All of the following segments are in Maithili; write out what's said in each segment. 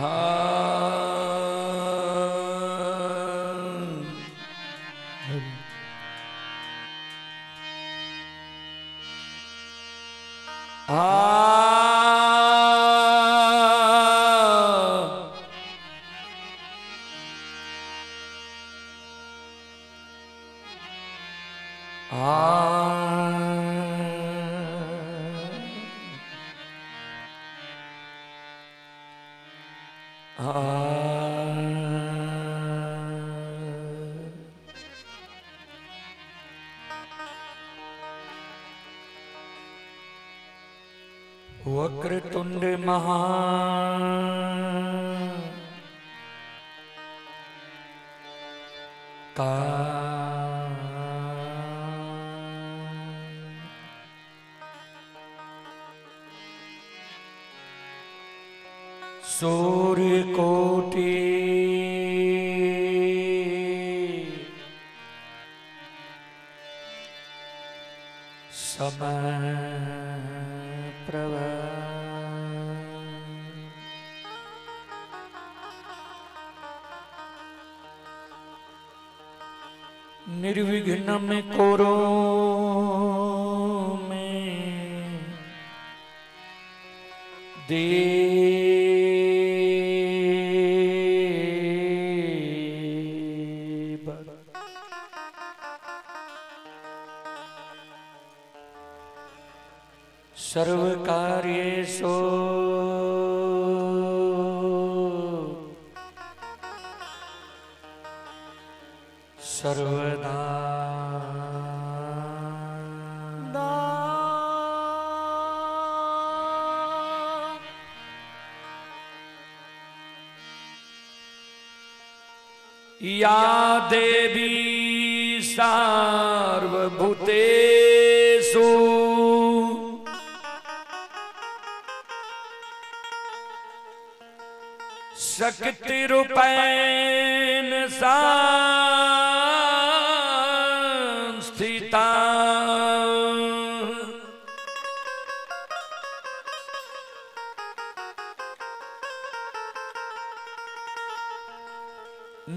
હા હા હા. વક્રતુંડ મહા કા સૂર્ય કોટી સમપ્રભ, નિર્વિઘ્ન કોરો મે દેવ, સર્વ કાર્યેષુ સર્વદા. યા દેવી સાર્વભૂતેષુ શક્તિ રૂપેણ સંસ્થિતા,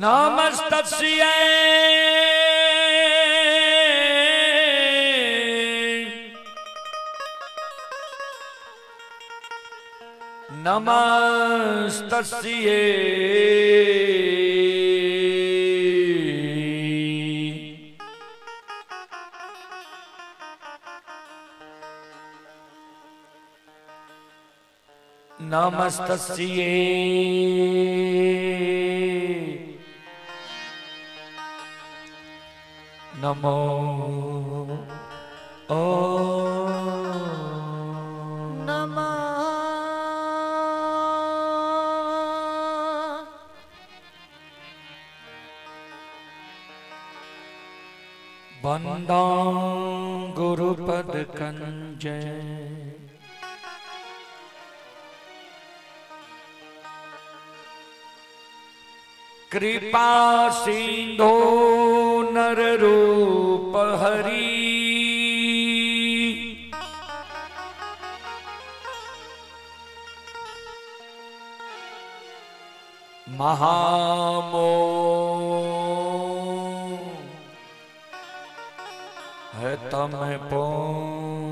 નમસ્તસ્ય નમસ્તસ્ય નમસ્તસ્ય નમો ઓ નમઃ. બંદા ગુરુપદ કંજ, કૃપા સિંધો નર રૂપ હરી, મહામો હે તમે પોંજ,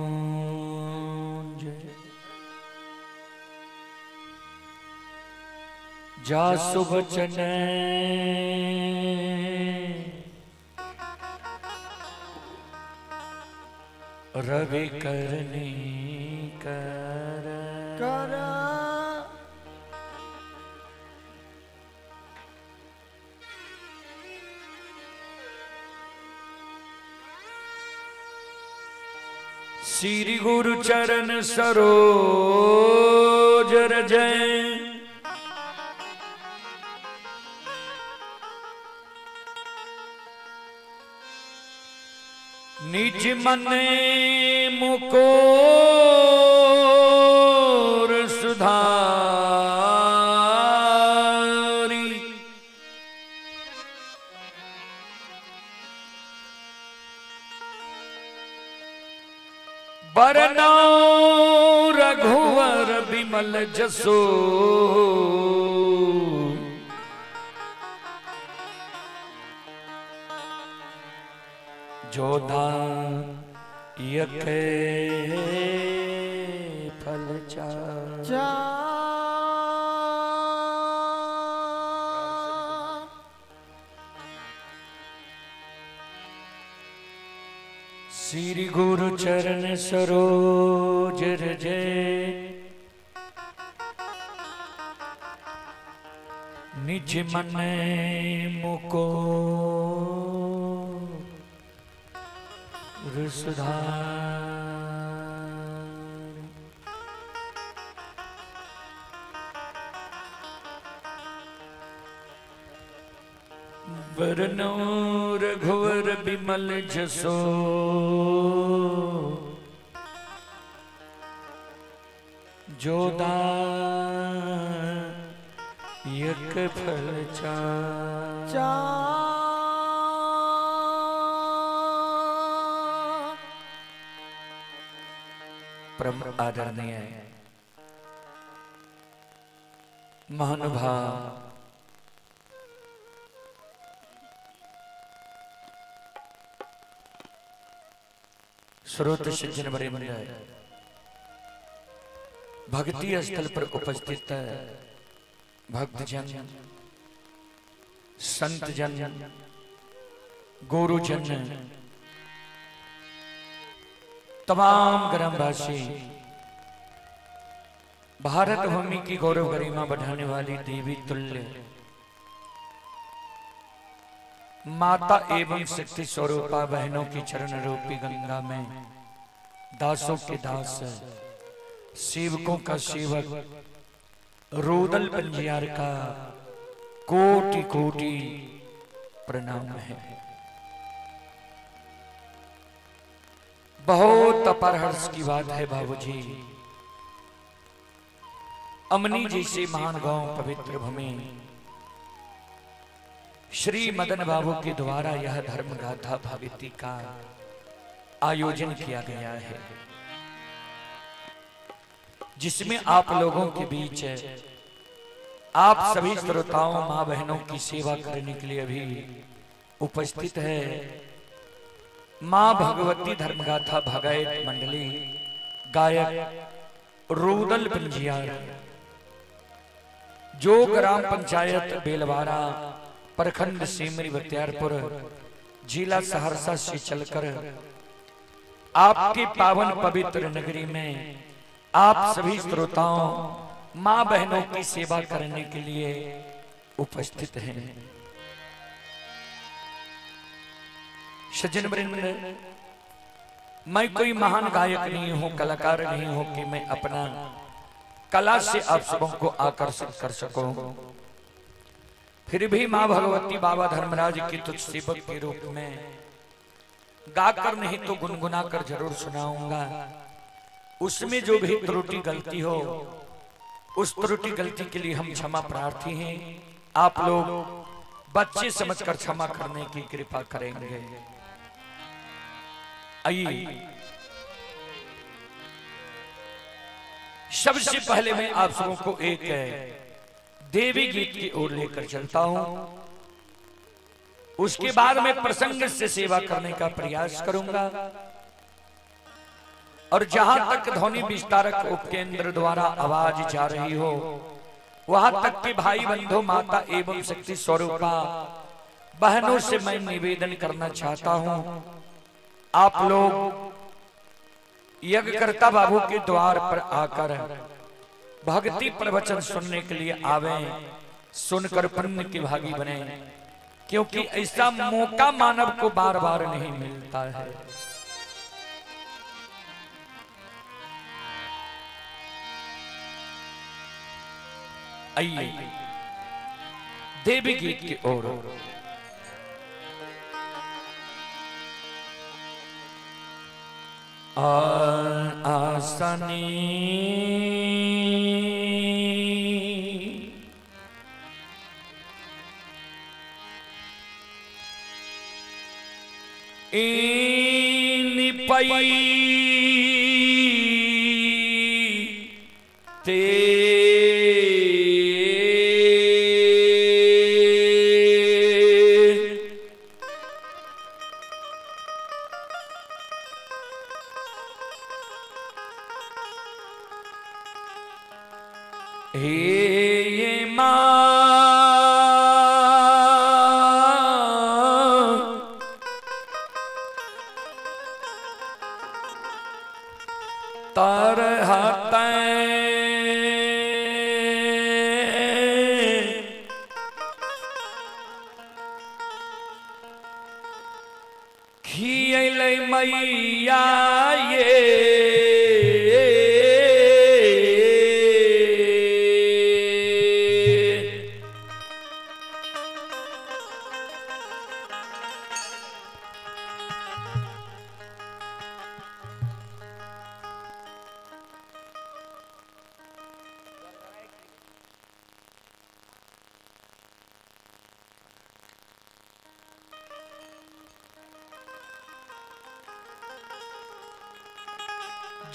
જા સુભચન રવિ કરની કર કર. શ્રી ગુરુ ચરણ સરોજ રજય, નિજ મને મુકોર સુધારી, બરનૌ રઘુવર બિમલ જસો, जोदायक फल चार। श्री गुरु चरण सरोज रज निज मन मुको सुधार। वरनो रघुवर बिमल जसो जोदायक फल चार। परम आदरणीय महानुभाव स्रोत सज्जन वरिंद, भक्ति स्थल पर उपस्थित भक्तजन, संतजन, गुरुजन, तमाम ग्रामवासी, भारत भूमि की गौरव गरिमा बढ़ाने वाली देवी तुल्य माता एवं शक्ति स्वरूपा बहनों की चरण रूपी गंगा में दासों के दास, सेवकों का सेवक रोदल पंजियार का कोटि कोटि प्रणाम है। बहुत अपार हर्ष की बात है बाबूजी, अमनी जैसे महान गांव पवित्र भूमि श्री मदन बाबू के द्वारा यह धर्म गाथा भगवती का आयोजन किया गया है, जिसमें आप लोगों के बीच आप सभी श्रोताओं माँ बहनों की सेवा करने के लिए अभी उपस्थित है माँ भगवती धर्मगाथा भगायत मंडली गायक रूदल पंजियार, जो ग्राम पंचायत बेलवारा, प्रखंड सिमरी बख्तियारपुर, जिला सहरसा से चलकर आपकी पावन पवित्र नगरी में आप सभी श्रोताओं माँ बहनों की सेवा करने के लिए उपस्थित हैं। सज्जन वृंद, मैं कोई महान गायक नहीं हूं, कलाकार नहीं हूं कि मैं अपना कला से आप सबों को आकर्षित कर सकूं। फिर भी माँ भगवती बाबा धर्मराज की तुच्छ सेवक के रूप में गाकर नहीं तो गुनगुना कर जरूर सुनाऊंगा। उसमें जो भी त्रुटि गलती हो, उस त्रुटि गलती के लिए हम क्षमा प्रार्थी हैं। आप लोग बच्चे समझकर क्षमा करने की कृपा करेंगे। आइए, सबसे पहले मैं आप सबों को एक देवी गीत की ओर लेकर चलता हूं। उसके बाद मैं प्रसंग से सेवा करने का प्रयास करूंगा और जहां तक ध्वनि विस्तारक उपकेंद्र द्वारा आवाज जा रही हो, वहां तक के भाई बंधु, माता एवं शक्ति स्वरूपा बहनों से मैं निवेदन करना चाहता हूं, आप लोग यज्ञकर्ता बाबू के द्वार पर आकर भक्ति प्रवचन सुनने के लिए आवें, सुनकर पुण्य के भागी बने, क्योंकि ऐसा मौका मानव को बार बार नहीं मिलता है। आइए देवी गीत की ओर। आसनी इन पई ते खियलै मैया ये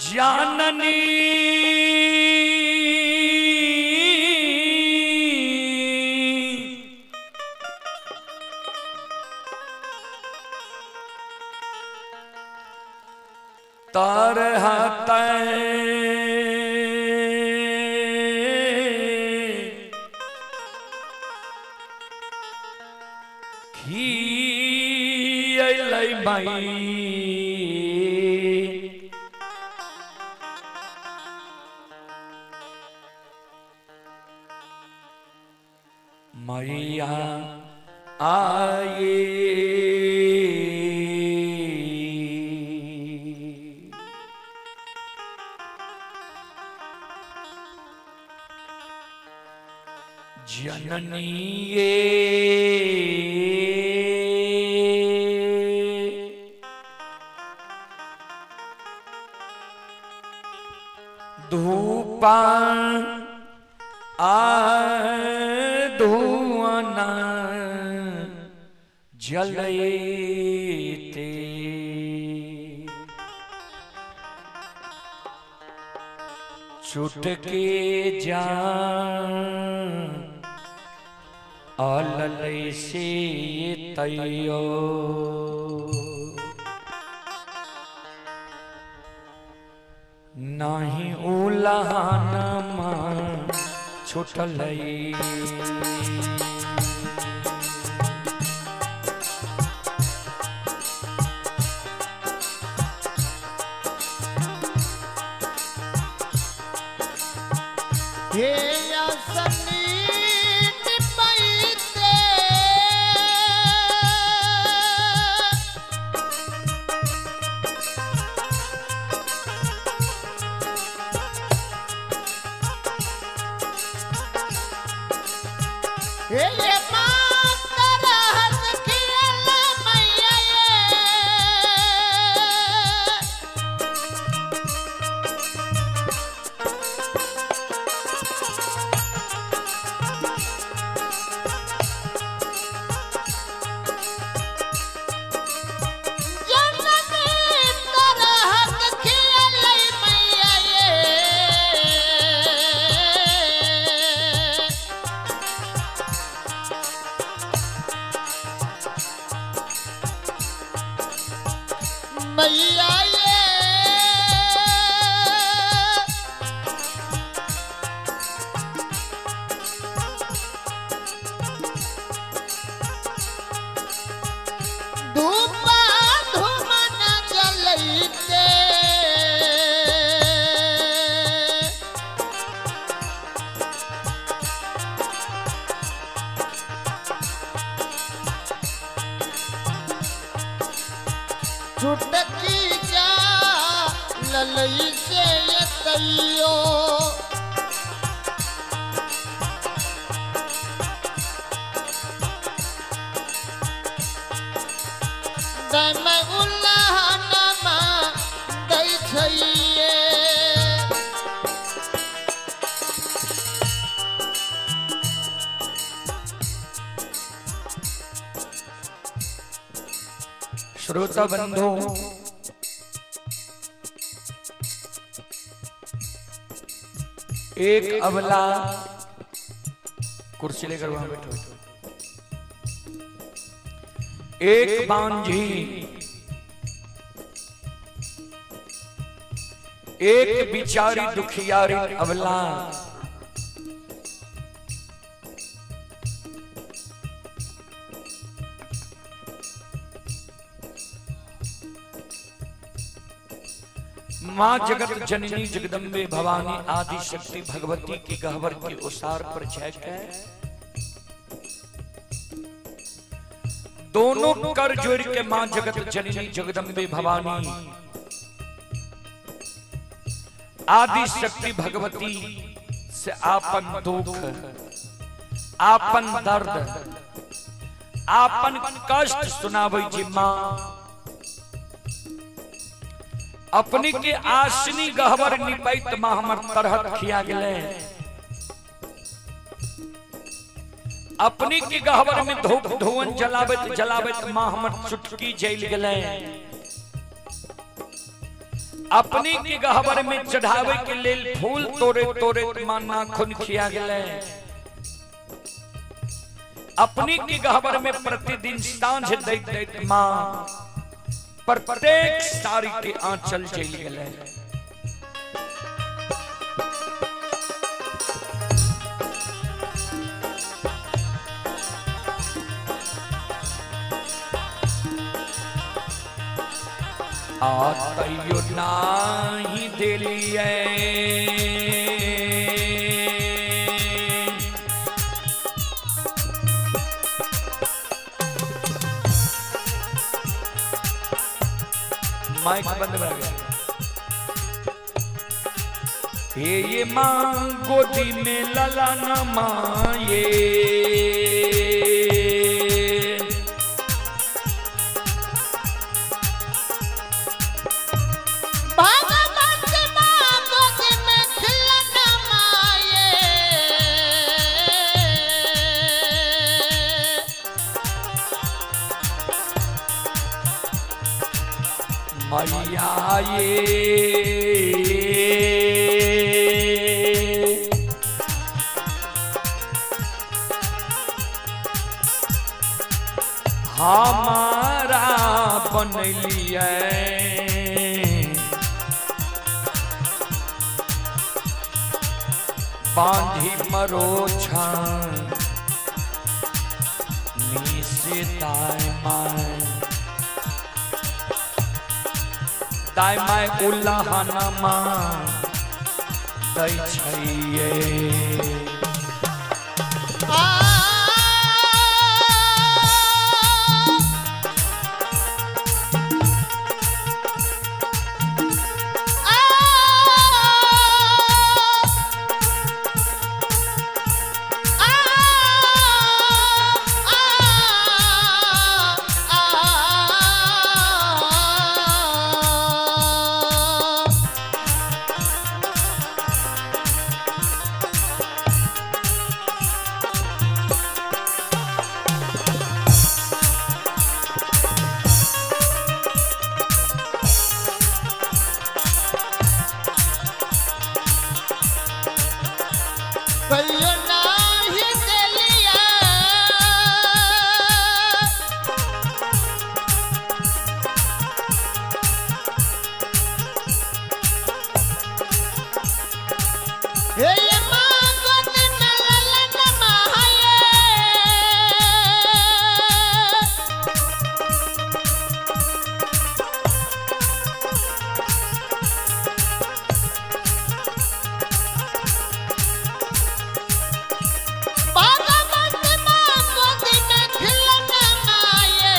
जाननी तरह खियलै माई मैया आए जननी ये धूपा आ धुआना जलते चुटके जा अलल से तैयो नाही उलानमा छुटलै हे असनी निपैते हे मातर हस खियल मैया ये। जननी तरहत खियलै मैया ये। मैया ये धूपा धूमन जलैते चुटकी जा ललई से तैयो दम उल्लाहनमा दै छैये। श्रोता बंधु एक अबला कुर्सी लेकर वहां बैठो। एक बांझी, एक बिचारी दुखियारी अबला माँ जगत जननी जगदम्बे भवानी आदि शक्ति भगवती की गहवर के उसार पर झैक है। दोनों कर जोड़ के मां जगत जननी जगदम्बे भवानी आदि शक्ति भगवती से आपन दुख, आपन दर्द, आपन कष्ट सुनाबै छी। मां अपनी के आसनी गहबर निपैत मां हमर तरहत खिया गेलै। अपनी के गहबर में धूप धुअन जलाबैत जलाबैत मां हमर चुटकी जल गेलै। अपनी के गहबर में चढ़ावे के लेल फूल तोड़े तोड़े मां नाखून खिया गेलै। अपनी के गहबर में प्रतिदिन सांझ दैत दैत मां प्रत्येक साड़ी के आंचल जल गेलै। आ तैयो नाही देलियै माइक बंद भऽ गेल। हे ये मां गोदी में लला न माये, भगवत माँ गोद में खिलन माये। मैया ये हमारा बनलियै बांधी मरोछा नीसे दाय my, दाय my उल्लाहना मां दै छैये। आ कहियो नाही देलिया। हे माँ गोद में ललन माये। भगवत माँ गोद में खिलन माये।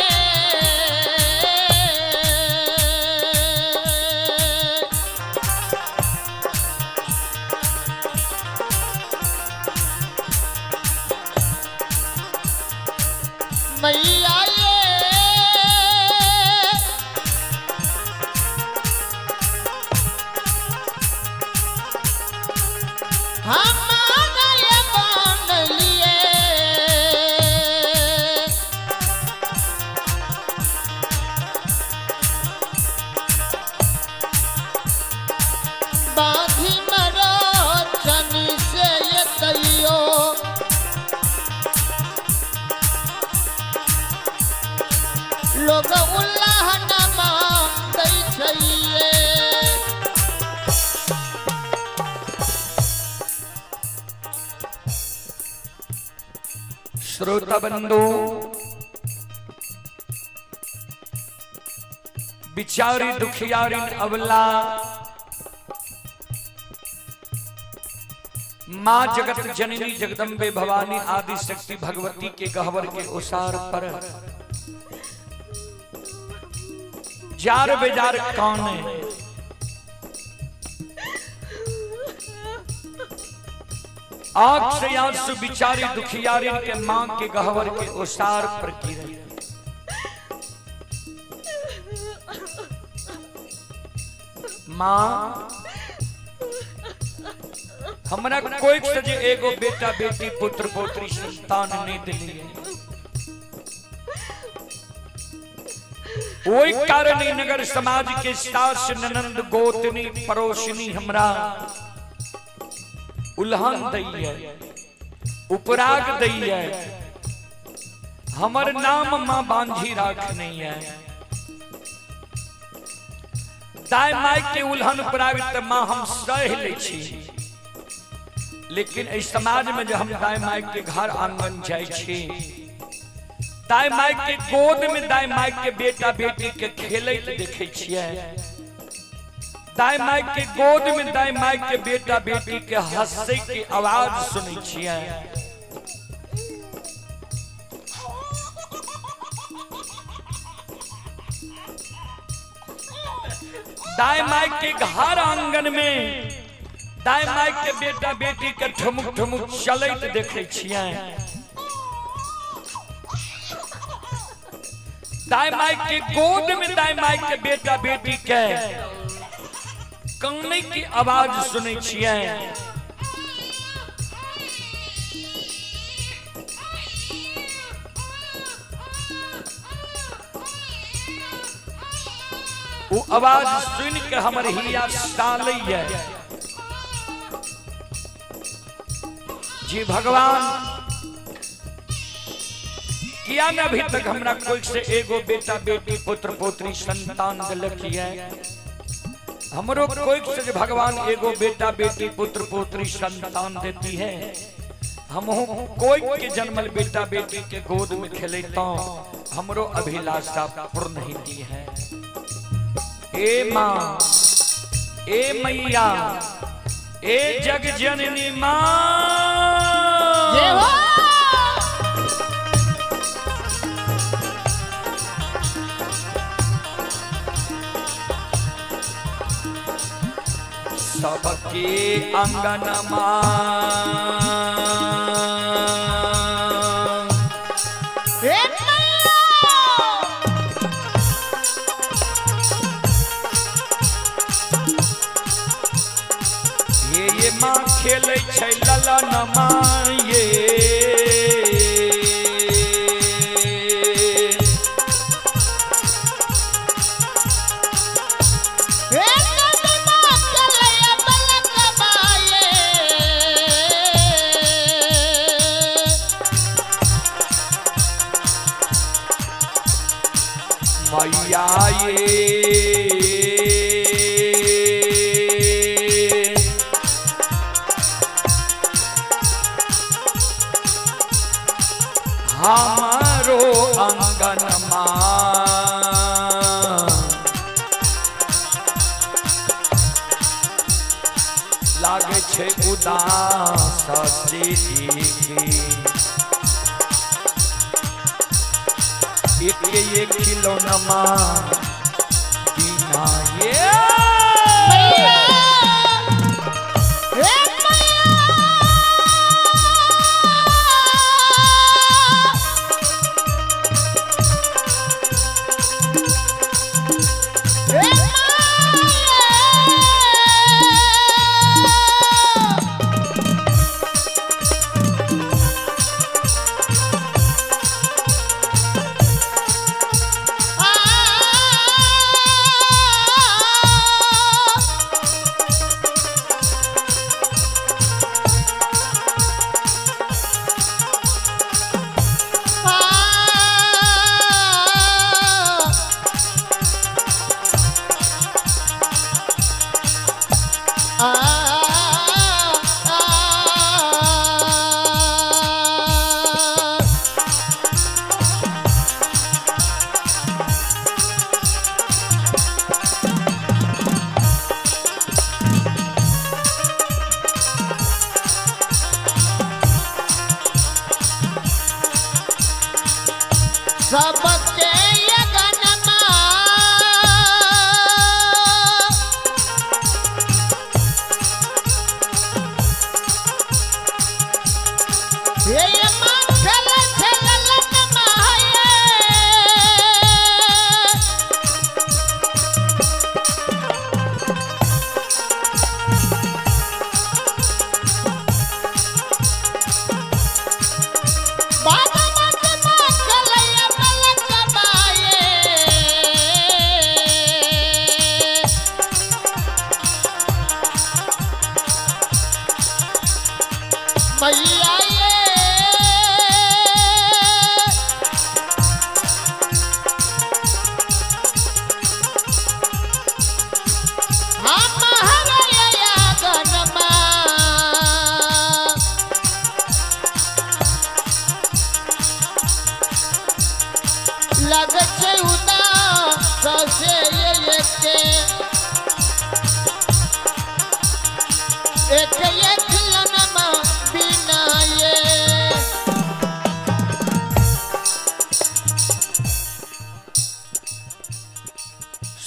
मैया ये हमारा ये बन लिए। बाधी मरो चनी से ये तैयो, लोग उल्लाह दै छैये। श्रोता बंधु, बिचारी दुखियारिन अवला माँ जगत जननी जगदम्बे भवानी आदि शक्ति भगवती के गहवर के उसार पर जार बेजार काने। आंख से आंसू बिचारी दुखियारी के मां के गहवर के ओसार पर गिरे। माँ हमरा कोई से जे एगो बेटा बेटी पुत्र पोत्री संतान नहीं दिलिए, ओई कारण ई नगर समाज के सास ननंद गोतनी पड़ोसनी हमरा उल्हन दैये, उपराग दैये, हमर नाम माँ बांझी राख नहीं है। दाय my के उल्हन उपराग त माँ हम सह ले छी, लेकिन इस समाज में जब हम दाय my के घर आंगन जाय छी, दाय my के गोद में दाय my के बेटा बेटी के खेलैत देखे छियै, दाय my के गोद में दाय my के बेटा बेटी के हंसे के आवाज सुनै छियै, दाय my के घर आंगन में दाय my के बेटा बेटी के ठुमुक ठुमुक चलैत देखे छियै, दाय my के गोद में दाय my के बेटा बेटी के काने की आवाज सुनै छियै। वो आवाज सुन के हमर हिया सालैया जी भगवान किया न अभी तक हमरा कोई से एगो बेटा बेटी पुत्र पोत्री संतान दिलक है, हमरो कोई से जे भगवान एगो बेटा बेटी पुत्र पोत्री संतान देती है, हमहू कोई के जन्मल बेटा बेटी के गोद में खेलता हमरो अभिलाषा पूर्ण होती है। ए माँ, ए मैया, ए जग जननी माँ, सबके अंगन माँ ये माँ खेलै छै ललन माँ ये, मैया ये, हमारो अंगन माँ लागे छे उदास एक एक खिलौना माँ बिना ये। सबके अगनमा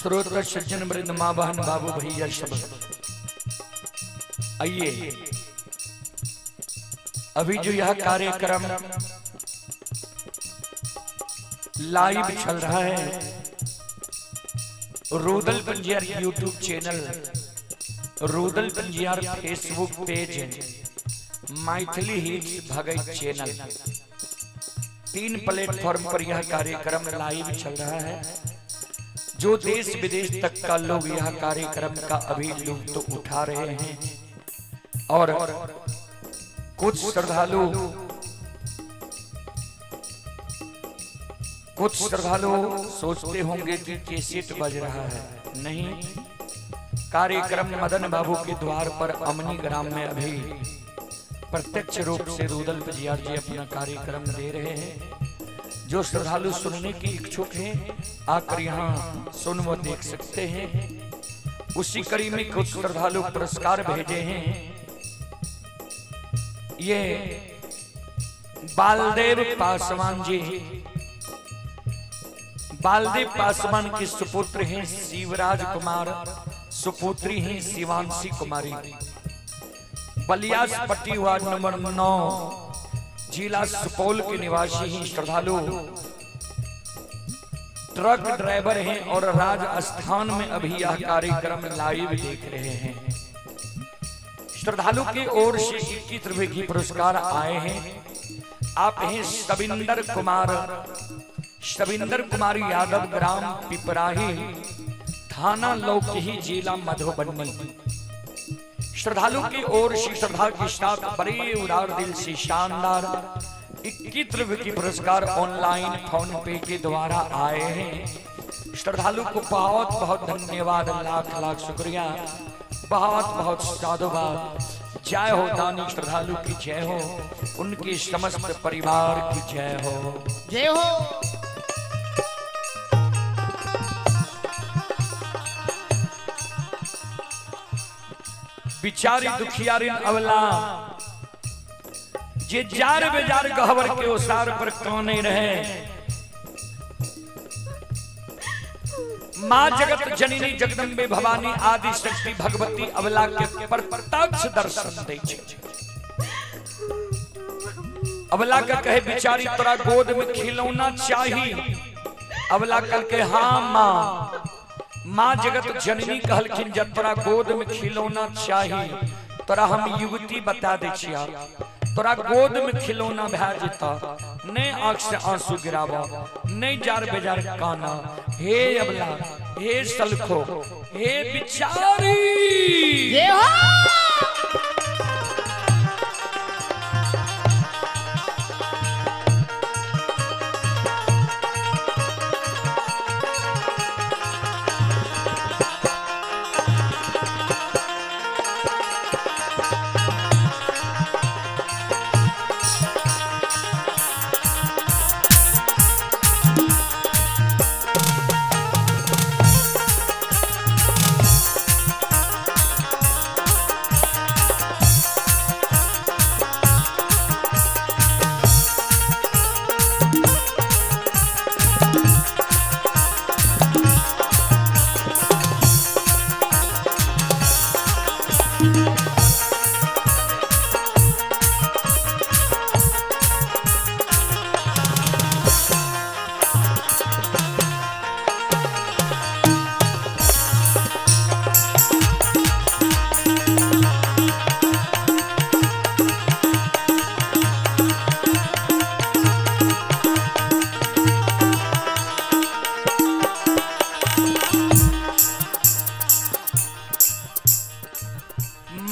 श्रोता सज्जन वृंद, माँ बहन बाबू भैया सब आइए। अभी जो यह कार्यक्रम लाइव चल रहा है, Rudal Panjiyar YouTube channel, Rudal Panjiyar Facebook page, Maithili hits Bhagat channel, 3 platform पर यह कार्यक्रम लाइव चल रहा है। जो देश विदेश तक का लोग यह कार्यक्रम का अभी लुत्फ तो उठा रहे हैं और कुछ श्रद्धालु सोचते होंगे कि कैसेट बज रहा है। नहीं, कार्यक्रम मदन बाबू के द्वार पर अमनी ग्राम में अभी प्रत्यक्ष रूप से रुदल पंजियार जी अपना कार्यक्रम दे रहे हैं। जो श्रद्धालु सुनने की इच्छुक हैं आकर यहाँ सुन व देख सकते हैं। उसी कड़ी में कुछ श्रद्धालु पुरस्कार भेजे हैं। ये बालदेव पासवान जी, बालदेव पासवान के सुपुत्र हैं शिवराज कुमार, सुपुत्री हैं शिवांशी कुमारी। बलियास पट्टी वार्ड नंबर 9, जिला सुपौल के निवासी हैं। श्रद्धालु ट्रक ड्राइवर हैं और राजस्थान में अभी यह कार्यक्रम लाइव देख रहे हैं। श्रद्धालु की ओर से 21 रुपए की पुरस्कार आए हैं। आप हैं सविंदर कुमार, सविंदर कुमार यादव, ग्राम पिपराही, थाना लौकही, जिला मधुबनी। श्रद्धालु की ओर से श्रद्धा के साथ बड़े उदार दिल से शानदार 21 रुपए की पुरस्कार ऑनलाइन फोन पे के द्वारा आए हैं। श्रद्धालु को बहुत बहुत धन्यवाद, लाख लाख शुक्रिया, बहुत बहुत साधुवाद। जय हो दानी श्रद्धालु की जय हो, उनके समस्त परिवार की जय हो, जय हो। बिचारी दुखियारी अवला जे जार बेजार गहवर के ओसार पर काने रहे, मां जगत जननी जगदम्बे भवानी आदि शक्ति भगवती अवला के प्रत्यक्ष दर्शन दे छे। अवला के कहे बिचारी तोरा गोद में खिलौना चाही। अवला कल के हाँ मां, मां जगत जननी कहलखिन जब तोरा गोद में खिलौना चाही तोरा हम युवती बता दे छिया, तोरा गोद में खिलौना भै जेता, नहीं आंख से आंसू गिरावा, नहीं जार बेजार काना। हे अबला, हे सलखो, हे बिचारी, जय हो।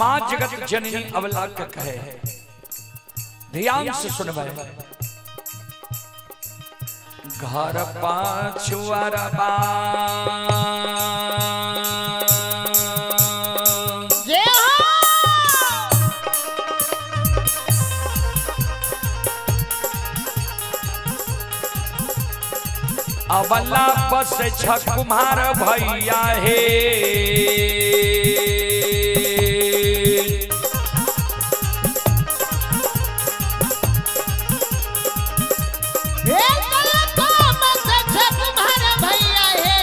मां जगत जननी अवला के कहे, ध्यान से सुनबे। घर पाछुअरबा जय हो। अवला बस छ कुमार भैया हे, हे कल को मत छ कुमार भैया हे।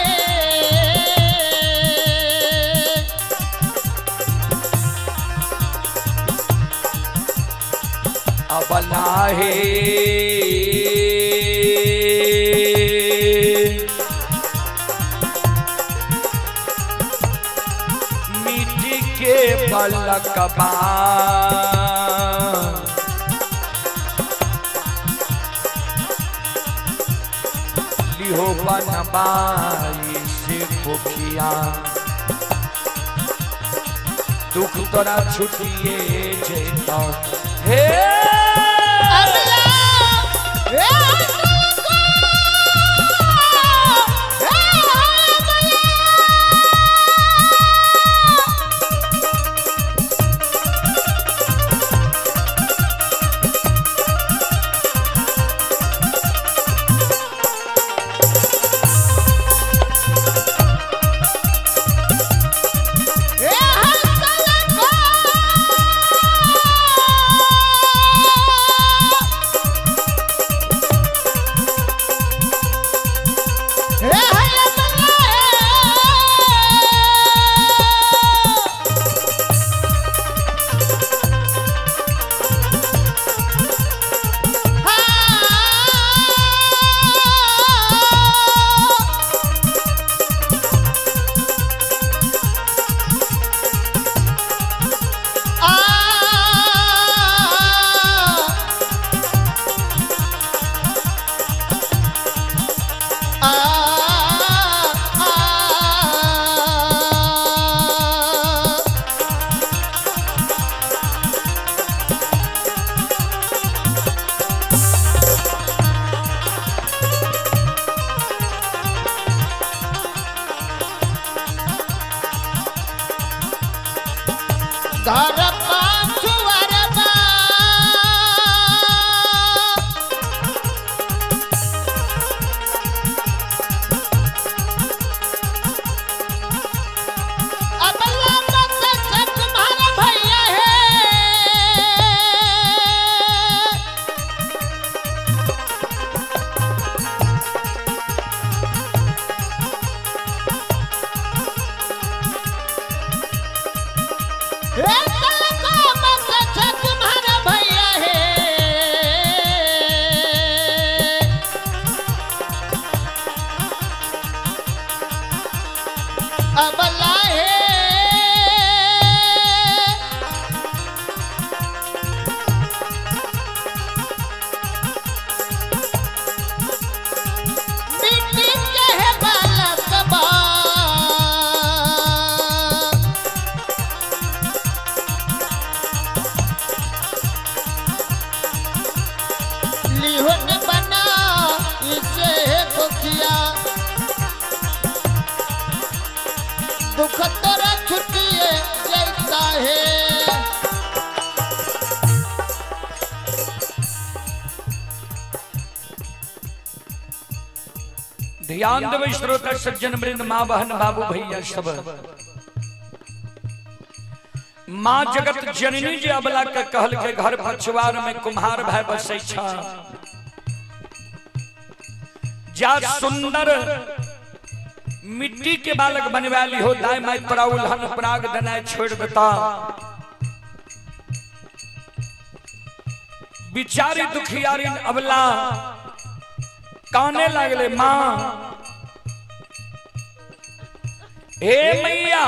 बालकबा। लिहो बनबाई से कोखिया, दुख तोरा छुटिए जेता हे। घर पाछुअरबा अबला मत से तुम्हारा भैया है। हे तलको मत से तुम्हारा भैया है। अबला है मिट्टी के है बालकबा। लिहुन बना इसे दुखिया, दुख तोरा छुटिए जाता है। ध्यान देवे श्रोता सज्जन वृंद, माँ बहन बाबू भैया सब। माँ जगत जननी जे अबला के कहल के घर पछुआर में कुम्हार भाई बसै छा, जा सुंदर मिट्टी के बालक बनवा ली हो, दाई माई तोरा उल्हन पराग देनाय छोड़ देता। बिचारी दुखियारी अबला काने लागले, माँ हे मैया,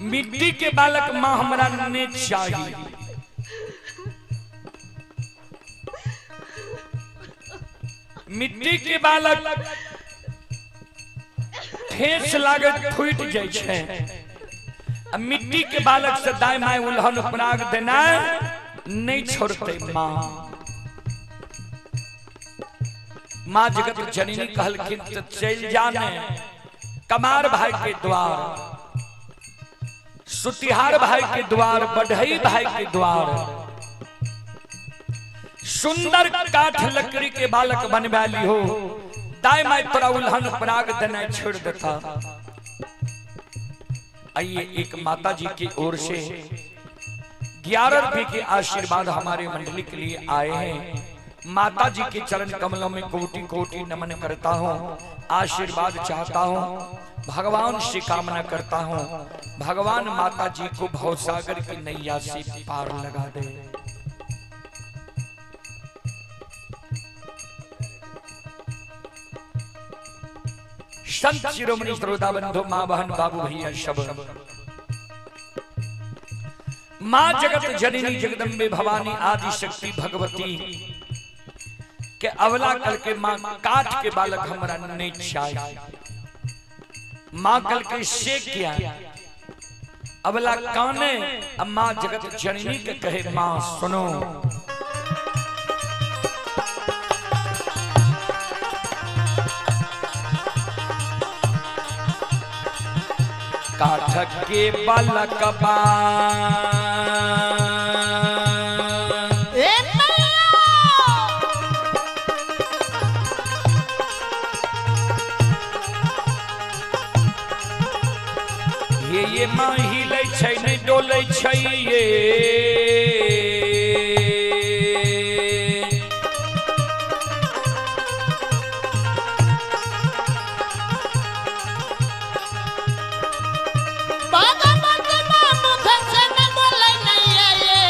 मिट्टी के बालक माँ हमरा ने चाहिए। मिट्टी के बालक ठेस लागत फूट जाय छै, आ मिट्टी के बालक से दाई माई उल्हन पराग देना नहीं छोड़ते माँ। माँ जगत जननी कहलखिन त चलि जाने कमार भाई के द्वार, सुतिहार भाई के द्वार, बढ़ई भाई के द्वार, सुंदर काठ लकड़ी के बालक बनवा ली हो, दाई माई तोरा उल्हन पराग देना छोड़ देता। आइए एक माता जी की ओर से 11 रुपये के आशीर्वाद हमारे मंडली के लिए आए हैं। माता जी के चरण कमलों में कोटि कोटि नमन करता हूँ, आशीर्वाद चाहता हूँ, भगवान से कामना करता हूँ, भगवान माता जी को भवसागर की नैया से पार लगा दे। संत शिरोमणि श्रोता बंधु, माँ बहन, बाबू भैया सब, माँ जगत जननी जगदम्बे भवानी आदि शक्ति भगवती के अवला करके माँ काठ के बालक हमरा नहीं चाहिए। माँ कल के से किया अवला काने, अब माँ जगत जननी के कहे माँ सुनो। काठ के बालक बा ए मैया ये माँ हिले छै नहीं डोलै छै ये भगवत माँ मुख से न बोलै नैया ये।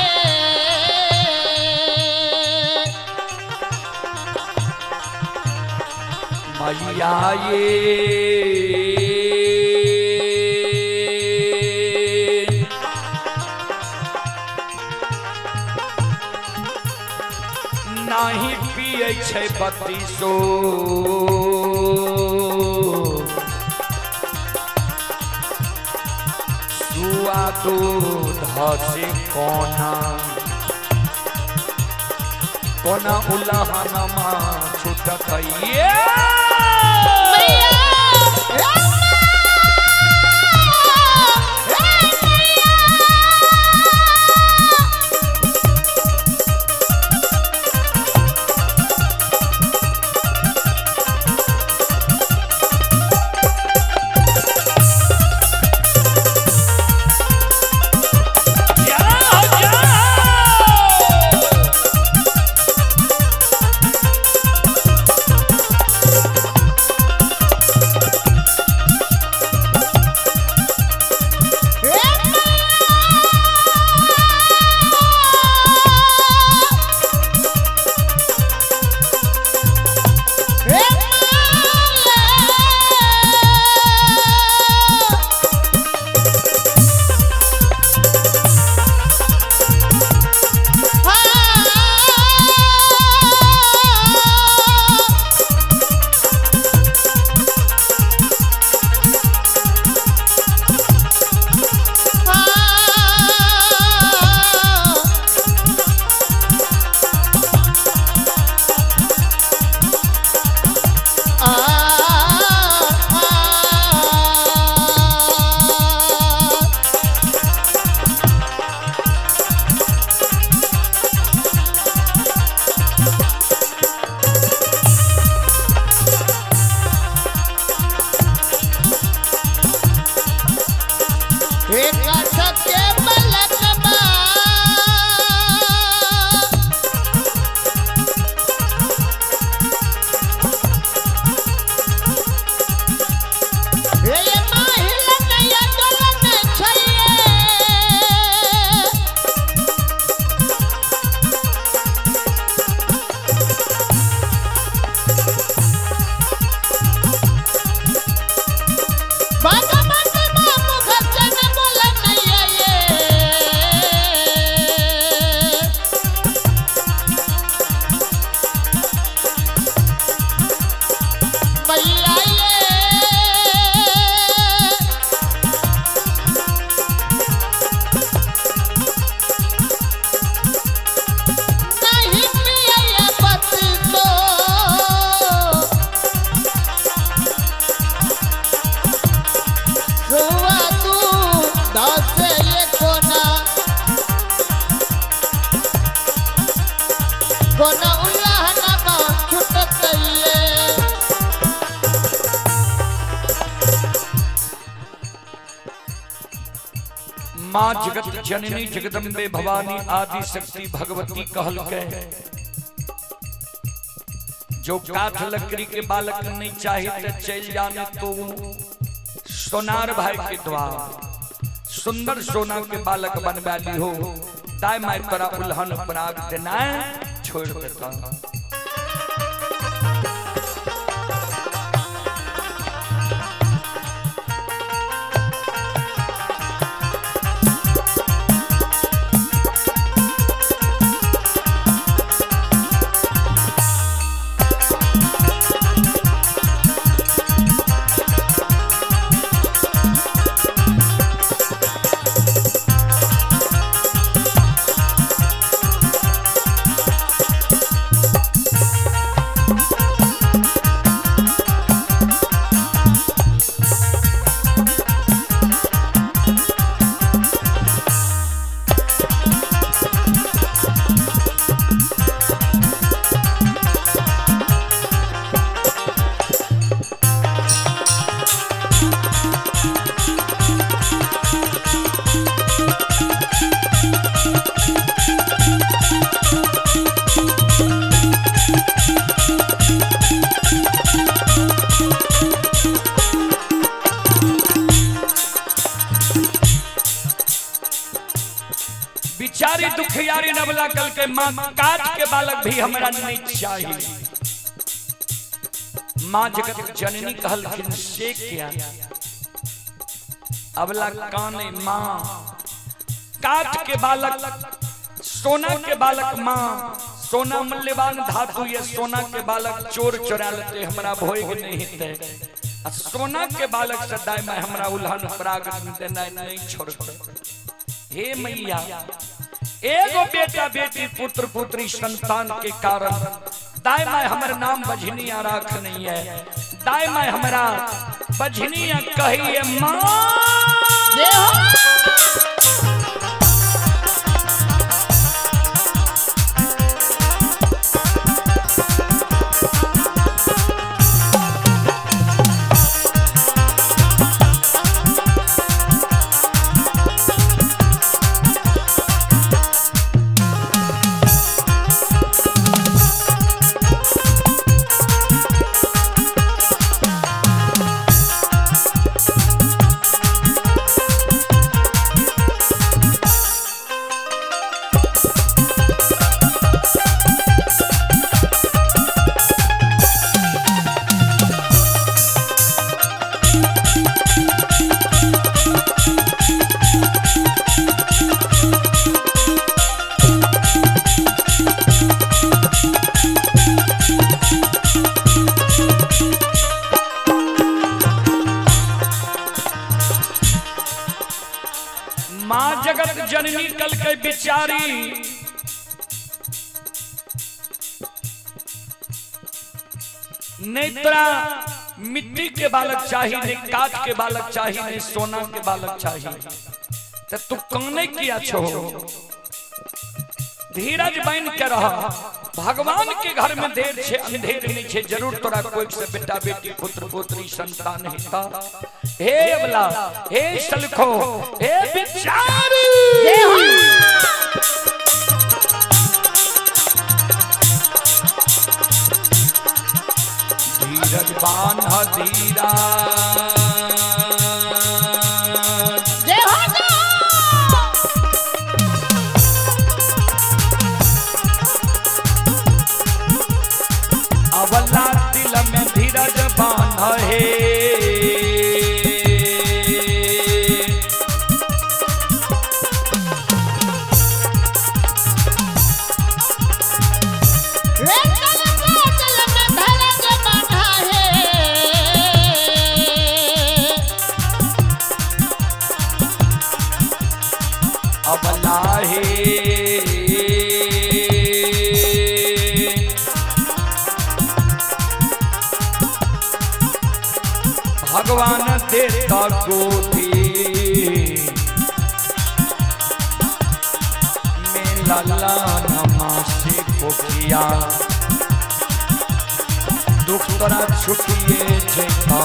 मैया ये नाही पियै छै बत्तीसो सुआ दूध से कोना कोना उलहनमा छूटत ये। मैया ए मैया जाओ, जाओ। ए मैया ए मैया एक सत्य बलकबा हे माहिल नैया डोलन छैये। भगवत माँ मुख से न बोलै नैया ये। मैया ये। नहीं पिया बत्तीसो सुआ तू दस ये कोना कोना उल्लाहनमा छुटत ये। माँ जगत जननी जगदम्बे भवानी आदि शक्ति भगवती कहल के जो काठ लकड़ी के बालक नहीं चाहे तो चल जाने तो सोनार भाई के द्वार सुंदर सोना के बालक बनवा ली हो दाय माय तोरा उल्हन पराग देना छोड़ देता। सलखियारी नबला कल के माँ काट के बालक भी हमरा नहीं चाहिए। माँ जगत जननी कहलखिन से क्या? अबला काने माँ काट के बालक सोना के बालक माँ सोना मूल्यवान धातु ये सोना के बालक चोर चोरा लेते हमरा भोग नहीं हेतै। आ सोना के बालक से दाय में हमरा उल्हन पराग देनाइ नहीं छोड़ते। हे मैया एगो बेटा बेटी पुत्र पुत्री संतान के कारण दाय माय हमर नाम बझनिया राख नहीं है। दाय माय हमरा बझनिया कहिए माँ। माँ जगत जननी कल के बिचारी नहीं तोरा मिट्टी के बालक चाहिए, नहीं काठ के बालक चाहिए, नहीं सोना के बालक चाहिए, तो तू कौने किया छो? धीरज बन के रह। भगवान के घर में देर छे अंधेर नहीं छे, जरूर तोरा कोई से बेटा बेटी पुत्र पुत्री संतान हेता। हे अबला, हे सलखो, हे बिचारी, धीरज बान्ह धीरा अबला तिल में धीरज बान्ह हे। अबला हे भगवान देता गोदी में लाला नमा से पोखिया दुख तोरा छुटिए जेता।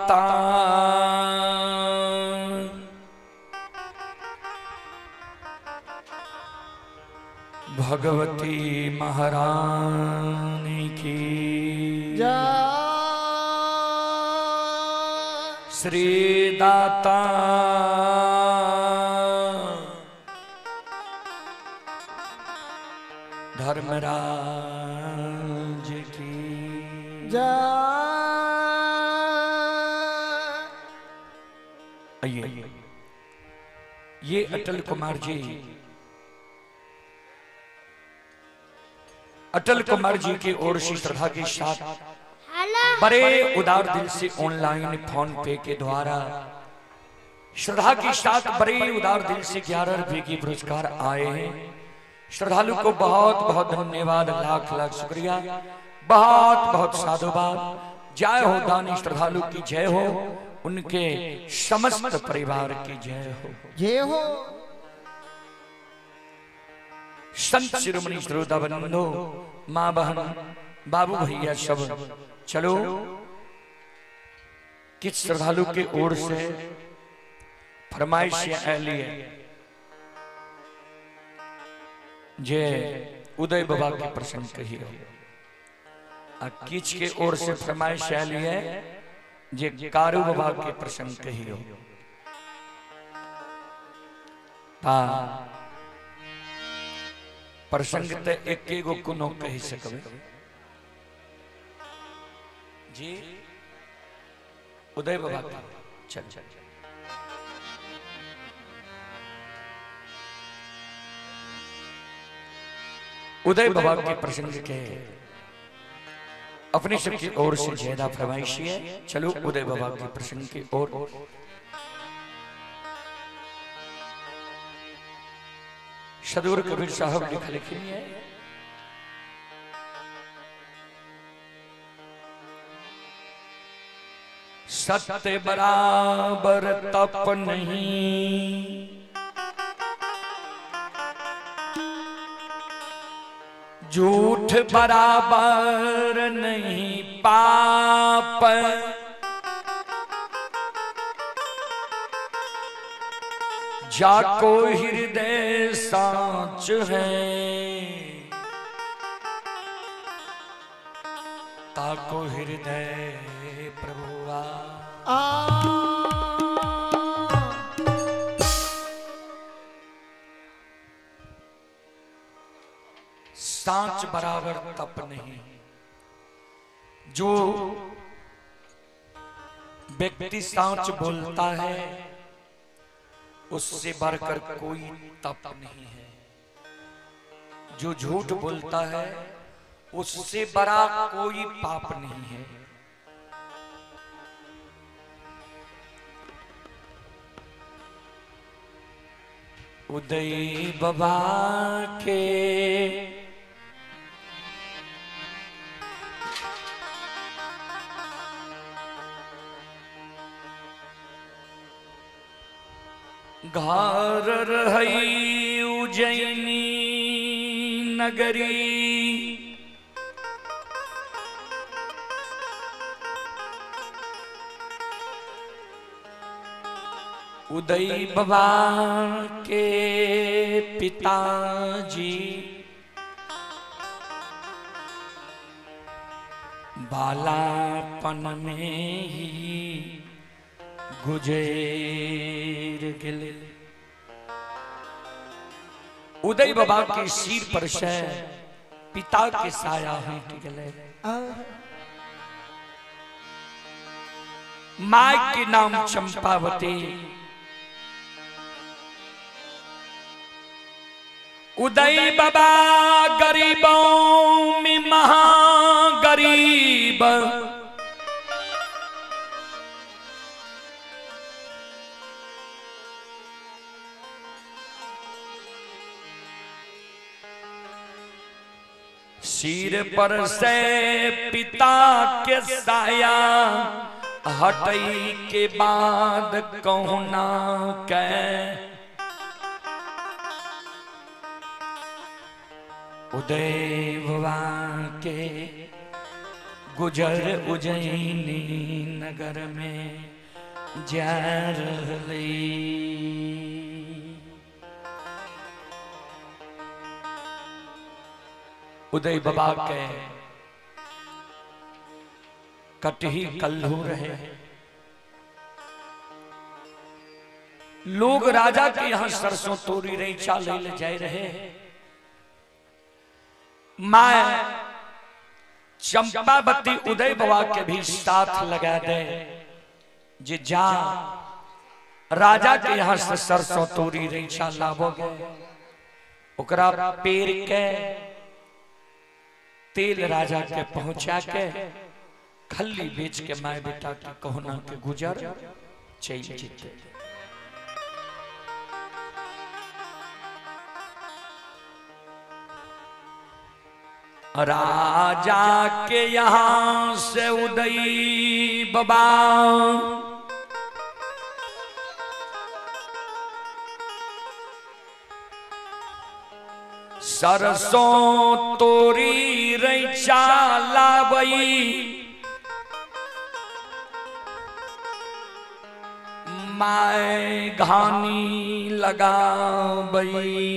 माता भगवती महारानी की जय। श्री दाता धर्मराज की जय। आइए, ये अटल कुमार जी, अटल कुमार जी की ओर से श्रद्धा के साथ बड़े उदार दिल से ऑनलाइन फोन पे के द्वारा श्रद्धा के साथ बड़े उदार दिल से 11 रुपए की पुरस्कार आए हैं। श्रद्धालु को बहुत बहुत धन्यवाद, लाख लाख शुक्रिया, बहुत बहुत साधुवाद। जय हो दानी श्रद्धालु की जय हो, उनके समस्त परिवार की जय हो। जय हो। संत शिरोमणि श्रोता बंधु, माँ बहन बाबू भैया सब चलो किस श्रद्धालु के ओर से फरमाइश आली है जे उदय बाबा के प्रसंग कहियो, आ किछ के ओर से फरमाइश आली है जे कारू बाबा के प्रसंग कहियो। ता प्रसंग ते एके गो कोनो कहि सकबे जी उदय बाबा के। चल चल उदय बाबा के प्रसंग के अपने सबकी ओर से ज्यादा फरमाइशी है। चलो उदय बाबा के प्रसंग की ओर। सदगुरु कबीर साहब लिख लिखी है, सत्य बराबर तप नहीं, झूठ बराबर नहीं पाप, जाको हृदय सांच है ताको हृदय प्रभुआ। सांच बराबर तप नहीं। जो व्यक्ति सांच बोलता है उससे बढ़कर कोई तप नहीं है। जो झूठ बोलता है उससे बड़ा कोई पाप नहीं है। उदय बाबा के घर रही उज्जैनी नगरी, उदय बाबा के पिताजी बालापन में ही गुजर गए। उदय बाबा के सिर पर से पिता के साया हट गए। मां के नाम चंपावती। उदय बाबा गरीबों में महागरीब, सिर पर से पिता के साया हटई के बाद कहना के उदय बाबा के गुजर उज्जैनी नगर में जा रहलै। उदय बाबा के कटही कल्लू रहे। लोग राजा के यहाँ सरसों तोरी रैचा ले ले जाए रहे। मां चंपावती उदय बाबा के भी साथ लगा दे जे जा राजा के यहाँ से सरसों तोरी रैचा लाबोगे, ओकरा पेड़ के तेल राजा के पहुंचा के खल्ली बेच के my बेटा के कहुना के गुजर चल जेतै। राजा के यहाँ से उदय बाबा सरसों तोरी रैचा लाबई, my घानी लगाबई।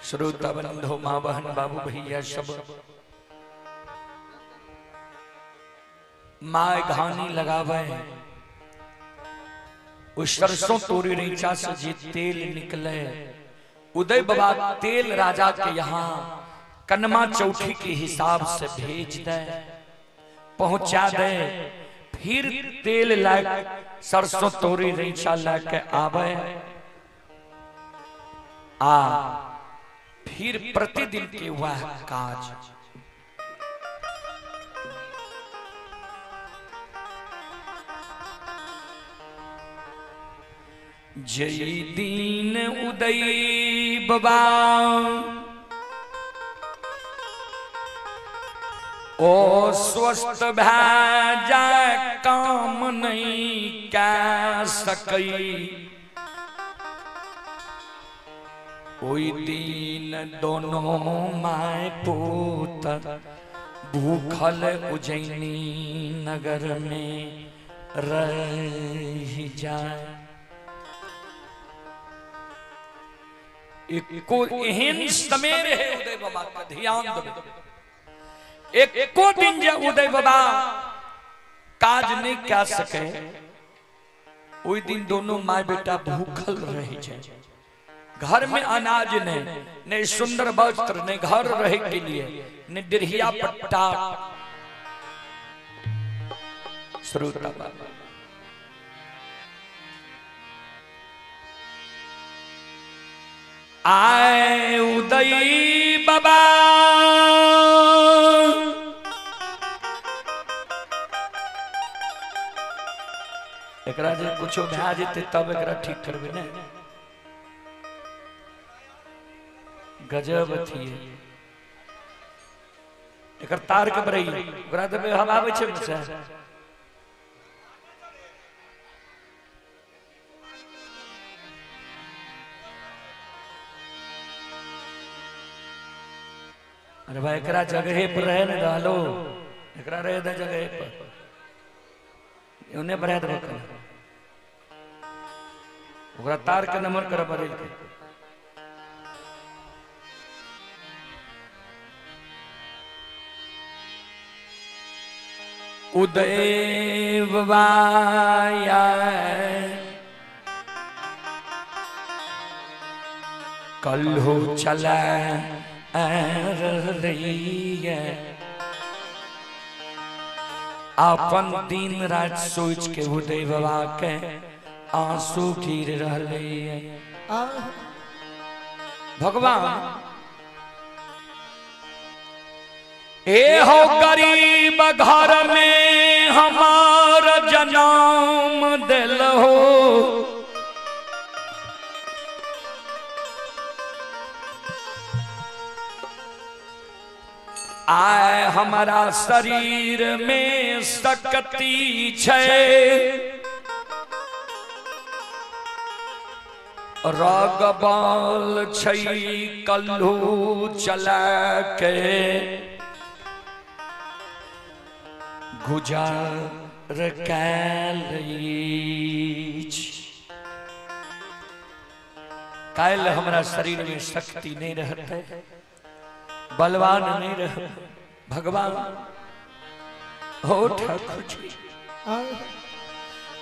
श्रोता बंधु माँ बहन बाबू भैया सब my घानी लगावे, उस सरसों तोरी रैचा से जे तेल निकले, उदय बाबा तेल राजा के यहाँ कनमा चौथी के हिसाब से भेज दे, पहुंचा दे। फिर तेल लाए सरसों तोरी रैचा लाके आवे, आ फिर प्रतिदिन के वह काज। जय दीन उदय बाबा ओ स्वस्थ भै जाय काम नहीं कै सकई, ओई दिन दोनों my पूत भूखल उज्जैनी नगर में रह जाए। एको एहन समय रहे उदय बाबा का ध्यान देबै, एको दिन जे उदय बाबा काज नहीं कै सके, ओई दिन दोनों my बेटा भूखल रह जाए। घर में अनाज नहीं, नहीं सुंदर वस्त्र, नहीं घर रहे के लिए, नहीं डिरहिया पट्टा। श्रोता बाबा आए उदय बाबा एकरा जे कुछो भए जेतै तब एकरा ठीक करबै ने। गजब थी एकर तार के बरई ओकरा देबै हवा आबै छै ने से। अरे भाई एकरा जगहे पर रहे ने डालो, एकरा रहे दे जगहे पर, ओने पर देबो कने ओकरा तार के नंबर कर बदल के। उदय बाबा कल्हू चला रही अपन दिन रात सोच के उदय बाबा के आंसू गिर रहे। भगवान ए हो गरीब घर में हमार जन्म दिल हो, आए हमारा शरीर में शक्ति छे, रगबल छै कल्हू चला के गुजर कैल काल्हि हमरा शरीर में शक्ति नहीं रहते, बलवान नहीं रह। भगवान हो ठाकुर जी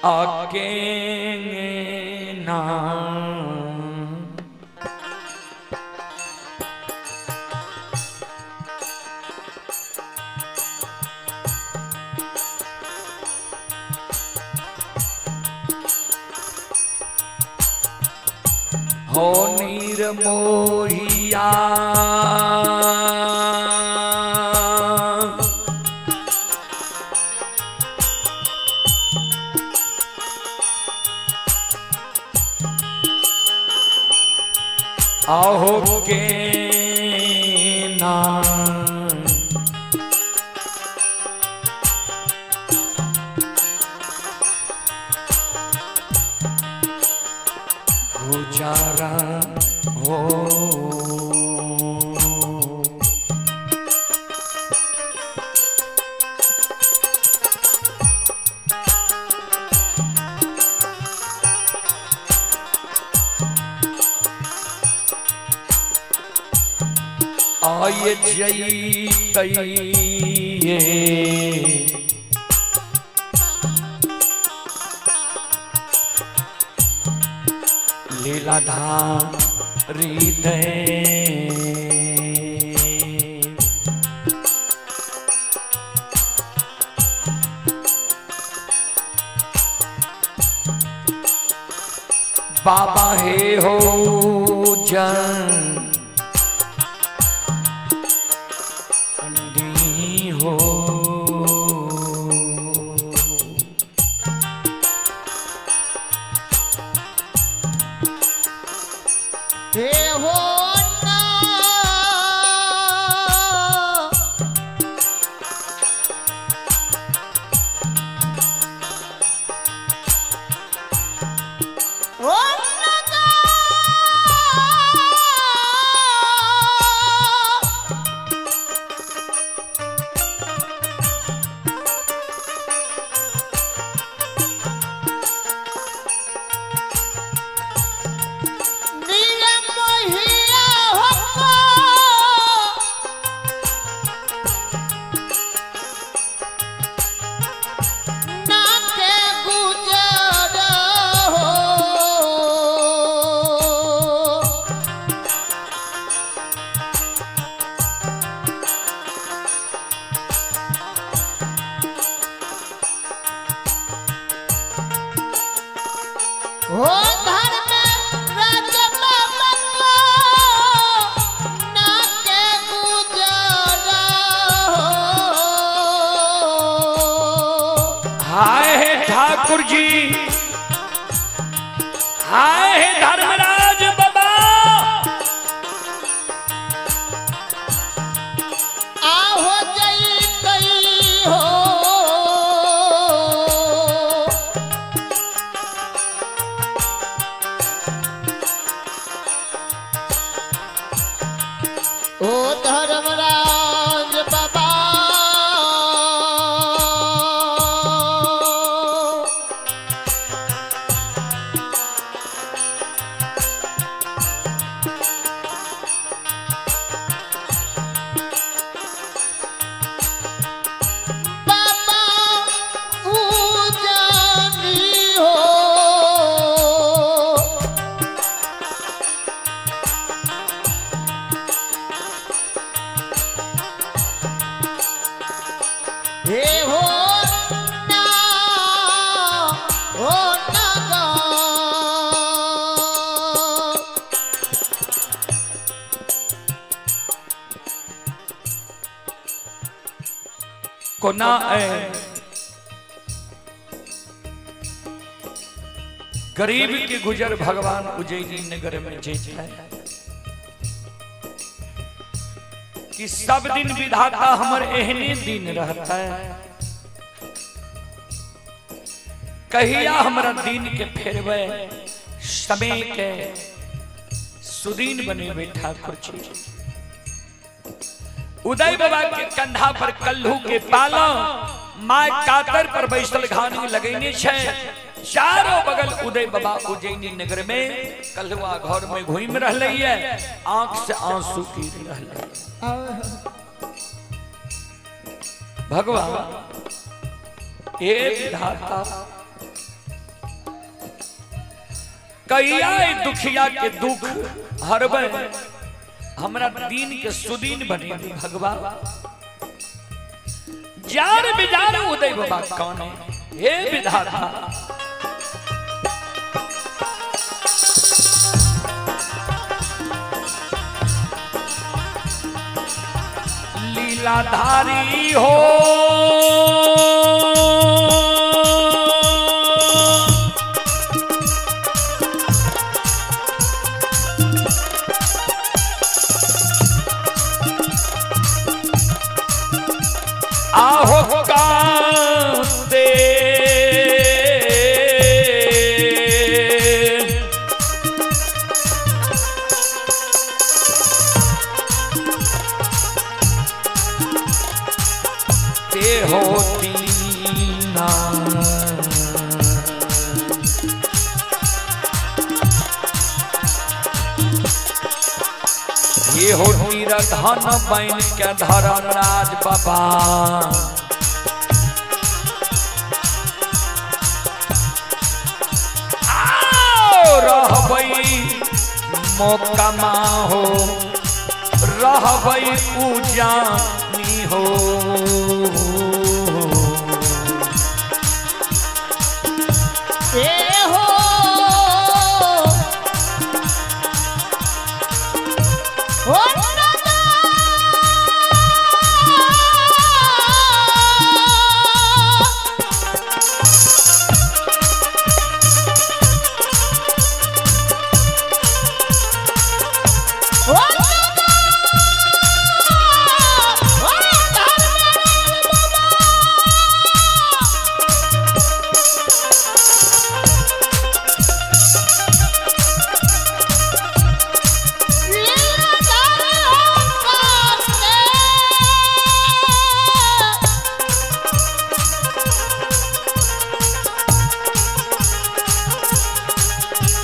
आके ना हो नीर मोहिया आहो के ना गुजारा हो। आये जई लीलाधारी दे बाबा हे हो जन अंधी हो। हे हो ना ओ ना नीरमोहिया हो ना के गुजर हो। हो धर्म राज बाबा को ना के गुजर हो। हाय हे ठाकुर जी, हाय हे धर्मराज बाबा। आहो जई कई हो। ओ धर्मराज बाबा बाबा उजानी हो। हे हो ना हो ना गा। कोना है गरीब के गुजर भगवान उज्जैनी नगर में जे है कि सब दिन विधाता हमर एहने दिन रहता है, कहिया हमरा दिन के फेरवे समय के सुदीन बने हुए ठाकुर जी। उदय बाबा के कंधा पर कल्हू के पाला, my कातर पर बैसल घानी लगैने छै। चारों बगल उदय बाबा उज्जैनी नगर में कल्हुआ घर में घूम रहले है, आंख से आंसू गिर रहले। भगवान हे विधाता, कहिया दुखिया के दुख हरबै, हमरा दीन के सुदीन बने भगवान। जार बिजार उदय बाबा कौन है, हे विधाता। लीलाधारी हो आहो कांदे, ते हो दीना। ये हो निरधन बन के धर्मराज बाबा, आओ रहबै मोकमा हो, रहबै उजानी हो। ए हो ओ नदा, ओ नदा, ओ धर्मराज बाबा। लीलाधारी हो कांदे,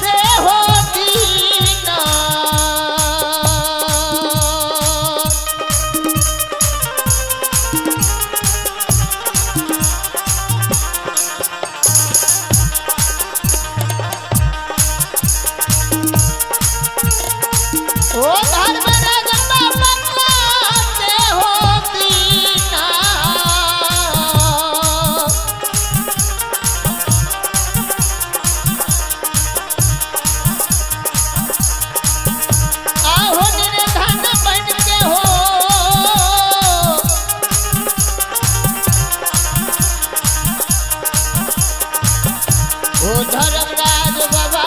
ते हो दीना। ओ धर्मराज बाबा कांदे हो दीना। आहो निर्धन बन के हो, ओ धर्मराज बाबा।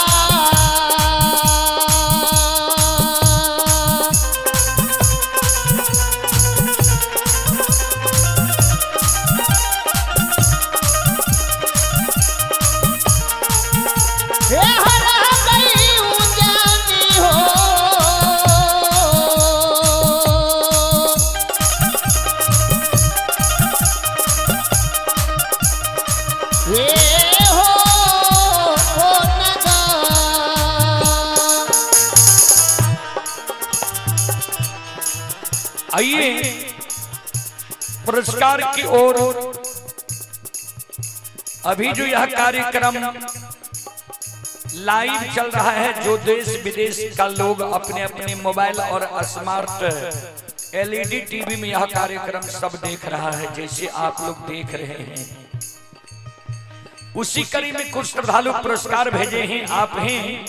हे हर गई उजानी हो, हे हो ओ नदा। आइए पुरस्कार की ओर। अभी जो यह कार्यक्रम लाइव चल रहा है, जो देश विदेश का लोग अपने अपने मोबाइल और स्मार्ट एलईडी टीवी में यह कार्यक्रम सब देख रहा है, जैसे आप लोग देख रहे हैं। उसी कड़ी में कुछ श्रद्धालु पुरस्कार भेजे हैं। आप हैं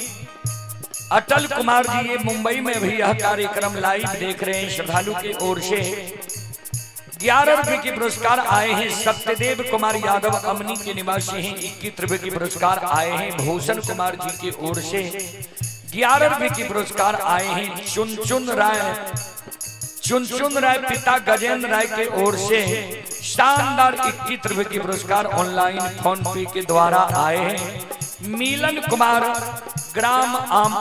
अटल कुमार जी, ये मुंबई में भी यह कार्यक्रम लाइव देख रहे हैं। श्रद्धालु की ओर से 11 रुपए के पुरस्कार आए हैं। सत्यदेव कुमार यादव अमनी के निवासी हैं, 21 रुपए के पुरस्कार आए हैं। भूषण कुमार जी की ओर से 11 रुपए के पुरस्कार आए हैं। चुनचुन राय, चुनचुन राय पिता गजेंद्र राय के ओर से शानदार 21 रुपए के पुरस्कार ऑनलाइन फोन पे के द्वारा आए हैं। मिलन कुमार ग्राम आम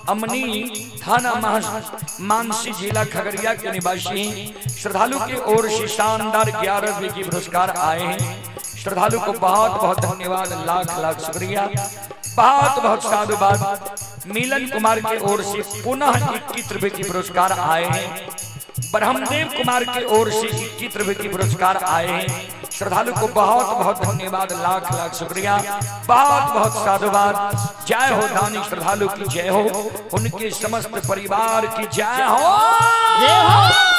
अमनी, थाना मानसी, जिला खगड़िया के निवासी श्रद्धालु की ओर से शानदार 11 रुपए की पुरस्कार आए हैं। श्रद्धालु को बहुत बहुत धन्यवाद, लाख लाख शुक्रिया, बहुत बहुत साधुवाद। मिलन कुमार की ओर से पुनः 21 रुपए की पुरस्कार आए हैं। ब्रह्मदेव कुमार की ओर से 21 रुपए की पुरस्कार आए हैं। श्रद्धालु को बहुत बहुत धन्यवाद, लाख लाख शुक्रिया, बहुत बहुत साधुवाद। जय हो दानी श्रद्धालु की जय हो, उनके समस्त परिवार की जय हो। जय हो।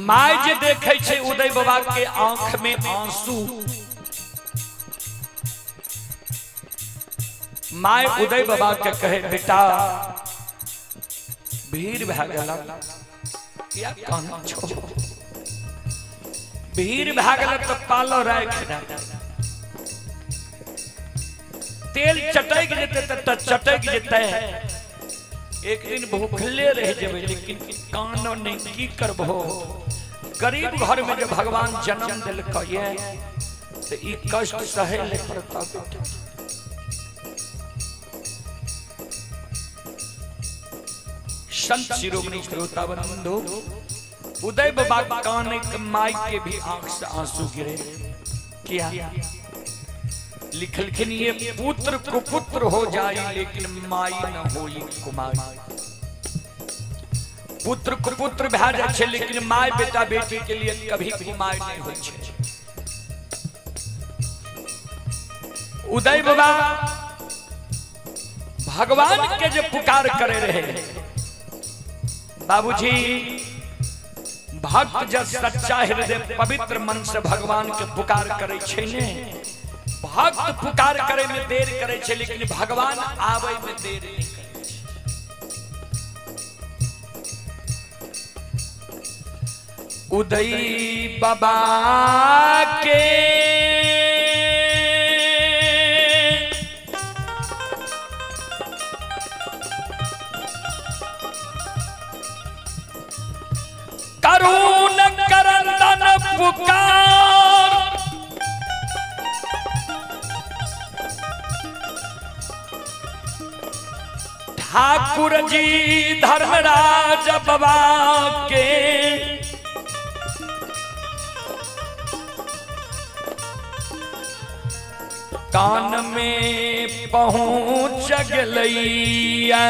My जे देखे छे उदय बाबा के आंख में आंसू, my उदय बाबा के कहे बेटा भीड़ भए गेल, किया कान छो, भीड़ भए गेल त पालो राख दे, तेल चटक जेतै त चटक जेतै, एक दिन भूखले रह जेबै लेकिन कानो नहीं, की करबो। गरीब घर में जब भगवान जन्म दिलक ये तो ई कष्ट सहे ले पड़ता बेटा। संत शिरोमणि श्रोता बंधु, उदय बाबा कान के माई के भी आंख से आंसू गिरे। क्या लिखलखिन ये पुत्र कुपुत्र हो जाए लेकिन माई न होई कुमारी। पुत्र कुपुत्र भए जाइ छै लेकिन my बेटा बेटी के लिए कभी कुमार नहीं होइ छै। उदय बाबा भगवान के जे पुकार करे रहे बाबूजी, भक्त जब सच्चा हृदय पवित्र मन से भगवान के पुकार करे छै ने, भक्त पुकार करे में देर करे छै लेकिन भगवान आवे में देर नहीं करे छै। उदय बाबा के करुण करंदन पुकार, ठाकुर जी धर्मराज बाबा के कान में पहुंच गलैया।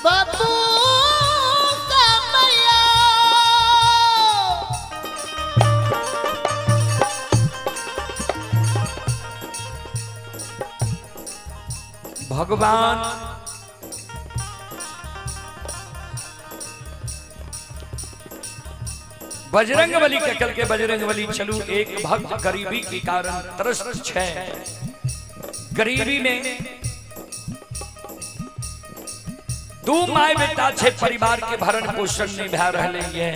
बाबू भगवान बजरंग बली के कल के बजरंग बली चलू, एक भक्त गरीबी के कारण त्रस्त है, गरीबी में दू my बेटा छे, परिवार के भरण पोषण नहीं भए रहले ये।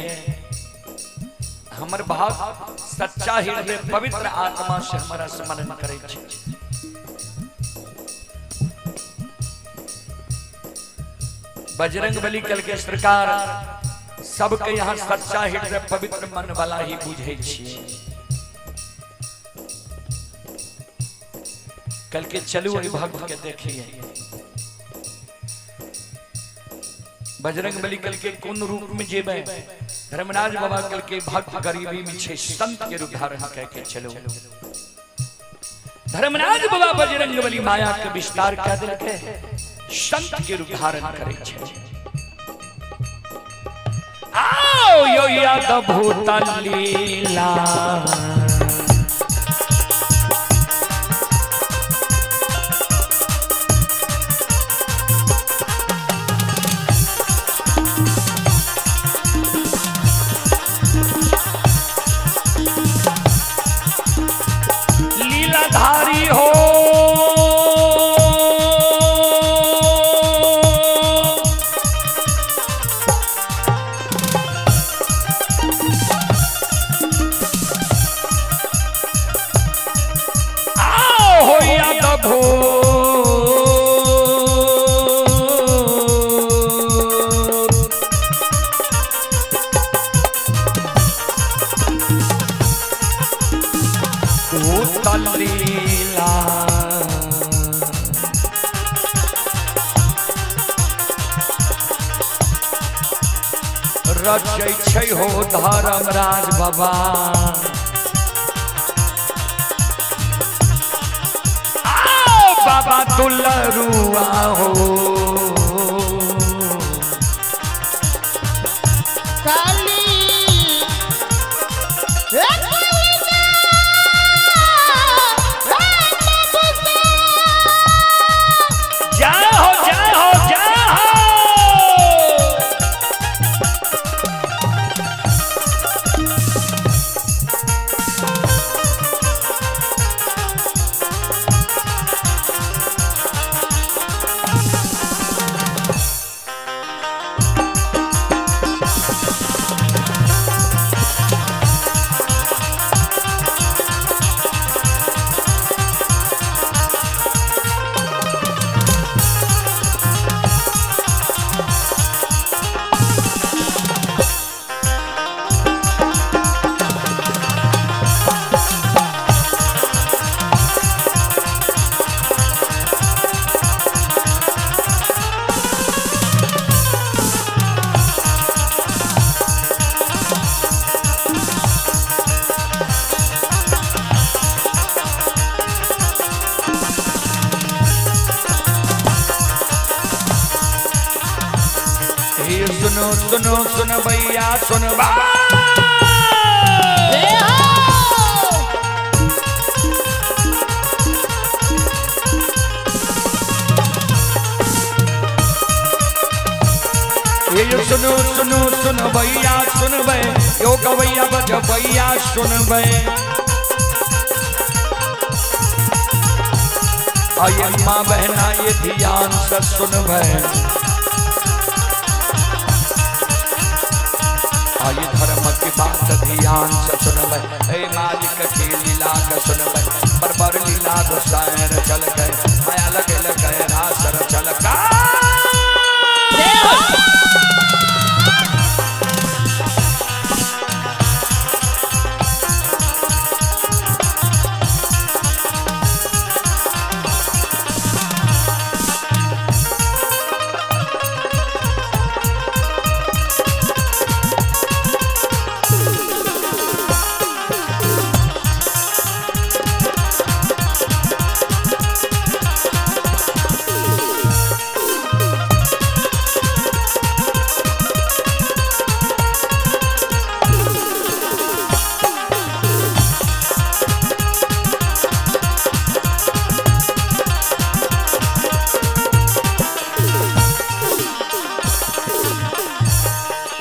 हमर भक्त सच्चा हृदय पवित्र आत्मा से हमारा स्मरण करे छे। बजरंग बली कल के सरकार सबके यहाँ सच्चा हृदय पवित्र मन वाला ही बुझे छियै। कल के चलू ओहि भक्त के देखिए। बजरंग बली कल के कोन रूप में जेबै? धर्मराज बाबा कल के भक्त गरीबी में छै, संत के रूप धारण कह के चलो। धर्मराज बाबा बजरंग बली माया के विस्तार कह देलकै, संत के रूप धारण करे छै। आओ यो याद भूत लीला लीलाधारी हो, आओ हो याद भूत भूत लीला। रचै छै हो धर्मराज बाबा, आओ बाबा दुलरुआ हो। काली ए काली जय हो जय हो जय हो। हे सुनो सुनो सुन भैया सुनबा, ए हो। हे सुनो सुनो सुन भैया सुनबै, यो गवैया बजबैया सुनबै। आये माँ बहना ये ध्यान से सुनबै, आये धर्म की बात ध्यान से सुनबै। हे मालिक की लीला के सुनबै, बरबर लीला गोसाई चल गए, माया लगे लगे रासर चल का।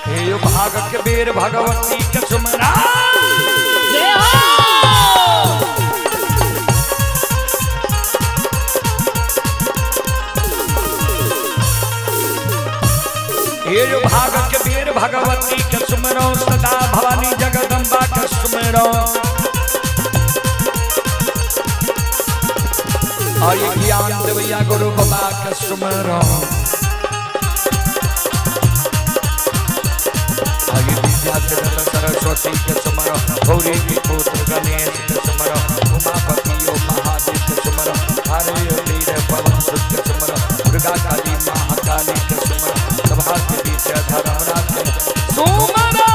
हे भाग के बेर भगवती के सुमरा, जय हो। हे भाग के बेर भगवती के सुमरो, सदा भवानी जगदम्बा के सुमरो। आये ज्ञान देवैया गुरु बाबा के सुमरो। सरस्वती के सुमरो, गौरी के पुत्र गणेश के सुमरो, उमापति ओ महादेव के सुमरो, हरे वीर पवन सुत के सुमरो, दुर्गा काली महाकाली के सुमरो, सभा के बीच धर्मराज के सुमरो।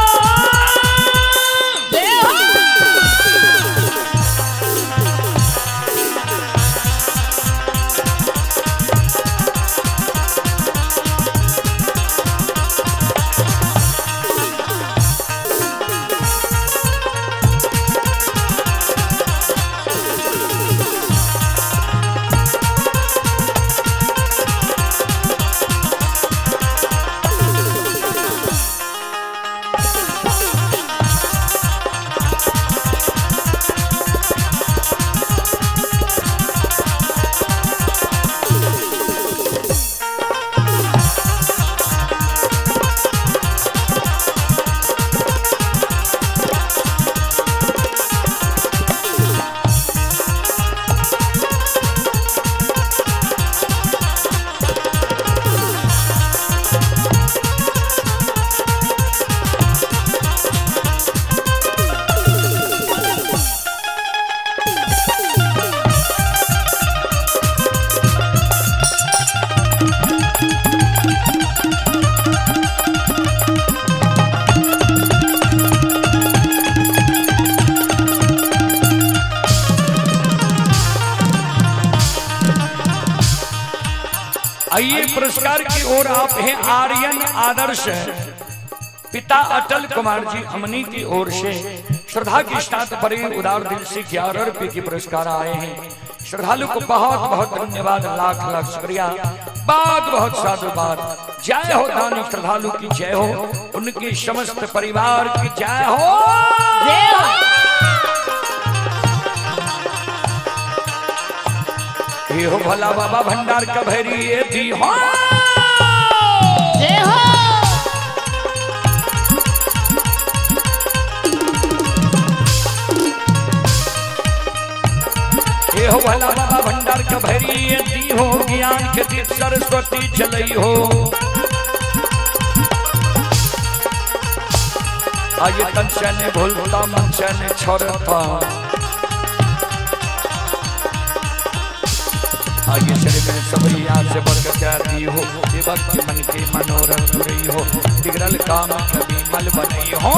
आइए पुरस्कार की ओर आप हैं आर्यन आदर्श पिता अटल कुमार जी अमनी की ओर से श्रद्धा के साथ बड़े उदार दिल से 11 रुपए के पुरस्कार आए हैं। श्रद्धालु को बहुत बहुत धन्यवाद, लाख लाख शुक्रिया, बहुत बहुत साधुवाद। जय हो दानी श्रद्धालु की जय हो, उनके समस्त परिवार की जय हो। ये हो भला बाबा भंडार का भैरी ये दी हो। जय हो। ये हो भला बाबा भंडार का भैरी ये दी हो, ज्ञान के दीप सरस्वती जलई हो। आज तन से ने भूलता मन से ने छोड़ता, आगे शरीर में सबैया से बढ़कर जाती हो, ये भक्त मन के मनोरथ रही हो, बिगड़ल काम कभी मल बनई हो।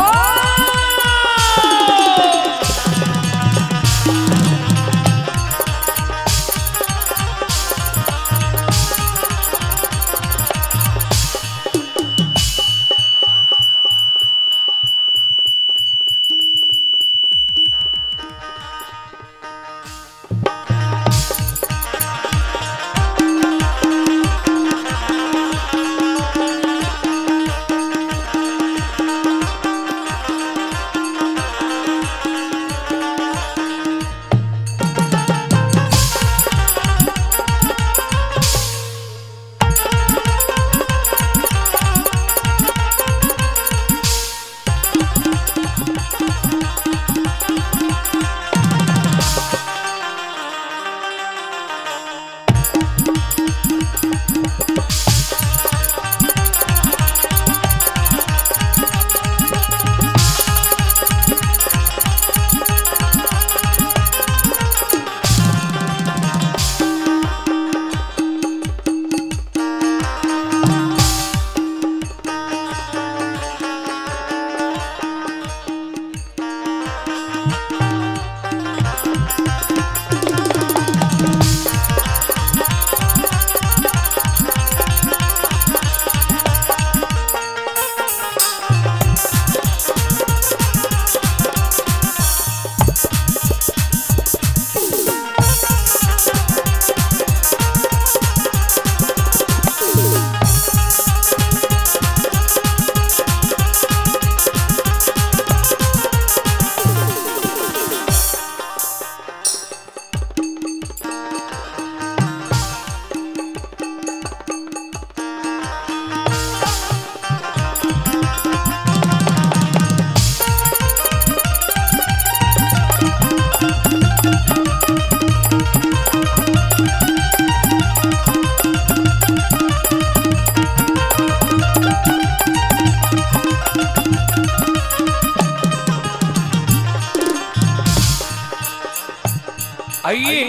आइए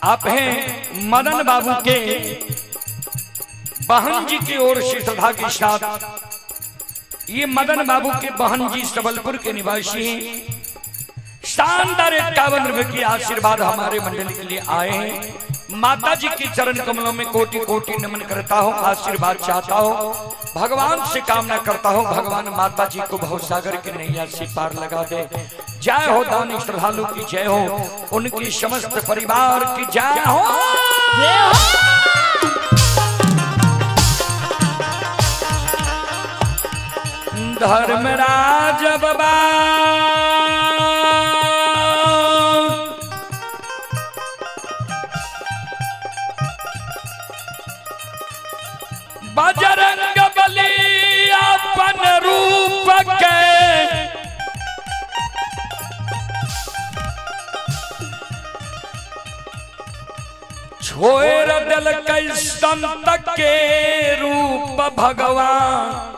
आप हैं मदन बाबू के बहन जी की ओर से श्रद्धा के साथ। ये मदन बाबू के बहन जी सबलपुर के निवासी हैं। शानदार 51 रुपए की आशीर्वाद हमारे मंडल के लिए आए हैं। माता जी के चरण कमलों में कोटि कोटि नमन करता हूँ, आशीर्वाद चाहता हूँ, भगवान से कामना करता हूँ, भगवान माता जी को भवसागर के नैया से पार लगा दे। जय हो दानी श्रद्धालु की जय हो, उनकी समस्त परिवार की जय हो। धर्मराज बाबा बजरंग बली अपन रूप के छोड़ दिलकै संत के रूप भगवान।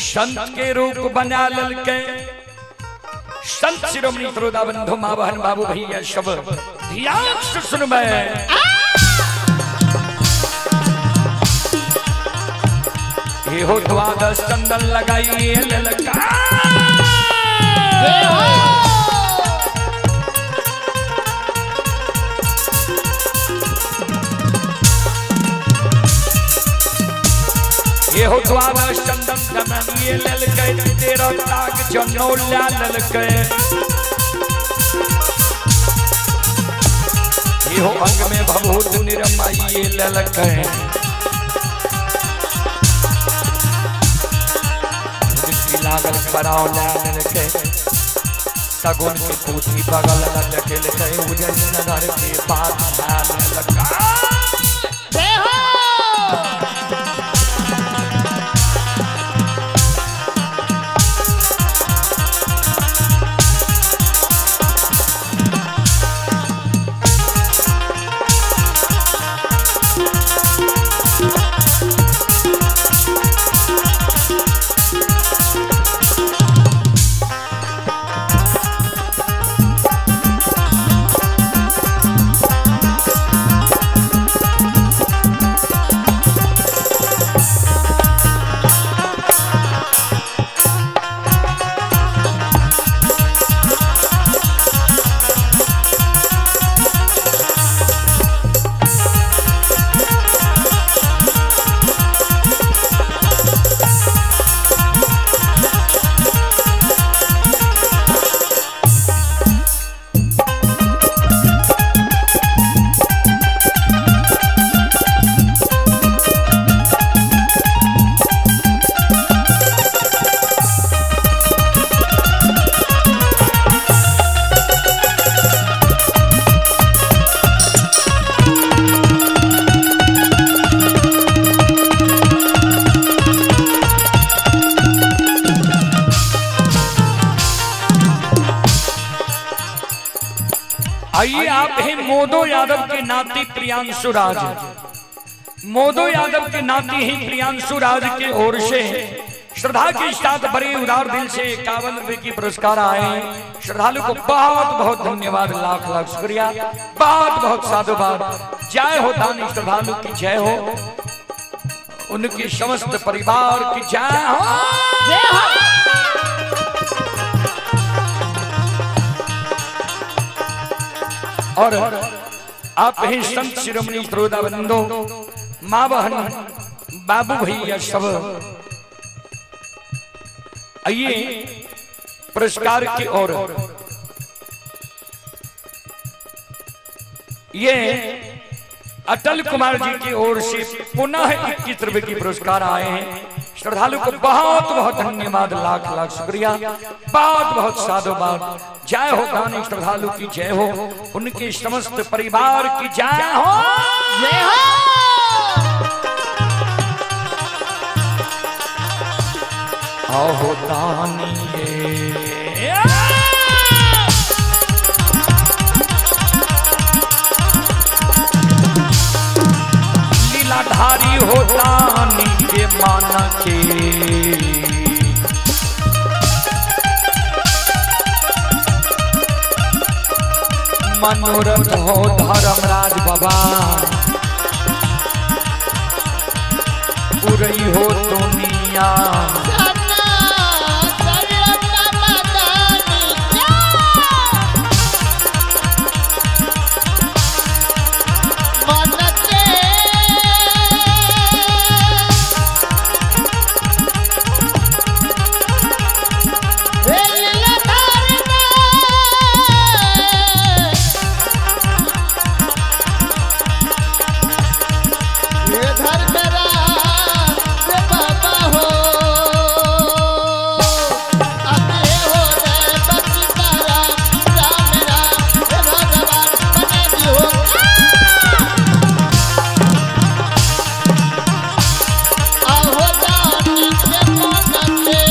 संत के रूप बना ललके संत शिरोमणि त्रोदा बंधु माँ बहन बाबू भैया सब ध्यान से सुनबे। ये हो द्वादश चंदन लगाइए ललका। ये हो द्वादश चंदन जमाइए ललके तेरा ताग जनौला ललके। ये हो अंग में भभूत निरमाइए ललके। लागल खराव ललके सगुन के पूछी बगल ललके ललके उजल नगर के पास ललका। आइए आप हैं मोदो यादव के नाती प्रियांशु राज। मोदो यादव के नाती ही प्रियांशु राज के ओर से श्रद्धा के साथ बड़े उदार दिल से 51 रुपए की पुरस्कार आए। श्रद्धालु को बहुत बहुत धन्यवाद, लाख लाख शुक्रिया, बहुत बहुत साधुवाद। जय हो दानी श्रद्धालु की जय हो, उनके समस्त परिवार की जय हो। और आप ही संत शिरोमणि त्रोदा बंधो माँ बहन बाबू भैया सब आइए पुरस्कार की ओर। ये अटल कुमार जी की ओर से पुनः 21 रुपए की पुरस्कार आए हैं। श्रद्धालु को बहुत बहुत धन्यवाद, लाख लाख शुक्रिया, बहुत बहुत साधुवाद। जय हो दानी श्रद्धालु की जय हो, उनके समस्त परिवार की जय हो। जय हो। आओ दानी लीलाधारी हो दानी के मान के। मनोरथ हो धर्मराज बाबा पुरई हो दुनिया। सना सर बाबा दानी के मन के हे लीलाधार दे ये धर्मराज बाबा हो अबे हो रे बसीतारा राम राम हे भगवान बना दियो आहो दानी के मन के।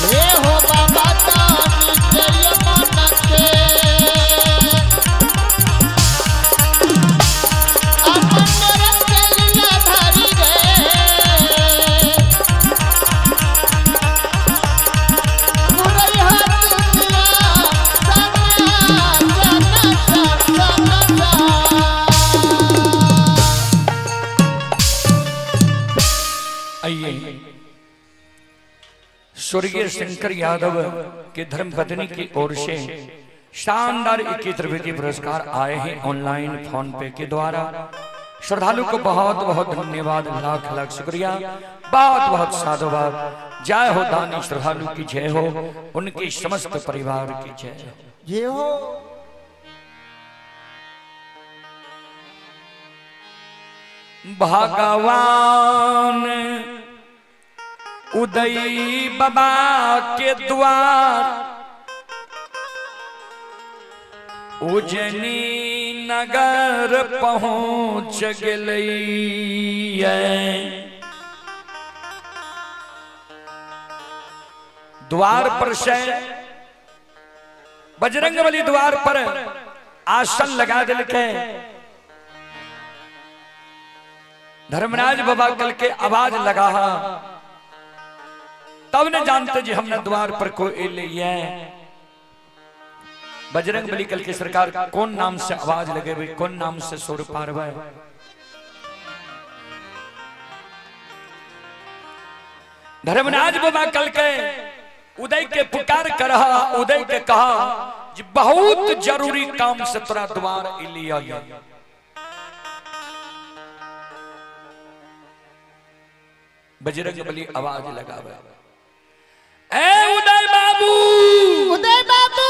हे हो बाबा दानी के ये मन के अपन रख लीलाधारी रे मुरई हाथ दुनिया सना सना सना सना। आइए स्वर्गीय शंकर यादव के धर्मपत्नी की ओर से शानदार 21 रुपए के पुरस्कार आए हैं ऑनलाइन फोन पे के द्वारा। श्रद्धालु को बहुत बहुत धन्यवाद, लाख लाख शुक्रिया, बहुत बहुत साधुवाद। जय हो दानी श्रद्धालु की जय हो, उनके समस्त परिवार की जय हो। जय हो। भगवान उदय बाबा के द्वार उजनी नगर पहुँच गेलैये। द्वार पर से बजरंग बली द्वार पर आसन लगा दिलके। धर्मराज बाबा कल के आवाज लगा, तब न जानते जी हमने द्वार पर कोई लिए। बजरंग बली कल के सरकार कौन नाम से आवाज लगे भाई, कौन नाम से सुर पारवे। धर्मराज बाबा कल के उदय के पुकार करहा, उदय के कहा जी बहुत जरूरी काम से तोरा द्वार इलिया। बजरंग बली आवाज लगावे, ए उदय बाबू, उदय बाबू,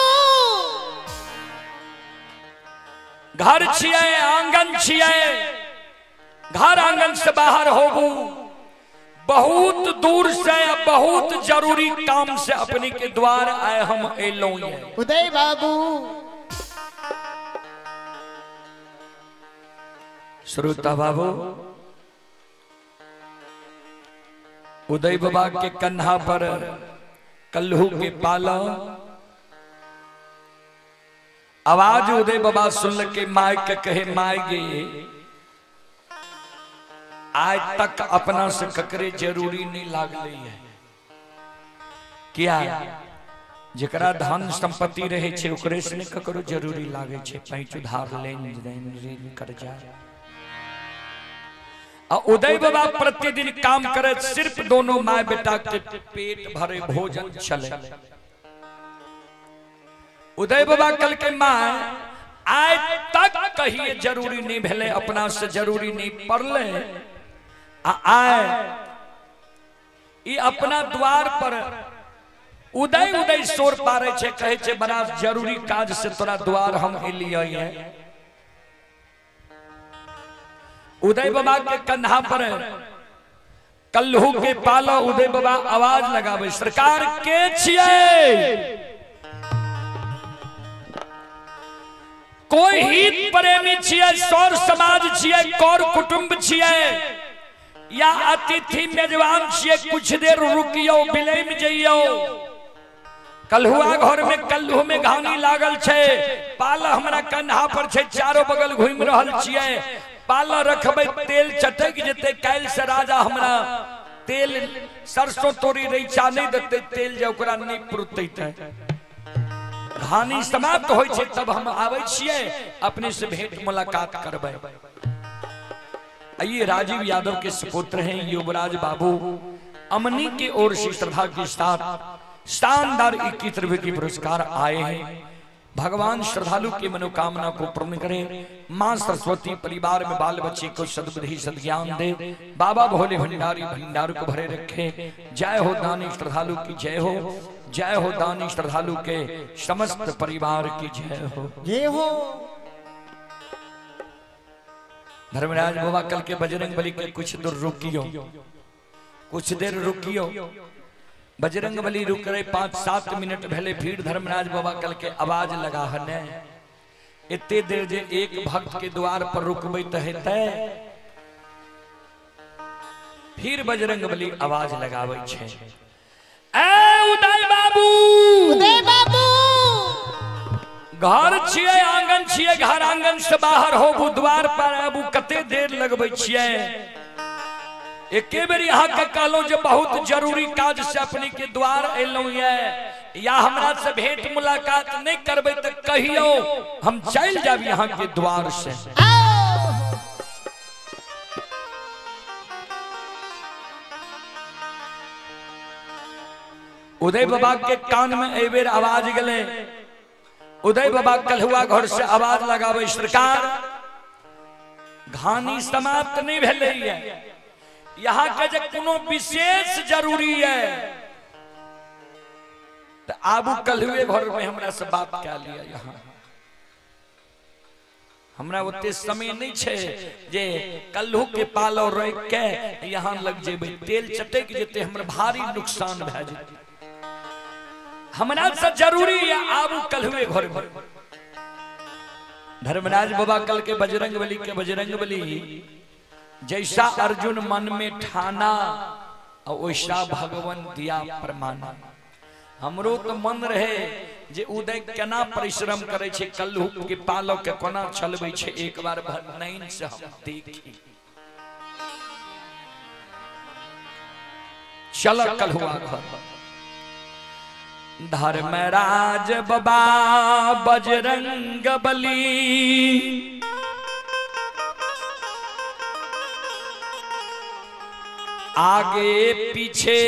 घर छिए आंगन छिए, घर आंगन से बाहर होबू, बहुत दूर से बहुत जरूरी काम से अपने के द्वार आए हम एलो। उदय बाबू। श्रोता बाबू, उदय बाबा के कन्हा पर कल्हू के पाला आवाज उदय बाबा सुन के my के कहे, my गे आज तक अपना से ककरे जरूरी नहीं लागले है। क्या जकरा धन संपत्ति रहे छे ओकरे से नहीं ककरो जरूरी लागे छे, पैंच उधार लेन देन ऋण कर्जा। आ उदय बाबा प्रतिदिन काम करे, सिर्फ दोनों my बेटा के पेट भरे भोजन चले। उदय बाबा कल के my आज तक कहिए जरूरी नहीं भेले, अपना से जरूरी नहीं पड़ले। आ आए ई अपना द्वार पर उदय उदय शोर पारे छे, कहे छे बड़ा जरूरी काज से तोरा द्वार हम एलियै है। उदय बाबा के कंधा पर कल्हू के पाला उदय बाबा आवाज लगावे, सरकार के छियै कोई हित प्रेमी छियै, सौर समाज छियै, कौर कुटुंब छियै या अतिथि मेजबान छियै, कुछ देर रुकियो बिलैम जइयो। कल्हुआ घर में कल्हू में घानी लागल छै, पाला हमरा कन्हा पर छै, चारों बगल घूमि रहल छियै, पाला रखबै तेल चटक जेतै, काल्हि से राजा हमरा तेल सरसों तोरी रैचा नहीं देतै, तेल जे ओकरा नहीं पुरतै। ते घानी समाप्त होइ छै तब हम आबै छियै, अपने से भेंट मुलाकात करबै। ये राजीव यादव के सुपुत्र हैं युवराज बाबू, अमनी के ओर से श्रद्धा के साथ शानदार 21 रुपए की पुरस्कार आए हैं। भगवान श्रद्धालु की मनोकामना को पूर्ण करें। मां सरस्वती परिवार में बाल बच्चे को सद्बुद्धि सद्ज्ञान दे। बाबा भोले भंडारी भंडार को भरे रखे। जय हो दानी श्रद्धालु की जय हो, जय हो दानी श्रद्धालु के समस्त परिवार की जय हो, जय हो। धर्मराज बाबा कल के बजरंग बली के कुछ दूर रुकियो, कुछ देर रुकियो। बजरंग बली रुक रहे 5-7 मिनट भले, फिर धर्मराज बाबा कल के आवाज लगा हने, इतने देर जे एक भक्त के द्वार पर रुकबे त हेतै। फिर बजरंग बली आवाज लगाबै छै, ए उदय बाबू, उदय बाबू, घर छियै आंगन छियै, घर आंगन से बाहर होबू, द्वार पर आबू, कते देर लगबै छियै? एके बेर यहाँ के कहलहुं जे बहुत जरूरी काज से अपने के द्वार एलहुं ये, या हमरा से भेंट मुलाकात नहीं करबै त कहियो हम चल जाब यहाँ के द्वार से। उदय बाबा के कान में एहि बेर आवाज गेलै। उदय बाबा कलहुआ घर से आवाज लगाबै, सरकार घानी समाप्त नहीं भेलै ये, यहाँ के जे कोनो विशेष जरूरी है तो आबू कलहुए घर में हमरा से बात कए लिया। यहाँ हमरा ओते समय नहीं छे जे कल्हू के पालो रोक के यहाँ लग जेबै, तेल चटक जेतै, हमर भारी नुकसान भए जेतै। हमरा से जरूरी है आबू कलहुए घर में। धर्मराज बाबा कल के बजरंग बली के बजरंग बली जैसा अर्जुन मन में ठाना और वैसा भगवान दिया प्रमाण। हमरो तो मन रहे जे उदय केना परिश्रम करे छे, कल्हू के पालो के कोना चलबै छे, एक बार नैन से हम देखी। चल कल्हुआ घर। धर्मराज बाबा बजरंग बली आगे पीछे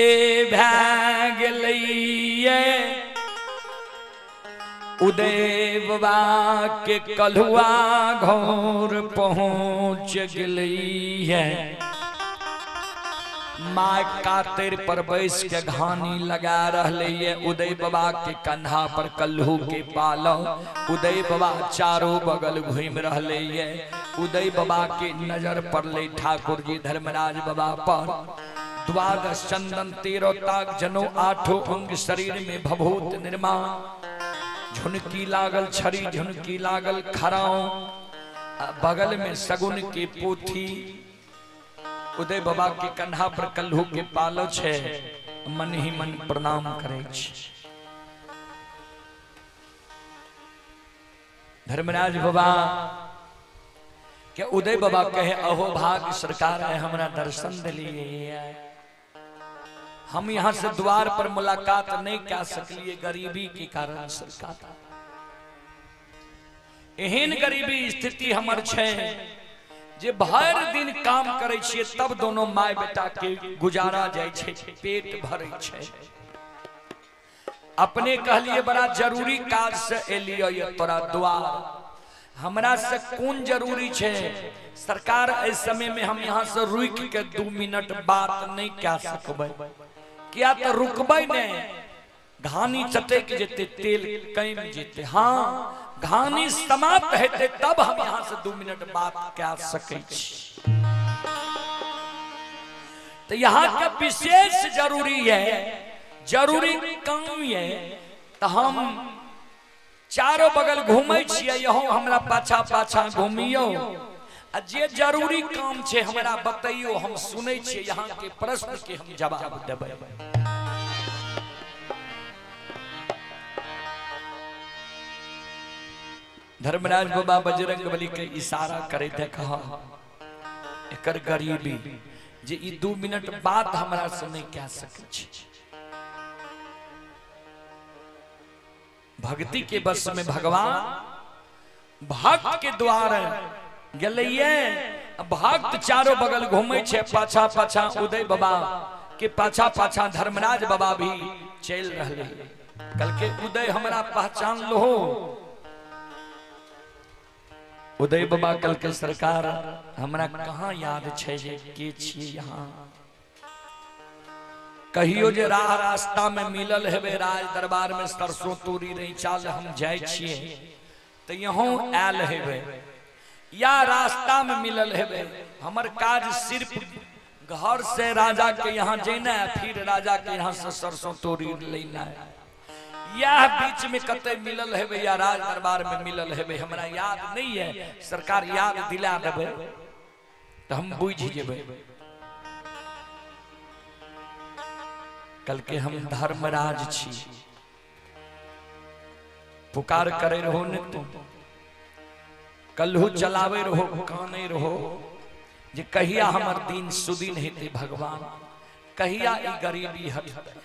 भै गेलैये, उदय बाबा के कलहुआ घर पहुँच गेलैये। माँ कातिर पर बैस के घानी लगा रहले, उदय बाबा के कंधा पर कल्हू के पालो। उदय बाबा चारों बगल घूम रहले। उदय बाबा के नजर पड़ले ठाकुर जी धर्मराज बाबा पर। द्वादश चंदन तेरो ताक जनो आठों अंग शरीर में भभूत निर्माण। झुनकी लागल छड़ी, झुनकी लागल खराओ, बगल में सगुन के पोथी। उदय बाबा के कंधा पर कल्हू के पालो छे, मन ही मन प्रणाम करे छे। धर्मराज बाबा के उदय बाबा कहे, अहो भाग सरकार है हमरा दर्शन दिलिए, हम यहाँ से द्वार पर मुलाकात नहीं कर सकलिए गरीबी के कारण। सरकार एहन गरीबी स्थिति हमर छे जे भर दिन काम करे छिए तब दोनों my बेटा के गुजारा जाय छे, पेट भरे छे। अपने कहलिए बड़ा जरूरी काज से एलियो ये तोरा द्वार, हमरा से कौन जरूरी छे सरकार? इस समय में हम यहाँ से रुक के 2 मिनट बात नहीं कह सकबै, किया तो रुकबै नहीं, घानी चटक जेते, तेल कम जेते। हाँ घानी समाप्त हेतै तब हम यहाँ से 2 मिनट बात कह सकै छी। तो यहाँ के विशेष जरूरी है, जरूरी काम है, तो हम चारों बगल घूमै छियै, यहो हमरा पाछा पाछा घूमियो, आ जे जरूरी काम छे हमरा बतैयो, हम सुनै छियै, यहाँ के प्रश्न के हम जवाब देबै। धर्मराज बाबा बजरंग बली के इशारा करे थे, कहा एकर गरीबी जे ई 2 मिनट बात हमरा से नहीं कह सकै छै। भक्ति के बस में भगवान भक्त के द्वार गेलैये, भक्त चारो बगल घूमै छै, पाछा पाछा उदय बाबा के पाछा पाछा धर्मराज बाबा भी चलि रहले। कल के उदय हमरा पहचान लो। उदय बाबा कल के सरकार हमरा कहाँ याद छै जे के छियै यहाँ, कहियो जे राह रास्ता में मिलल हेबे राज दरबार में सरसों तोरी रही चाल हम जाय छियै तो यहाँ आयल हेबे या रास्ता में मिलल हेबे। हमर काज सिर्फ घर से राजा के यहाँ जेना है, फिर राजा के यहाँ से सरसों तोरी लेना है, यह बीच में कते मिलल हेबे या राज दरबार में मिलल हेबे हमरा याद नहीं है। सरकार याद दिला देबे तो हम बुझ जेबे। कल के हम धर्मराज छी, पुकार करे रहो ने तू, कल्हू चलावे रहो, काने रहो जे कहिया हमर दिन सुदिन हेते भगवान, कहिया ई गरीबी हटते।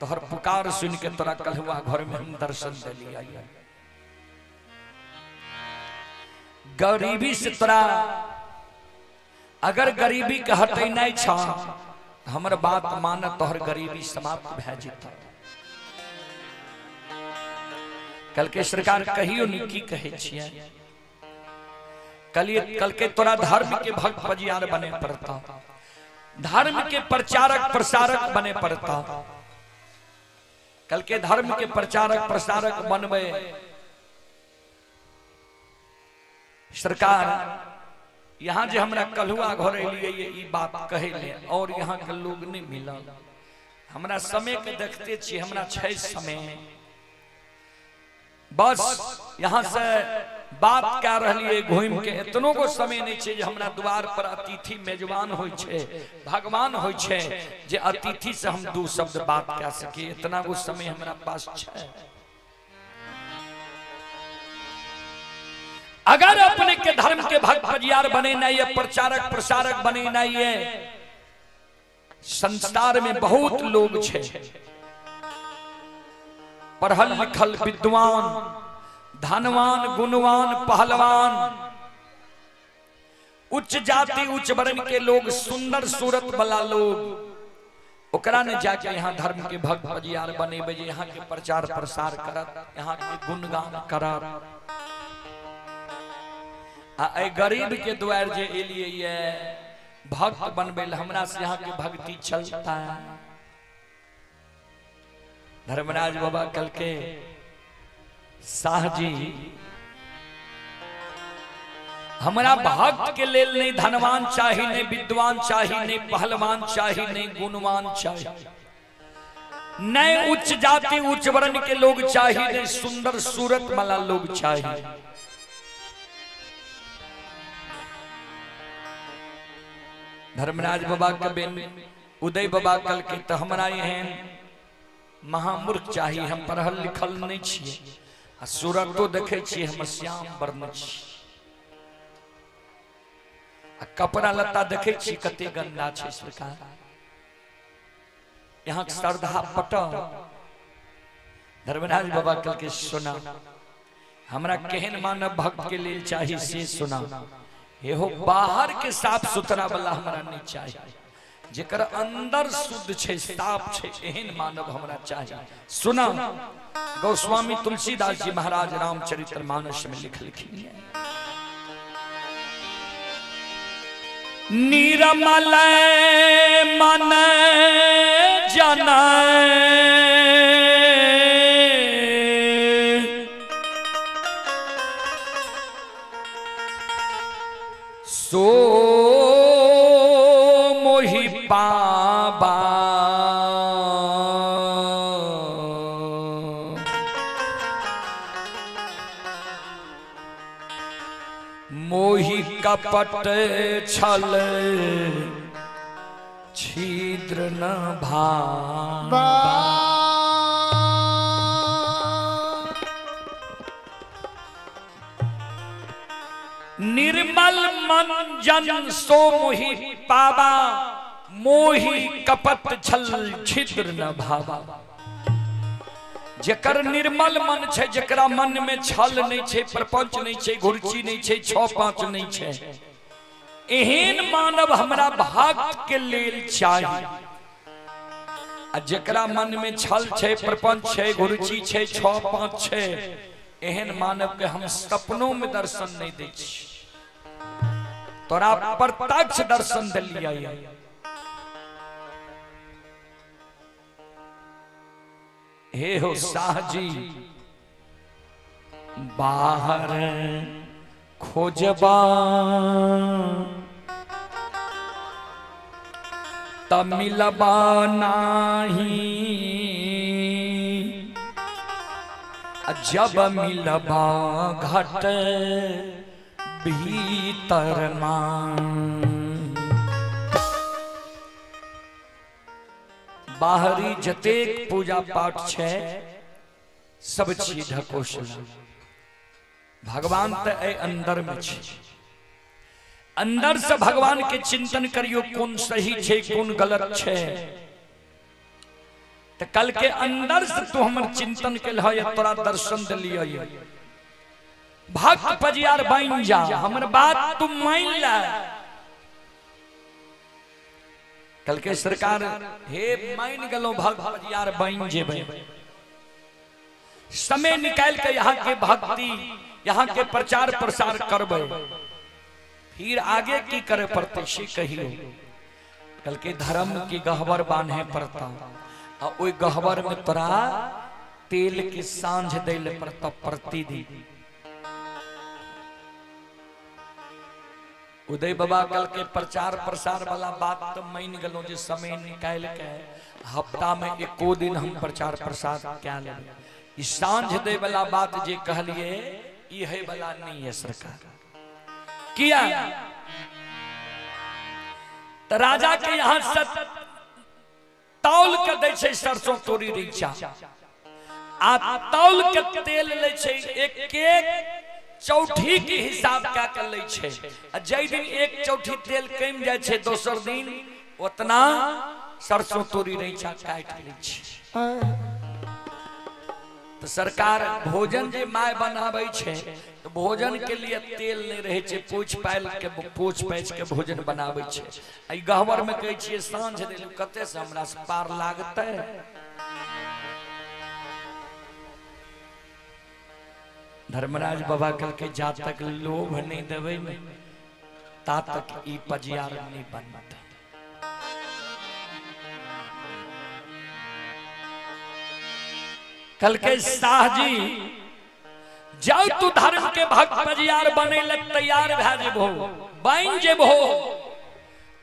तोहर पुकार सुन के तोरा कल्हुआ घर में हम दर्शन दिलियै। गरीबी से तोरा अगर गरीबी के हटे नहीं छ हमर बात मान, तोहर गरीबी समाप्त भए जेतौ। कल के सरकार कहियो नहीं की कहै छियै, कल के तोरा धर्म के भक्त पजियार बने पड़ता, धर्म के प्रचारक प्रसारक बने पड़ता। कल के धर्म के प्रचारक प्रसारक बनबे सरकार। यहाँ जे हमरा कल्हुआ घर एलियै ई बात कहै ले और यहाँ के लोग नहीं मिलल। हमरा समय के देखते छी, हमरा छै समय, बस यहाँ से बात कए रहलियै घूमि के, एतनो गो समय नहीं छै जे हमरा द्वार पर अतिथि मेजबान होइ छै, भगवान होइ छै जे अतिथि से हम 2 शब्द बात कए सकी, इतना गो समय हमरा पास छै। अगर अपने के धर्म के भक्त पजियार बनेनाइ है, प्रचारक प्रसारक बनेनाइ है, संसार में बहुत लोग छै पढ़ल लिखल विद्वान, धनवान, गुणवान, पहलवान, उच्च जाति उच्च वर्ण के लोग, सुंदर सूरत वाला लोग, ओकरा ने जाके यहाँ धर्म के भक्त पजियार बनेबै जे यहाँ के प्रचार प्रसार करत, यहाँ के गुणगान करत। आ एहि गरीब के द्वार जे एलियै ये भक्त बनबै लए, हमरा से यहाँ के भक्ति चलता है। धर्मराज बाबा कल के शाह जी हमरा भक्त के लेल नहीं धनवान चाही, नहीं विद्वान चाही, नहीं पहलवान चाही, नहीं गुणवान चाही, नहीं उच्च जाति उच्च वर्ण के लोग चाही, नहीं सुंदर सूरत वाला लोग चाही। धर्मराज बाबा के बेन उदय बाबा कल के तो हमरा एहन महामूर्ख चाही, हम पढ़ल लिखल नहीं छियै आ सूरतो देखै छियै हम श्याम वर्ण छी आ कपड़ा लत्ता देखै छियै कते गंदा छै सरकार, यहाँ श्रद्धा पटल। धर्मराज बाबा कल के सुना हमरा केहन मानव भक्त के लेल चाही से सुना, एहो बाहर के साफ सुथरा वाला हमरा नहीं चाही, जेकर अंदर शुद्ध छै साफ छै एहन मानव हमरा चाही। सुना गोस्वामी तुलसीदास जी महाराज रामचरित्र मानस में लिखलखिन, निरमल मन जन सो मोहि पाबा, मोहि कपट छल छिद्र न भाबा। निर्मल मन जन सो मोहि पाबा, मोहि कपट छल छिद्र न भावा। जेकर निर्मल मन छै, जेकरा मन में छल नहीं छै, प्रपंच नहीं छै, घुर्ची नहीं छै, छह पांच नहीं छै, एहन मानव हमरा भक्त के लेल चाही। आ जेकरा मन में छल छै, प्रपंच छै, घुर्ची छै, छह पांच छै, एहन मानव के हम सपनों में दर्शन नहीं दै छी। तोरा प्रत्यक्ष दर्शन दिलियै। हे हो शाह जी, बाहर खोजबा त मिलबा नाही, जब मिलबा घट भीतर मां। बाहरी जतेक पूजा पाठ छै सब छी ढकोसला। भगवान तऽ एहि अंदर में छै। अंदर से भगवान के चिंतन करियो, कोन सही छै कोन गलत छै। तऽ कल के अंदर से तू हमर चिंतन के लह, तोरा दर्शन दिलियै। भक्त पजियार बन जा, हमर बात तू मान ले। कल के सरकार हे मान गेलो, भक्त पजियार बन जेबै। समय निकाल के यहाँ के भक्ति, यहाँ के प्रचार प्रसार करबै। फिर आगे की करे पड़ते से कहियो। कल के धर्म की गहबर बांधे पड़ता, आ ओई गहबर में तोरा तेल के सांझ दै ले पड़ता प्रतिदिन। उदय बाबा कल के प्रचार प्रसार वाला बात तो मान गेलो जे समय निकाल के हफ्ता में एको दिन हम प्रचार प्रसार क्या लेबै। ई सांझ दै वाला बात जे कहलिए ई है वाला नहीं है सरकार। किया तो राजा के यहाँ से तौल के दै छै सरसों तोरी रैचा, आ तौल के तेल लै छै एक एक चौठी के हिसाब कए के लै छै। आ जाहि दिन एक चौठी तेल कमि जाइ छै दोसर दिन उतना सरसों तोरी रैचा काटि लै छै। तो सरकार भोजन जे my बनाबै छै तो भोजन के लिए तेल नहीं रहे छै, पोछ पाइल के पोछ पाइच के भोजन बनाबै छै। आ ई गहबर में कहै छियै साँझ देलू, कते से हमरा से पार लागतै। धर्मराज बाबा कहलकै जा तक लोभ नहीं देबै ने ता तक ई पजियार नहीं बनतै। कहलकै शाह जी जाउ तू धर्म के भक्त पजियार बने ले तैयार भए जेबहो, बन जेबहो,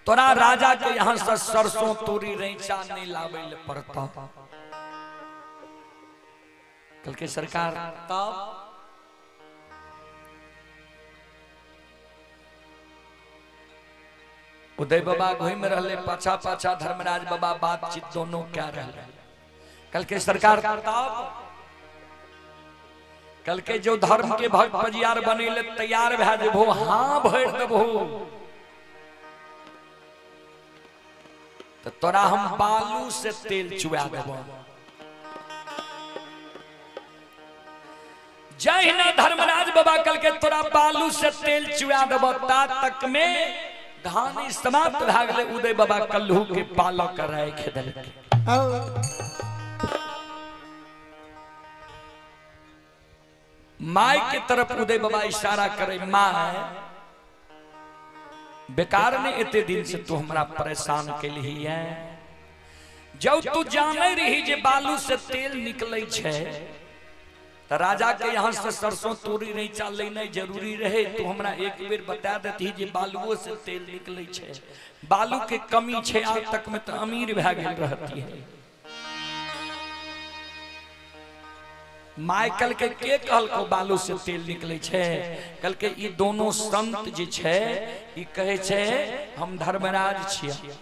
तोरा राजा के यहाँ से सरसों तोरी रैचा नहीं लाबै ले पड़ता। कहलकै सरकार तब उदय बाबा घूमि रहले, पाछा पाछा धर्मराज बाबा बातचीत दोनों क्या रहले। कहलकै सरकार तब कहलकै जो धर्म के भक्त पजियार बने ले तैयार भए जेबहो, हाँ भरि देबहो, तो तोरा हम बालू से तेल चुआ देबो। जहिना धर्मराज बाबा कहलकै तोरा बालू से तेल चुआ देबो, ता तक में कहानी समाप्त भए गेलै। उदय बाबा कल्हू के पालक राखि देलकै। My के तरफ उदय बाबा इशारा करे, my बेकार ने एते दिन से तू हमरा परेशान केलही है। जब तू जाने रही जे बालू से तेल निकले छै त राजा के यहाँ से सरसों तोरी नहीं चाल लेना जरूरी रहे, तू हमरा एक बेर बता देती जे बालुओ से तेल निकले छै, बालू के कमी छै, आज तक में तो अमीर भए गेल रहती है। माइकल के कहलको बालू से तेल निकले छै? कहलकै ई दोनों संत जे छै ई कहै छै हम धर्मराज छियै,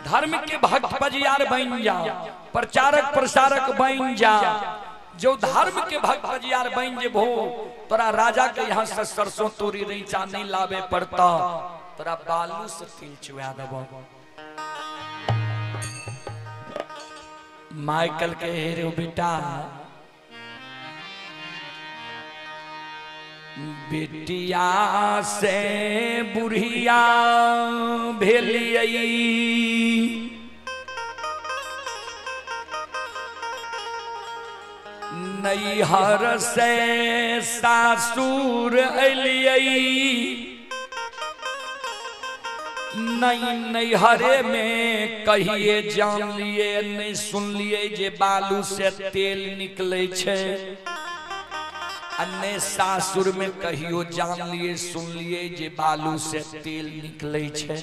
धर्म के भक्त पजियार बन जा, प्रचारक प्रसारक बन जा, जो धर्म के भक्त बजियार बन जेबो तोरा राजा के यहाँ से सरसों तोरी रैचा नहीं लावे पड़ता, तोरा बालू से तेल चुआ देबो। माइकल के हे रे बेटा, बेटिया से बुढ़िया भेलियै, नैहर से सासुर एलियै, नहीं नैहरे में कहिए जान लिए नहीं सुनलिए जे बालू से तेल निकले छै, अन्य सासुर में कहियो जान लिए सुन लिए जे बालू से तेल निकले छै।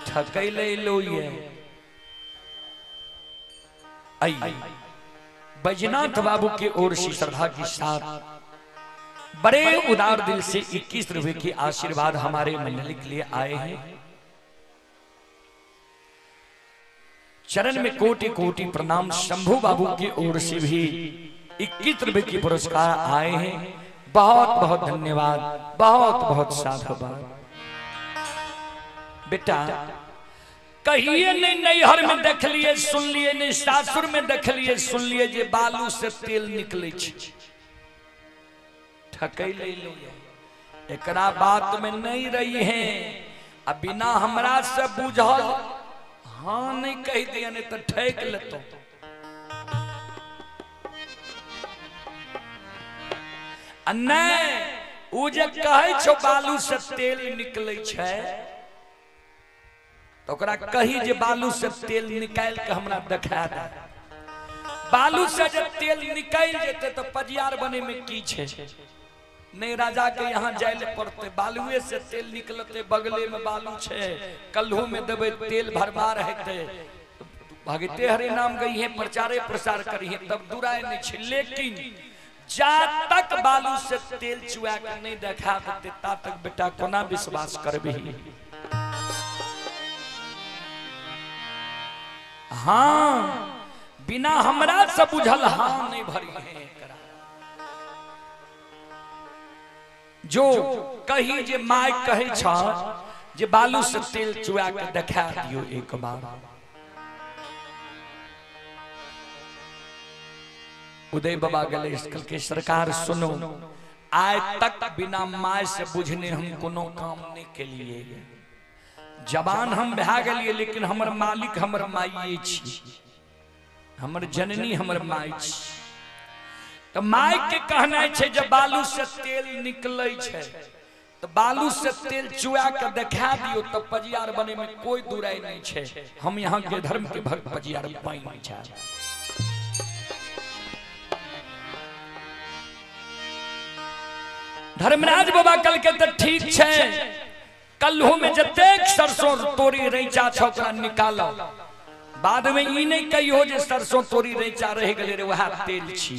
ठकै ले लो ये। आइए बैजनाथ बाबू के ओर से श्रद्धा के साथ बड़े उदार दिल से 21 रुपए के आशीर्वाद हमारे मंडली के लिए आए हैं। चरण में कोटि कोटि प्रणाम। शंभू बाबू की ओर से भी 21 रुपए के पुरस्कार आए हैं। बहुत बहुत धन्यवाद, बहुत बहुत साधुवाद। बेटा कहिए नहीं नैहर में देख लिए सुन लिए, नहीं सासुर में देख लिए सुन लिए जे बालू से तेल निकले छै। ठकै ले लो एकरा बात में नहीं रही है। अब बिना हमरा से बुझल हाँ नहीं कह दिया नहीं तो ठक लेतो। नहीं उ जे कहै छौ बालू से तेल निकले छै तो ओकरा कही जे बालू से तेल निकाल के हमरा देखा दे। बालू से जे तेल निकाल जेते तो पजियार बने में की छै? नहीं राजा के यहाँ जाय ले पड़ते, बालुए से तेल निकलते, बगले में बालू छै, कल्हू में देबै तेल भरमार हेतै। भगते हरे नाम गई है, प्रचारे प्रसार करी है, तब दुराय नहीं छै। लेकिन जा तक बालू से तेल चुआ के नहीं देखा देते ता तक बेटा कोना विश्वास करबही। हाँ बिना हमरा से बुझल हाँ नहीं भरी है। जो कही जे my कहे छ जे बालू से तेल चुआ के देखा दियो एक बार। उदय बाबा गले के सरकार सुनो, आय तक बिना my से बुझने हम कोनो काम नहीं के लिए। जवान हम भए गेलिए लेकिन हमर मालिक हमर माइये छी, हमर जननी हमर my छी। तो my के कहना छै जब बालू से तेल निकले छै तो बालू से तेल चुआ के देखा दियो तो पजियार बने में कोई दुराई नहीं छै। हम यहाँ के धर्म के भक्त पजियार बन जाए। धर्मराज बाबा कल के तो ठीक छै, कल्हू में जतेक सरसों तोरी रैचा छौ ओकरा निकालो। बाद में ई नहीं कहियो जे सरसों तोरी रैचा रह गेलै रे वह तेल छी।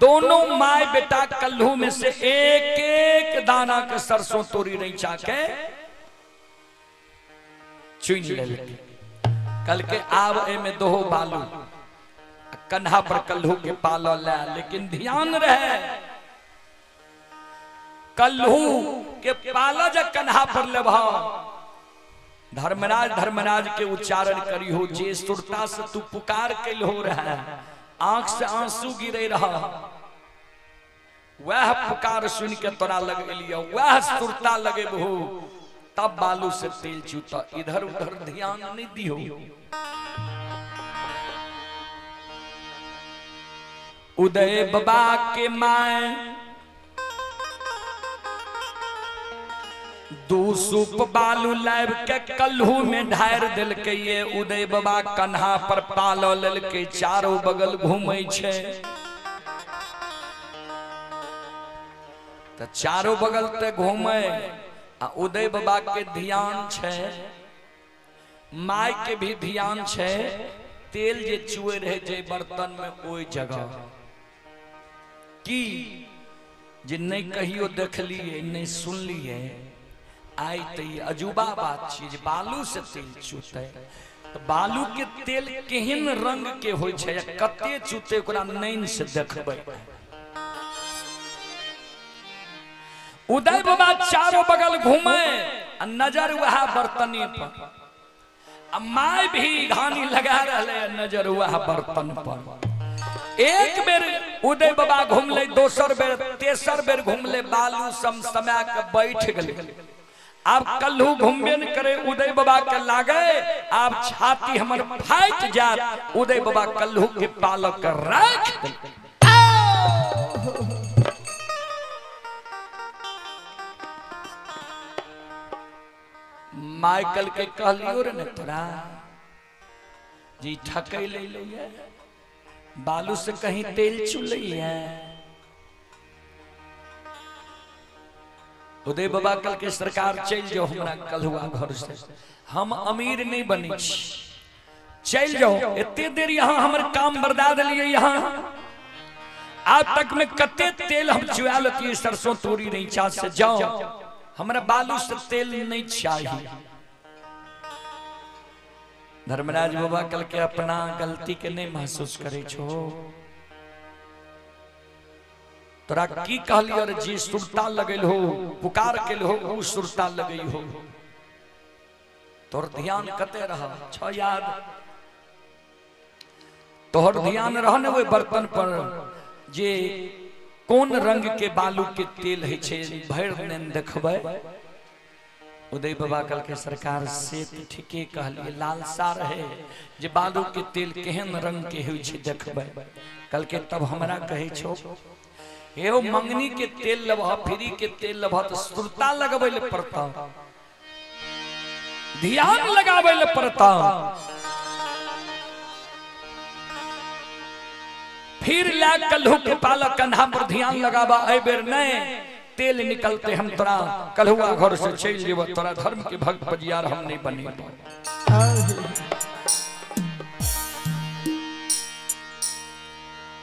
दोनों my बेटा कल्हू में से एक एक दाना के सरसों तोरी रैचा के चुन लेलकै। कल के आब एमे दोहो बालू कन्हा पर कल्हू के पालो ले, लेकिन ध्यान रहे कल्हू के पाला जब कन्हा पर लेबह धर्मराज धर्मराज के उच्चारण करी हो, जे सुरता से तू पुकार के हो रहा, आंख से आंसू गिरे रहा, वह पुकार सुन के तोरा लग लिया, वह सुरता लगे बहु, तब बालू से तेल चूता। इधर उधर ध्यान नहीं दियो। उदय बाबा के my दू सूप बालू लाब के कल्हू में ढार दिलकै। ये उदय बाबा कन्हा पर पालो ललके चारों बगल घूमै छै। त चारों बगल ते घूमै आ उदय बाबा के ध्यान छै, my के भी ध्यान छै, तेल जे चुए रहे जे बर्तन में ओई जगह की जे नहीं कहियो देखलिए नहीं सुनलिए। आइ त ई अजूबा बात छी जे बालू से तेल चूतै। तऽ बालू के तेल केहन रंग के होइ छै, कते चूते ओकरा नैन से देखबै। उदय बाबा चारो बगल घूमे आ नजर वएह बर्तने पर, आ my भी घानी लगा रहले नजर वएह बर्तन पर। एक बेर उदय बाबा घूमले, दोसर बेर, तेसर बेर घूमले, बालू सम समय के बैठ गेले। आब कल्हू घूमबे न करे, उदय बाबा के लागे आब छाती हमर फाटि जात। उदय बाबा कल्हू के पालक राख देलकै। माइकल के कहलियो रे ने तोरा जी ठकै ले ले, बालू से कहीं तेल चुलैया। उदय बाबा कल के सरकार चल जाओ हमरा कलहुआ घर से, हम अमीर नहीं बनी छी, चल जाओ। एते देर यहाँ हमर काम बर्दाद लिए, यहाँ आज तक में कते तेल हम चुआ लेती, सरसों तोरी नहीं चाह से, जाओ हमरा बालू से तेल नहीं चाहिए। धर्मराज बाबा कल के अपना गलती के नहीं महसूस करे छो, तोरा की कहलियो रे जी सुरता लगल हो, पुकार के हो, उ सुरता लगई हो, तोर ध्यान कते रह छ याद, तोहर ध्यान रह ने ओहि बर्तन पर जे कोन रंग के बालू के तेल है छे, भरि दिन देखबै। उदय बाबा कल के सरकार से ठीके कहलिए, लालसा रहे जे बालू के तेल केहन रंग के होइ छे देखबै। कल के तब हमरा कहै छो हे मंगनी के तेल लबह, फ्री के तेल लबह, तो सुरता लगबै ले पड़ता, ध्यान लगाबै ले पड़ता। फिर ला कल्हू के पालक कंधा पर ध्यान लगाबा, एहि बेर नहीं तेल निकलते हम तोरा कलहुआ घर से चल जेब, तोरा धर्म के भक्त बजियार हम नहीं बने।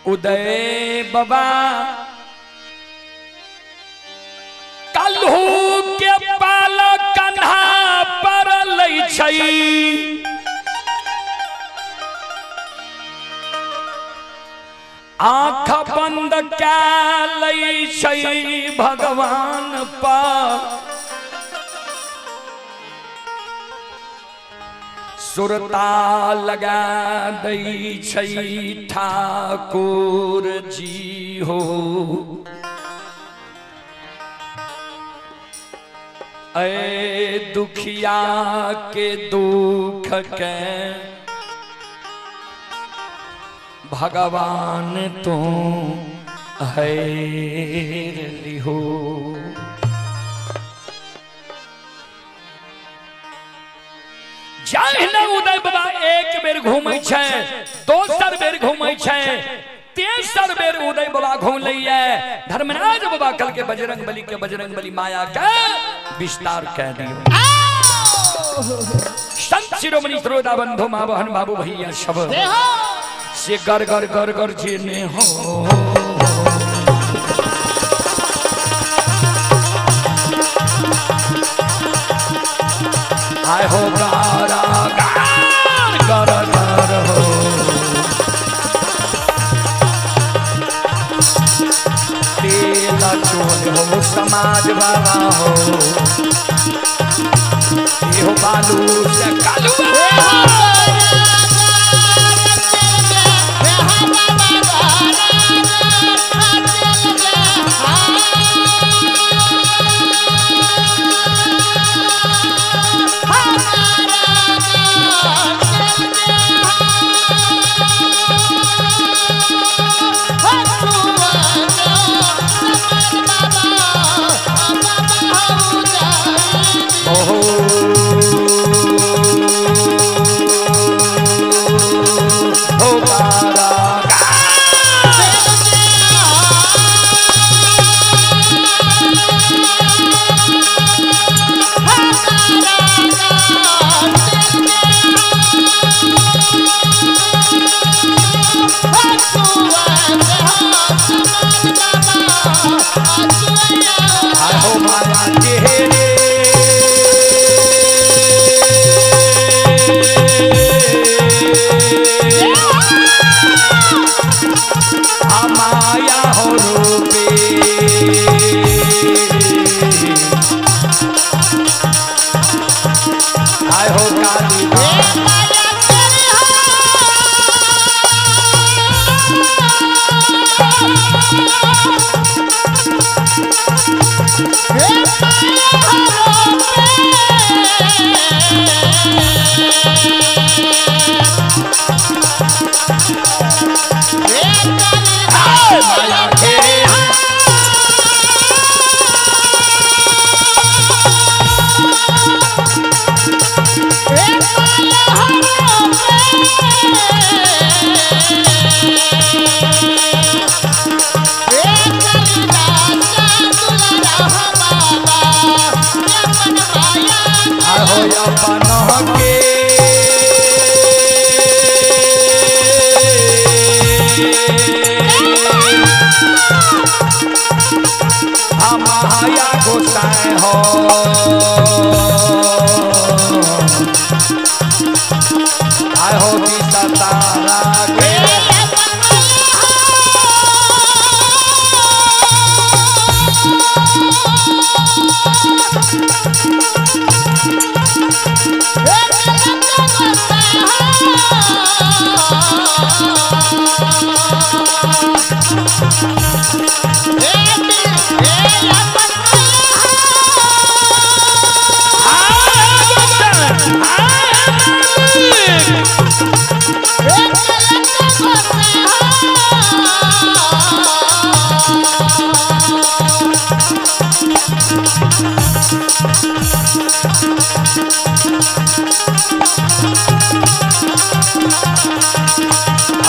उदय बाबा कल्हू के पालक कंधा पर लै छै, आँख बंद कै लै छै भगवान पर, सुरता लगा दै छै ठाकुर जी हो। ऐ दुखिया के दुख के भगवान तू हैर लिहो। जहिना उदय बाबा एक बेर घूमै छै, दोसर बेर घूमै छै, तेसर बेर उदय बाबा घूमलैया। धर्मराज बाबा कल के बजरंग बली के बजरंग बली माया के विस्तार कह दियो। संत शिरोमणि श्रोता बंधु माँ बहन बाबू भैया सब से गर गर गर गर जेने हो। आए हो गारा गार गर गर हो, तेल चोर हो समाज बाबा हो, ये हो बालू से कालू। ओहो। माया गोसाई हो। आय हो दिशा तारा के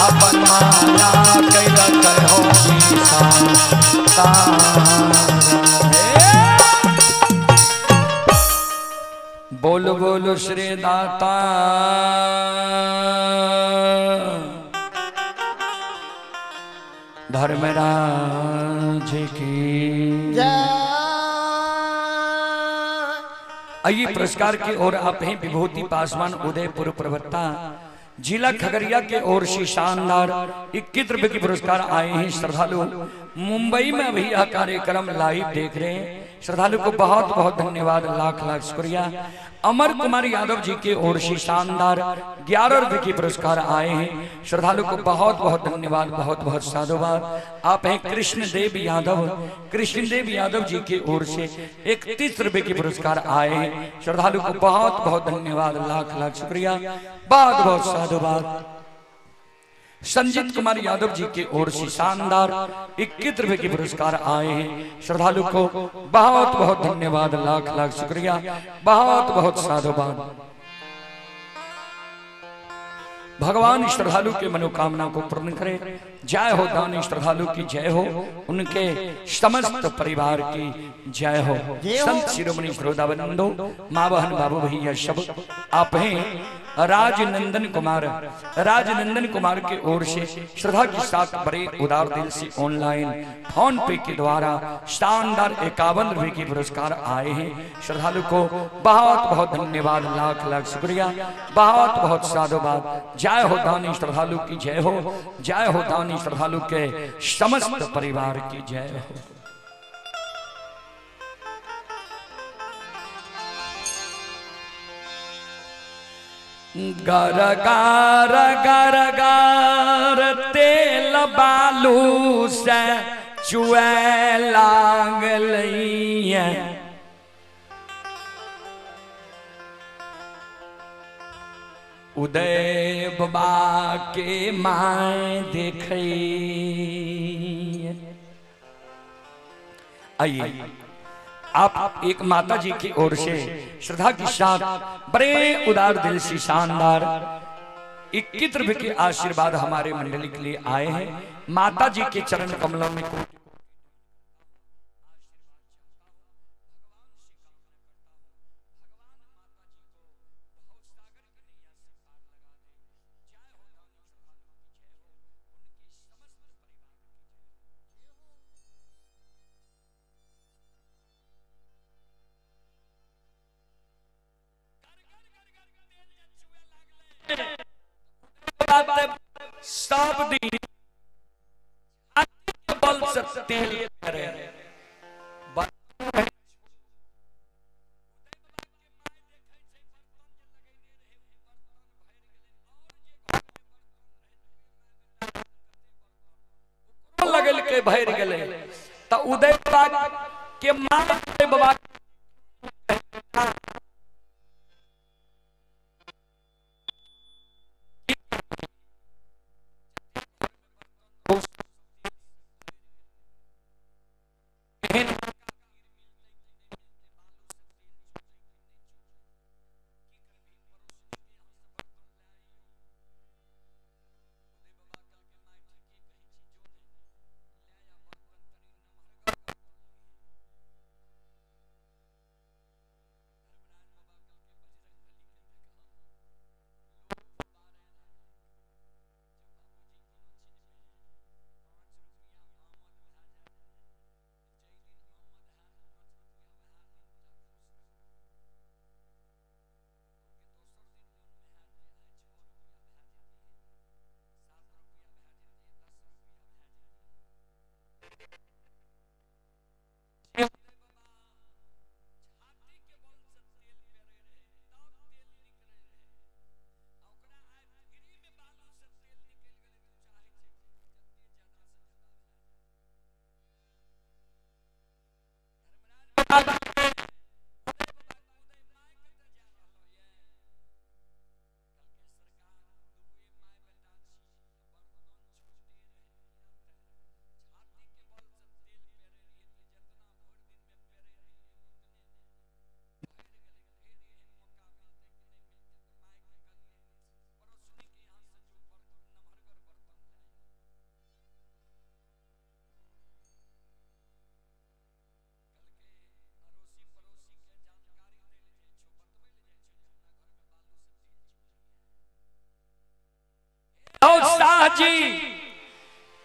अपन माया कैला हो दिशा तारा। बोल बोल श्री दाता धर्मराज की जय। आइए पुरस्कार की ओर आप हैं विभूति पासवान उदयपुर प्रवक्ता जिला खगड़िया के ओर से शानदार 21 रुपए के पुरस्कार आए हैं। श्रद्धालु मुंबई में भी यह कार्यक्रम लाइव देख रहे हैं। श्रद्धालु को बहुत बहुत धन्यवाद, लाख लाख शुक्रिया। अमर कुमार यादव जी के ओर से शानदार 11 रुपए के पुरस्कार आए हैं। श्रद्धालु को बहुत बहुत धन्यवाद, बहुत बहुत साधुवाद। आप हैं कृष्णदेव यादव, कृष्णदेव यादव जी के ओर से 31 रुपए के पुरस्कार आए हैं। श्रद्धालु को बहुत बहुत धन्यवाद, लाख लाख शुक्रिया, बहुत बहुत साधुवाद। संजीत कुमार यादव जी के ओर से शानदार 21 रुपए के पुरस्कार आए हैं। श्रद्धालु को बहुत बहुत धन्यवाद, लाख लाख शुक्रिया, बहुत बहुत साधुवाद। भगवान श्रद्धालु के मनोकामना को पूर्ण करे। जय हो दानी श्रद्धालु की जय हो, उनके समस्त परिवार की जय हो। संत शिरोमणि श्रोता बंधु, माँ बहन बाबू भैया सब आप हैं राजनंदन कुमार, राजनंदन कुमार के ओर से श्रद्धा के साथ बड़े उदार दिल से ऑनलाइन फोन पे के द्वारा शानदार 51 रुपए के पुरस्कार आए हैं। श्रद्धालु को बहुत बहुत धन्यवाद, लाख लाख शुक्रिया, बहुत बहुत साधुवाद। जय हो दानी श्रद्धालु की जय हो, जय हो दानी श्रद्धालु के समस्त परिवार की जय हो। गर गार गर गार तेल बालू से चुए लागलैया। उदय बाबा के my देखै। आइए आप एक माता जी की ओर से श्रद्धा के साथ बड़े उदार दिल से शानदार 21 रुपए के आशीर्वाद हमारे मंडली के लिए आए हैं। माता जी के चरण कमलों में सब दिन बल से तेल करे। लगल के भर गए तो उदय बाबा के मां बाबा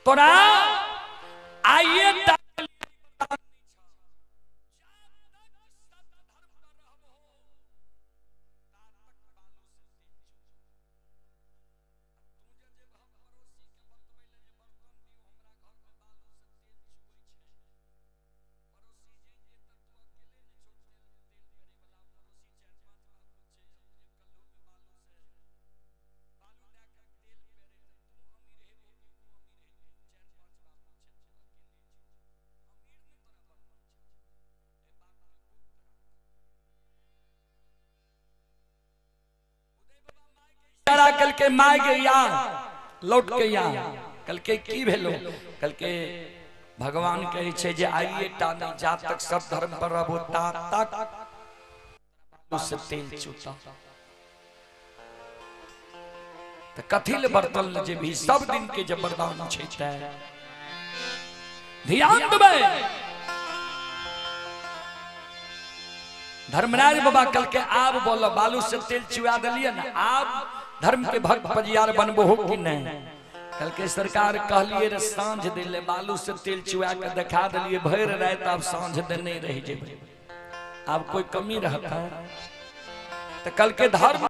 तोरा आइए कल के my गे या लौट के या कल के की भेलो? कल के भगवान कहे छे जे आइए टा नहीं, जा तक सब धर्म पर रहबो ता तक उससे तेल चूता। त कथिल बर्तन ले जे भी सब दिन के जब वरदान छे ते ध्यान देबै। धर्मराज बाबा कल के आब बोलो बालू से तेल चुआ दिलिए ना, आब धर्म के भक्त पजियार बनबो हो कि नहीं? कल के सरकार कहलिए रे साँझ दिले बालू से तेल चुआ के देखा दिलिए भर रात, आब साँझ दे नहीं रह जेबै, आब कोई कमी रहता? तो कल के धर्म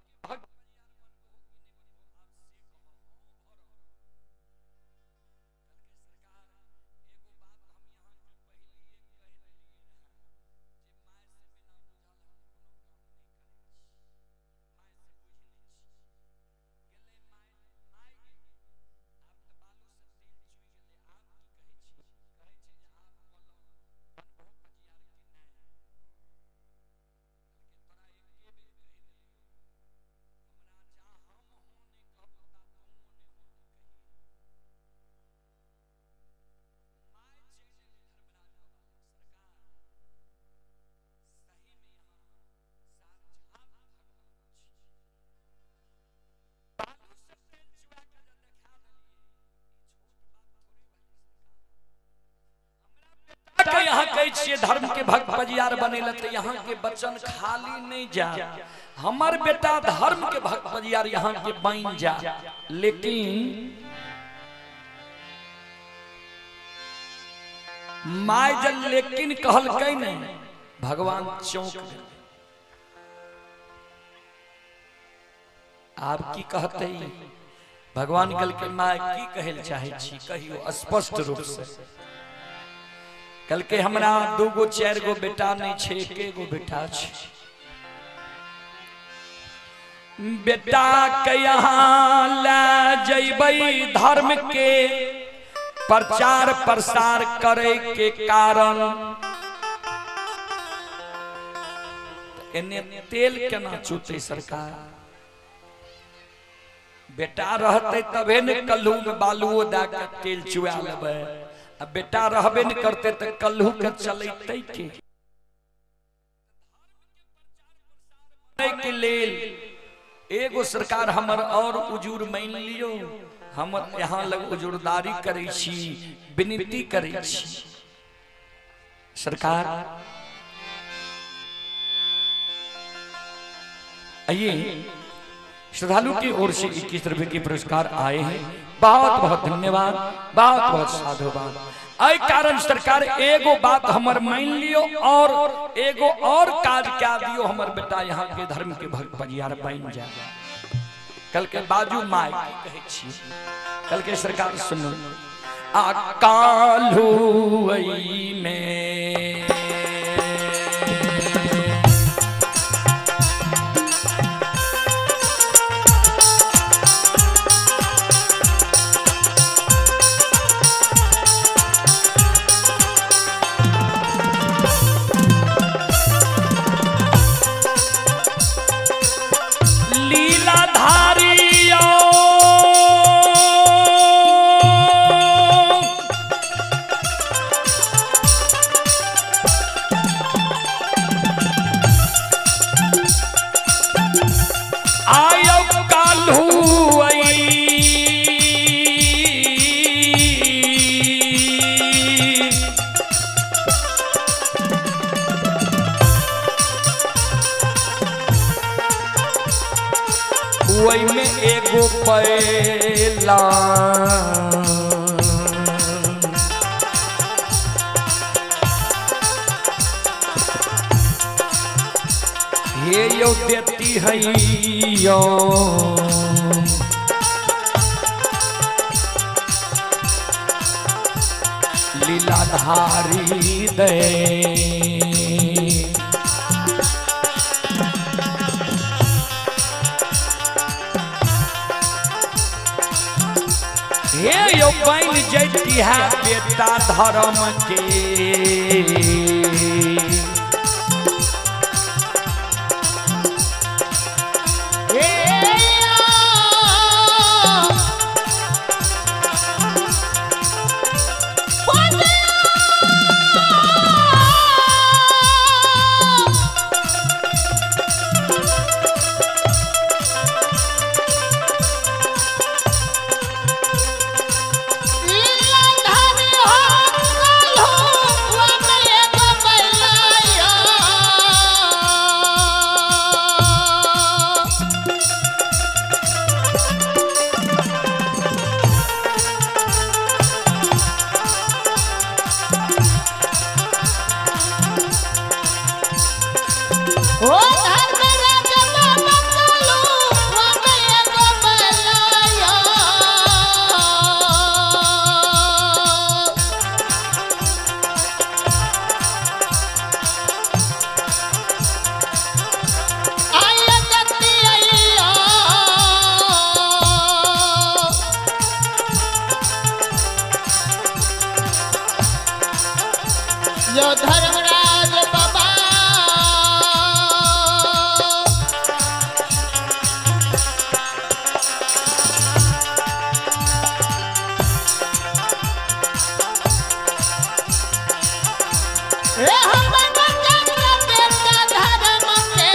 यहाँ कहै छियै धर्म के भक्त पजियार बनेला तो यहाँ के वचन खाली नहीं जा, हमर बेटा धर्म के भक्त पजियार यहाँ के बन जा। लेकिन my जल लेकिन कहलकै नहीं, भगवान चौंक गए। आप की कहते? भगवान कहलकै my की कहल चाहे छी कहियो स्पष्ट रूप से। कल के हमरा 2 गो 4 गो बेटा नहीं छे, 1 गो बेटा छे। बेटा के यहाँ ले जइबै धर्म के प्रचार प्रसार करे के कारण एने तेल केना चूते सरकार? बेटा रहते तबे ने कल्हू में बालुओ दए के तेल चुआ लेबै, अब बेटा रहबे नहीं करते तो कल्हू के चलते के लेल एगो सरकार हमर और उजूर मान लियो, हम यहाँ लग उजूरदारी करै छी, विनती करै छी सरकार। आइए श्रद्धालु की ओर से 21 रुपए के पुरस्कार आए हैं, बहुत बहुत धन्यवाद, बहुत बहुत साधुवाद। अय कारण सरकार एगो बात हमर मान लियो और एगो और काज क्या दियो, हमर बेटा यहाँ के धर्म के भक्त परियार बन जाए। कल के बाजू my कहै छी, कल के सरकार सुनो आ कालू में में एगो पैला हे यो देती है यो लीलाधारी दे। हे यो बन जैती है बेटा धर्म के। ओ धर्मराज बाबा कालू वमे एगो बैलाया। आया जति आया। यो धर्मराज बाबा। हे हमर बच्चा बेटा धर्म के।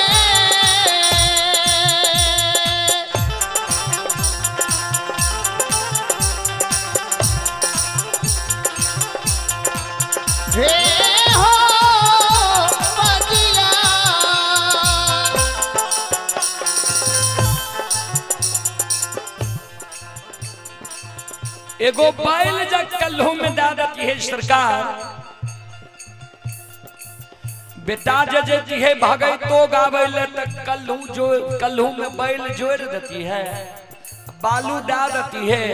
हे हो बजिया। एगो बैल जब कल्हू में दे देती है सरकार, बेटा जे जे है भगै तो गावे ले त कल्हू जो कल्हू में बैल जोड़ देती है, बालू दे देती है,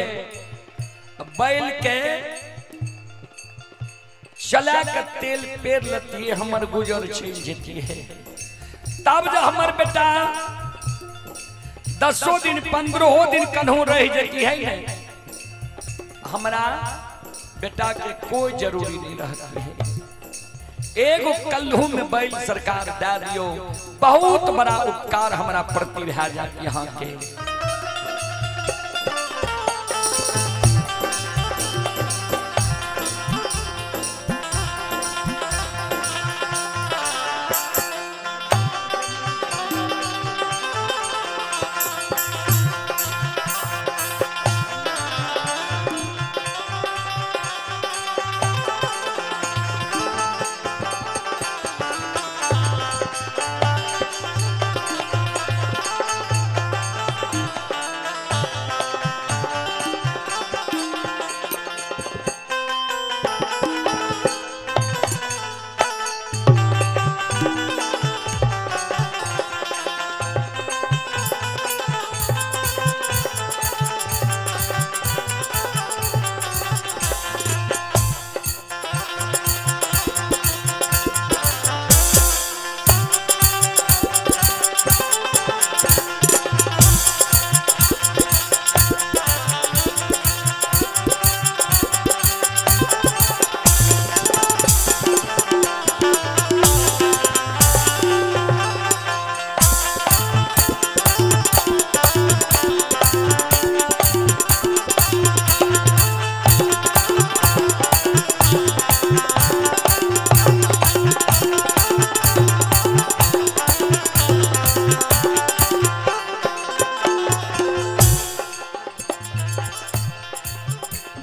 बैल के चला के तेल पेर लेती है, हमर गुजर चल जेती है। तब जब हमर बेटा 10 दिन 15 दिन कन्हू रह जेती है ने, हमरा बेटा के कोई जरूरी नहीं रहती है। एगो कल्हू में बैल सरकार दे दियो, बहुत बड़ा उपकार हमरा प्रति भा जात यहाँ के।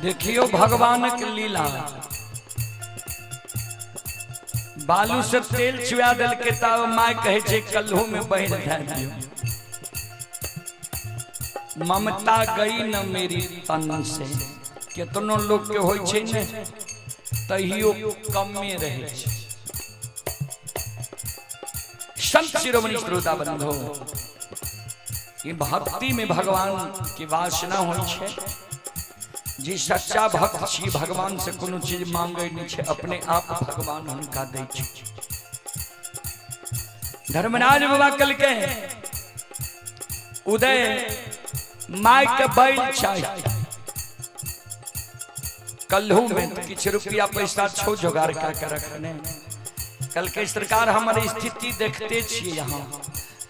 देखियो भगवान के लीला, बालू से तेल चुआ दल के तब my कहे छे कल्हू में बहन धै दियो। ममता गई न मेरी तन से, केतनो लोग के होय छे ने तहियो कमे रहे छे। संत शिरोमणि श्रोता बंधो, ई भक्ति में भगवान की वासना होइ छै। जी सच्चा भक्त छी भगवान से कोनो चीज मांगे नहीं छै, अपने आप भगवान हुनका दै छै। धर्मराज बाबा कल के उदय my के बैल चाहिए, कल्हू में किछ रुपया पैसा छो जोगाड़ के रखने। कल के सरकार हमारी स्थिति देखते छियै, यहाँ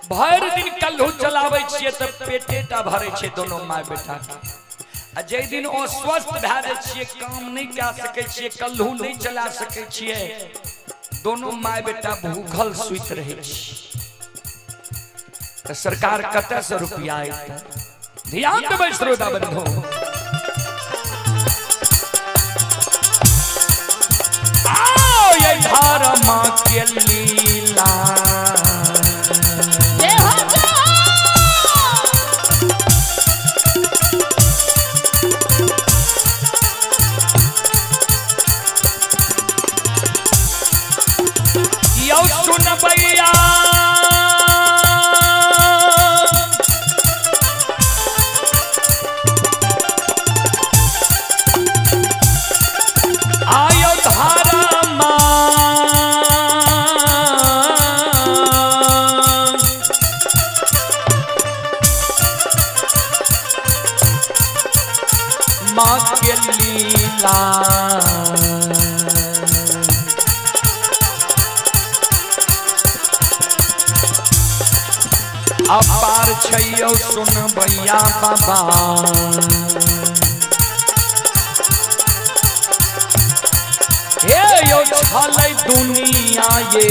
भरि दिन कल्हू चलाबै छियै तऽ पेटे टा भरै छै दोनों my बेटा के। आ जाहि दिन अस्वस्थ भए जाइ छियै, काम नहि कए सकै छियै, कल्हू नहि चला सकै छियै, दोनों my बेटा भूखल सुति रहै छै। तऽ सरकार कतऽ से रुपया अयतै? ध्यान देबै श्रोता बंधु। आओ ये धर्म के लीला, यौ सुनबैया आयो धर्म माँ के लीला। अपार छैयौ सुनबैया बाबा, हे यौ छलै दुनिया ये,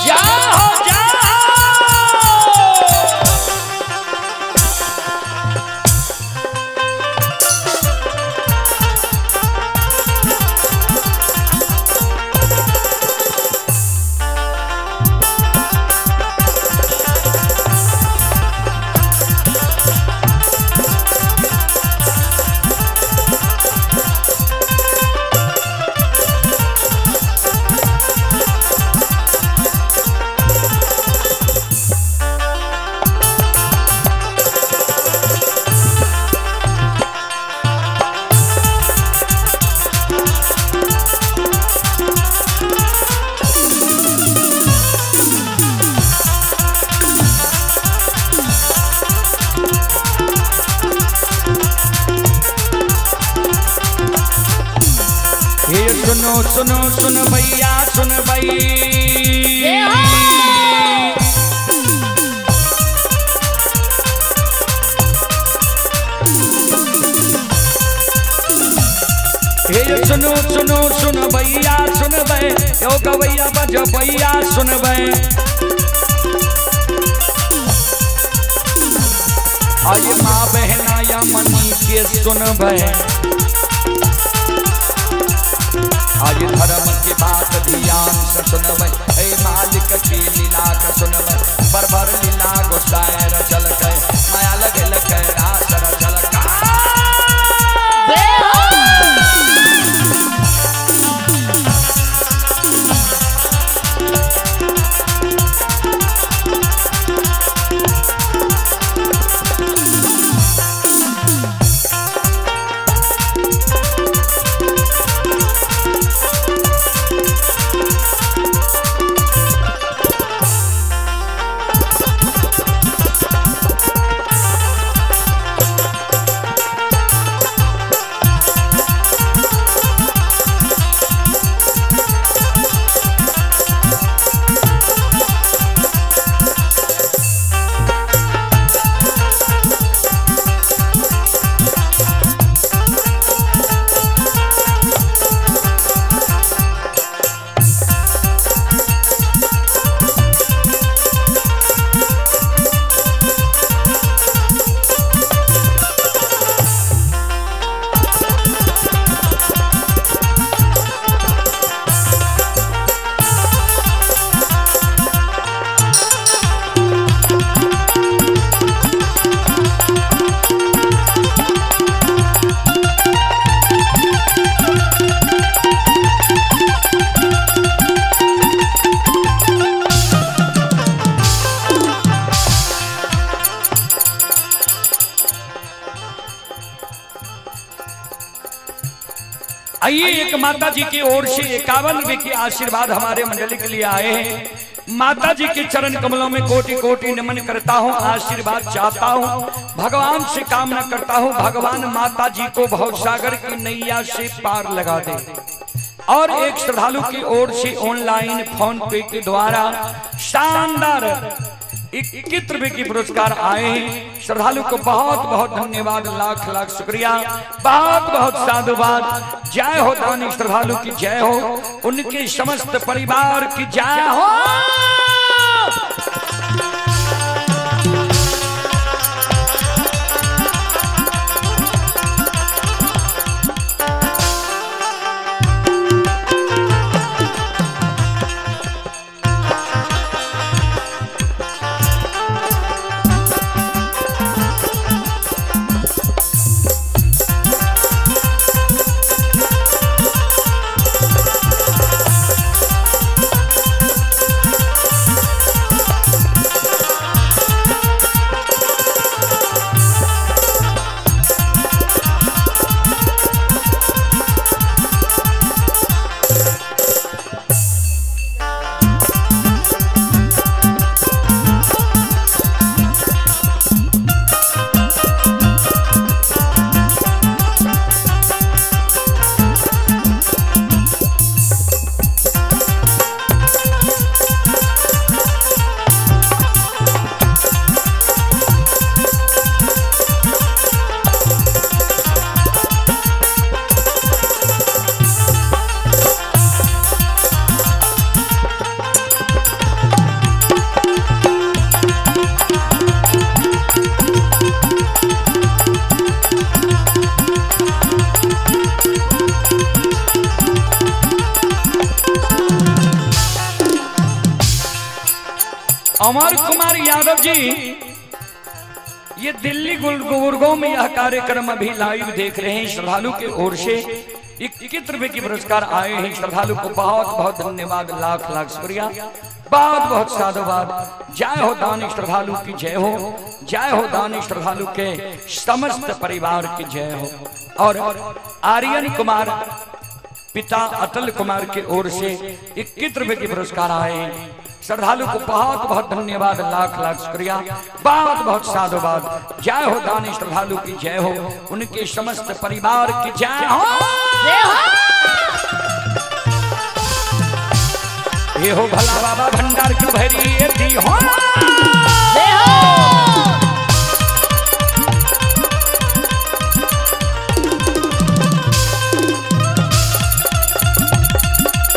जाओ जाओ। हे सुनो सुनो सुन भैया सुन भई, हे सुनो सुनो सुन भैया सुन भई, यो गवैया बज भैया सुन भई। आज माँ बहना या मनी के सुन भई, आज धर्म के बात ध्यान से सुनबै, हे मालिक के लीला के सुनबै। बरबर लीला गोसाई रचलकै, माया लगेलकै रास रचलकै। आइए एक माता जी की ओर से 51 रुपए के आशीर्वाद हमारे मंडली के लिए आए हैं। माता जी के चरण कमलों में कोटि कोटि नमन करता हूँ, आशीर्वाद चाहता हूँ, भगवान से कामना करता हूँ, भगवान माता जी को भवसागर की नैया से पार लगा दे। और एक श्रद्धालु की ओर से ऑनलाइन फोन पे के द्वारा शानदार 21 रुपए की पुरस्कार आए हैं। श्रद्धालु को बहुत बहुत धन्यवाद, लाख लाख शुक्रिया, बहुत बहुत साधुवाद। जय हो दानी श्रद्धालु की जय हो, उनके समस्त परिवार की जय हो। अमर कुमार यादव जी ये दिल्ली गुड़गांव में यह कार्यक्रम अभी लाइव देख रहे हैं। श्रद्धालु के ओर से 21 रुपए की पुरस्कार आए हैं। श्रद्धालु को बहुत बहुत धन्यवाद, लाख लाख शुक्रिया, बहुत बहुत साधुवाद। जय हो दानी श्रद्धालु की जय हो, जय हो दानी श्रद्धालु के समस्त परिवार की जय हो। और आर्यन कुमार पिता अतुल कुमार की ओर से 21 रुपए की पुरस्कार आए हैं। श्रद्धालु को बहुत बहुत धन्यवाद, लाख लाख शुक्रिया, बहुत बहुत साधुवाद। जय हो दानी श्रद्धालु की जय हो, उनके समस्त परिवार की जय हो। ये हो भला बाबा भंडार की भरी दी हो।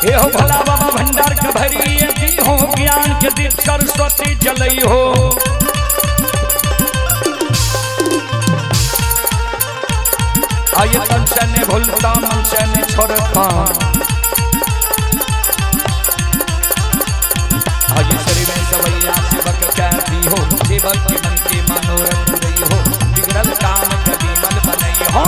ये हो भला बाबा भंडार की भरी दी हो, ज्ञान के दीप सरस्वती जलई हो। आये तन से ने भूलता मन से ने छोड़ता, आये शरीर में सवैया सेवक कहती हो, सेवक के मन के मनोरथ रही हो, बिगड़ल काम कभी मन बनई हो।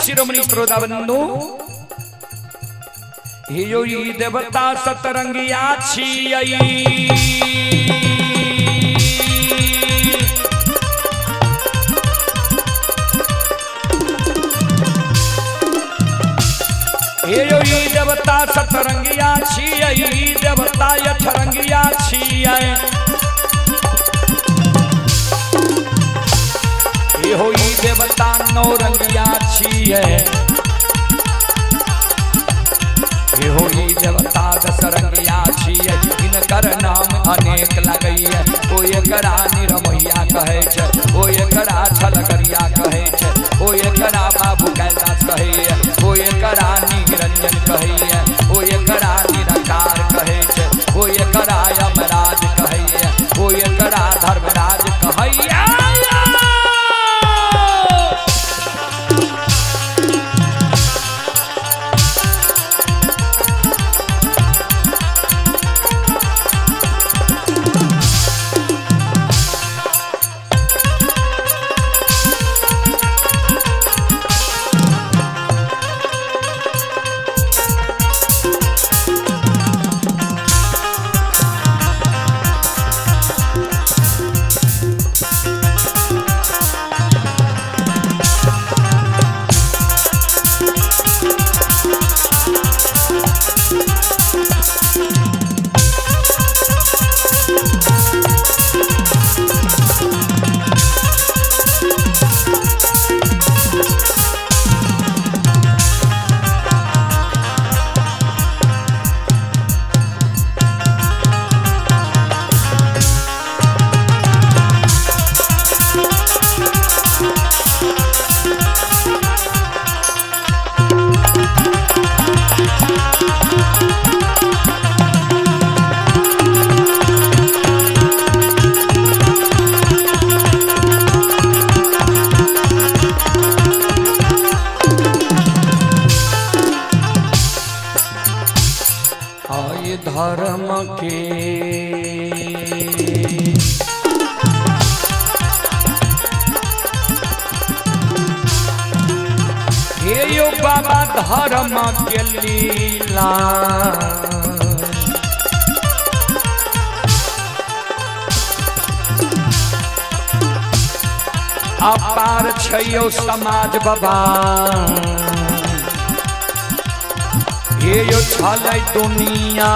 शिरोमणि श्रोता बंधु, हे यो ई देवता सतरंगिया छियै। हे यो ई देवता सतरंगिया छियै, ई देवता अठरंगिया छियै। हे हो ई देवता नौरंगिया छियै, हे हो ई देवता दसरंगिया छियै। हिनकर नाम अनेक लगैया, ओ एकरा निरमैया कहै छै, ओ एकरा छलगरिया कहै छै, ओ एकरा बाबू कैलाश कहैया, ओ एकरा निरंजन कहैया, ओ एकरा निराकार कहै छै, ओ एकरा यमराज कहैया, ओ एकरा धर्मराज कहैया। धर्म के हे यो बाबा धर्म के लीला, अपार छैयो समाज बाबा। हे यो छलै दुनिया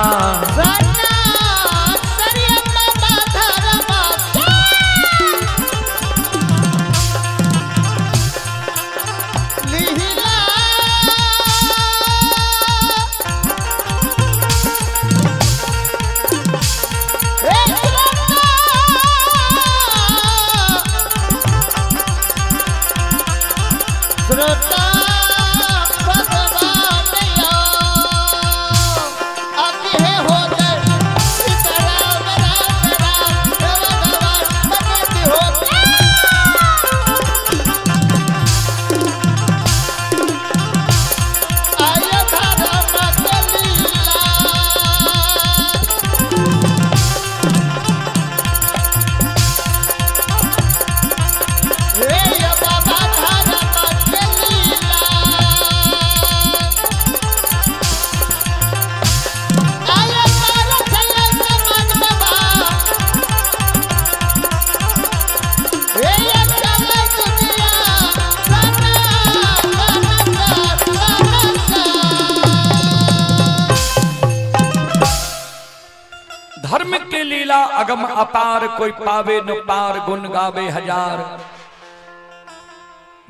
धर्म के लीला अगम अपार, कोई पावे न पार, गुण गावे हजार,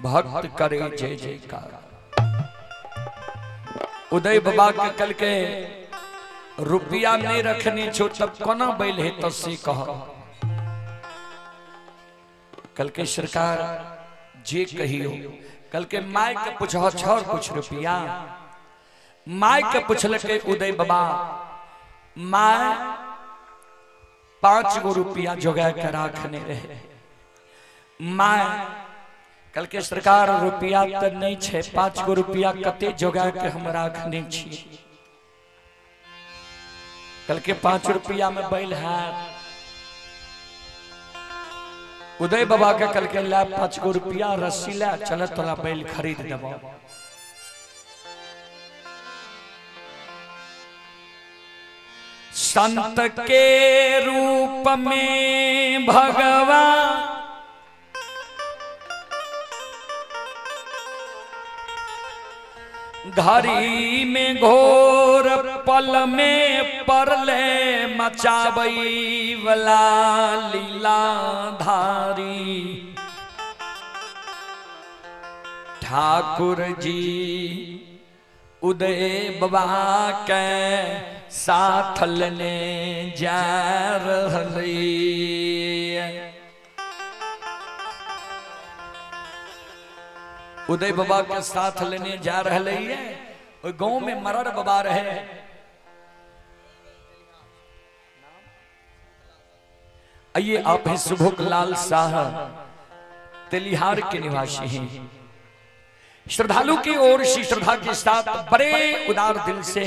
भक्त करे जय जयकार। उदय बाबा के कल के रुपया नहीं रखने छो तब कोना बैल है तो से कह। कल के सरकार जे कहियो, कल के my के पूछो छर कुछ रुपया। My के पूछल के उदय बाबा, my 5 गो रुपया जोगा के राखने रहे। My कल के सरकार रुपया तो नहीं छे, 5 गो रुपया कते जोगा के हम राखने छी। कल के 5 रुपया में बैल है। उदय बाबा के कल के ला 5 गो रुपया रस्सी ला चल तोला बैल खरीद देबो। संत के रूप में भगवान घड़ी में घोर पल में परले मचाबई वाला लीलाधारी ठाकुर जी उदय बाबा के साथ लेने जा रहलै। उदय बाबा के साथ लेने जा रहे है। गांव में मरर बाबा रहे, आइए आप हैं सुभोग लाल शाह, तेलिहार के निवासी हैं। श्रद्धालु की ओर से श्रद्धा के साथ बड़े उदार दिल से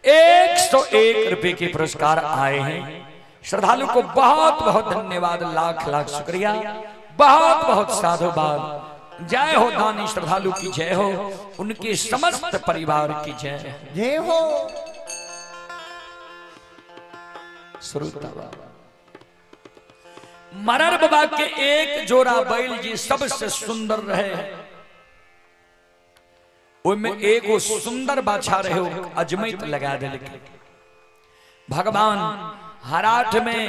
101 रुपए के पुरस्कार आए हैं। श्रद्धालु को बहुत बहुत धन्यवाद, लाख लाख शुक्रिया, बहुत बहुत साधुवाद। जय हो दानी श्रद्धालु की जय हो, उनके समस्त परिवार की जय हो। जय हो। श्रोता बाबा मरर बाबा के एक जोड़ा बैल जी सबसे सुंदर रहे, ओमे एगो सुंदर बाछा रहे, अजमैत लगा दिल। भगवान हराठ में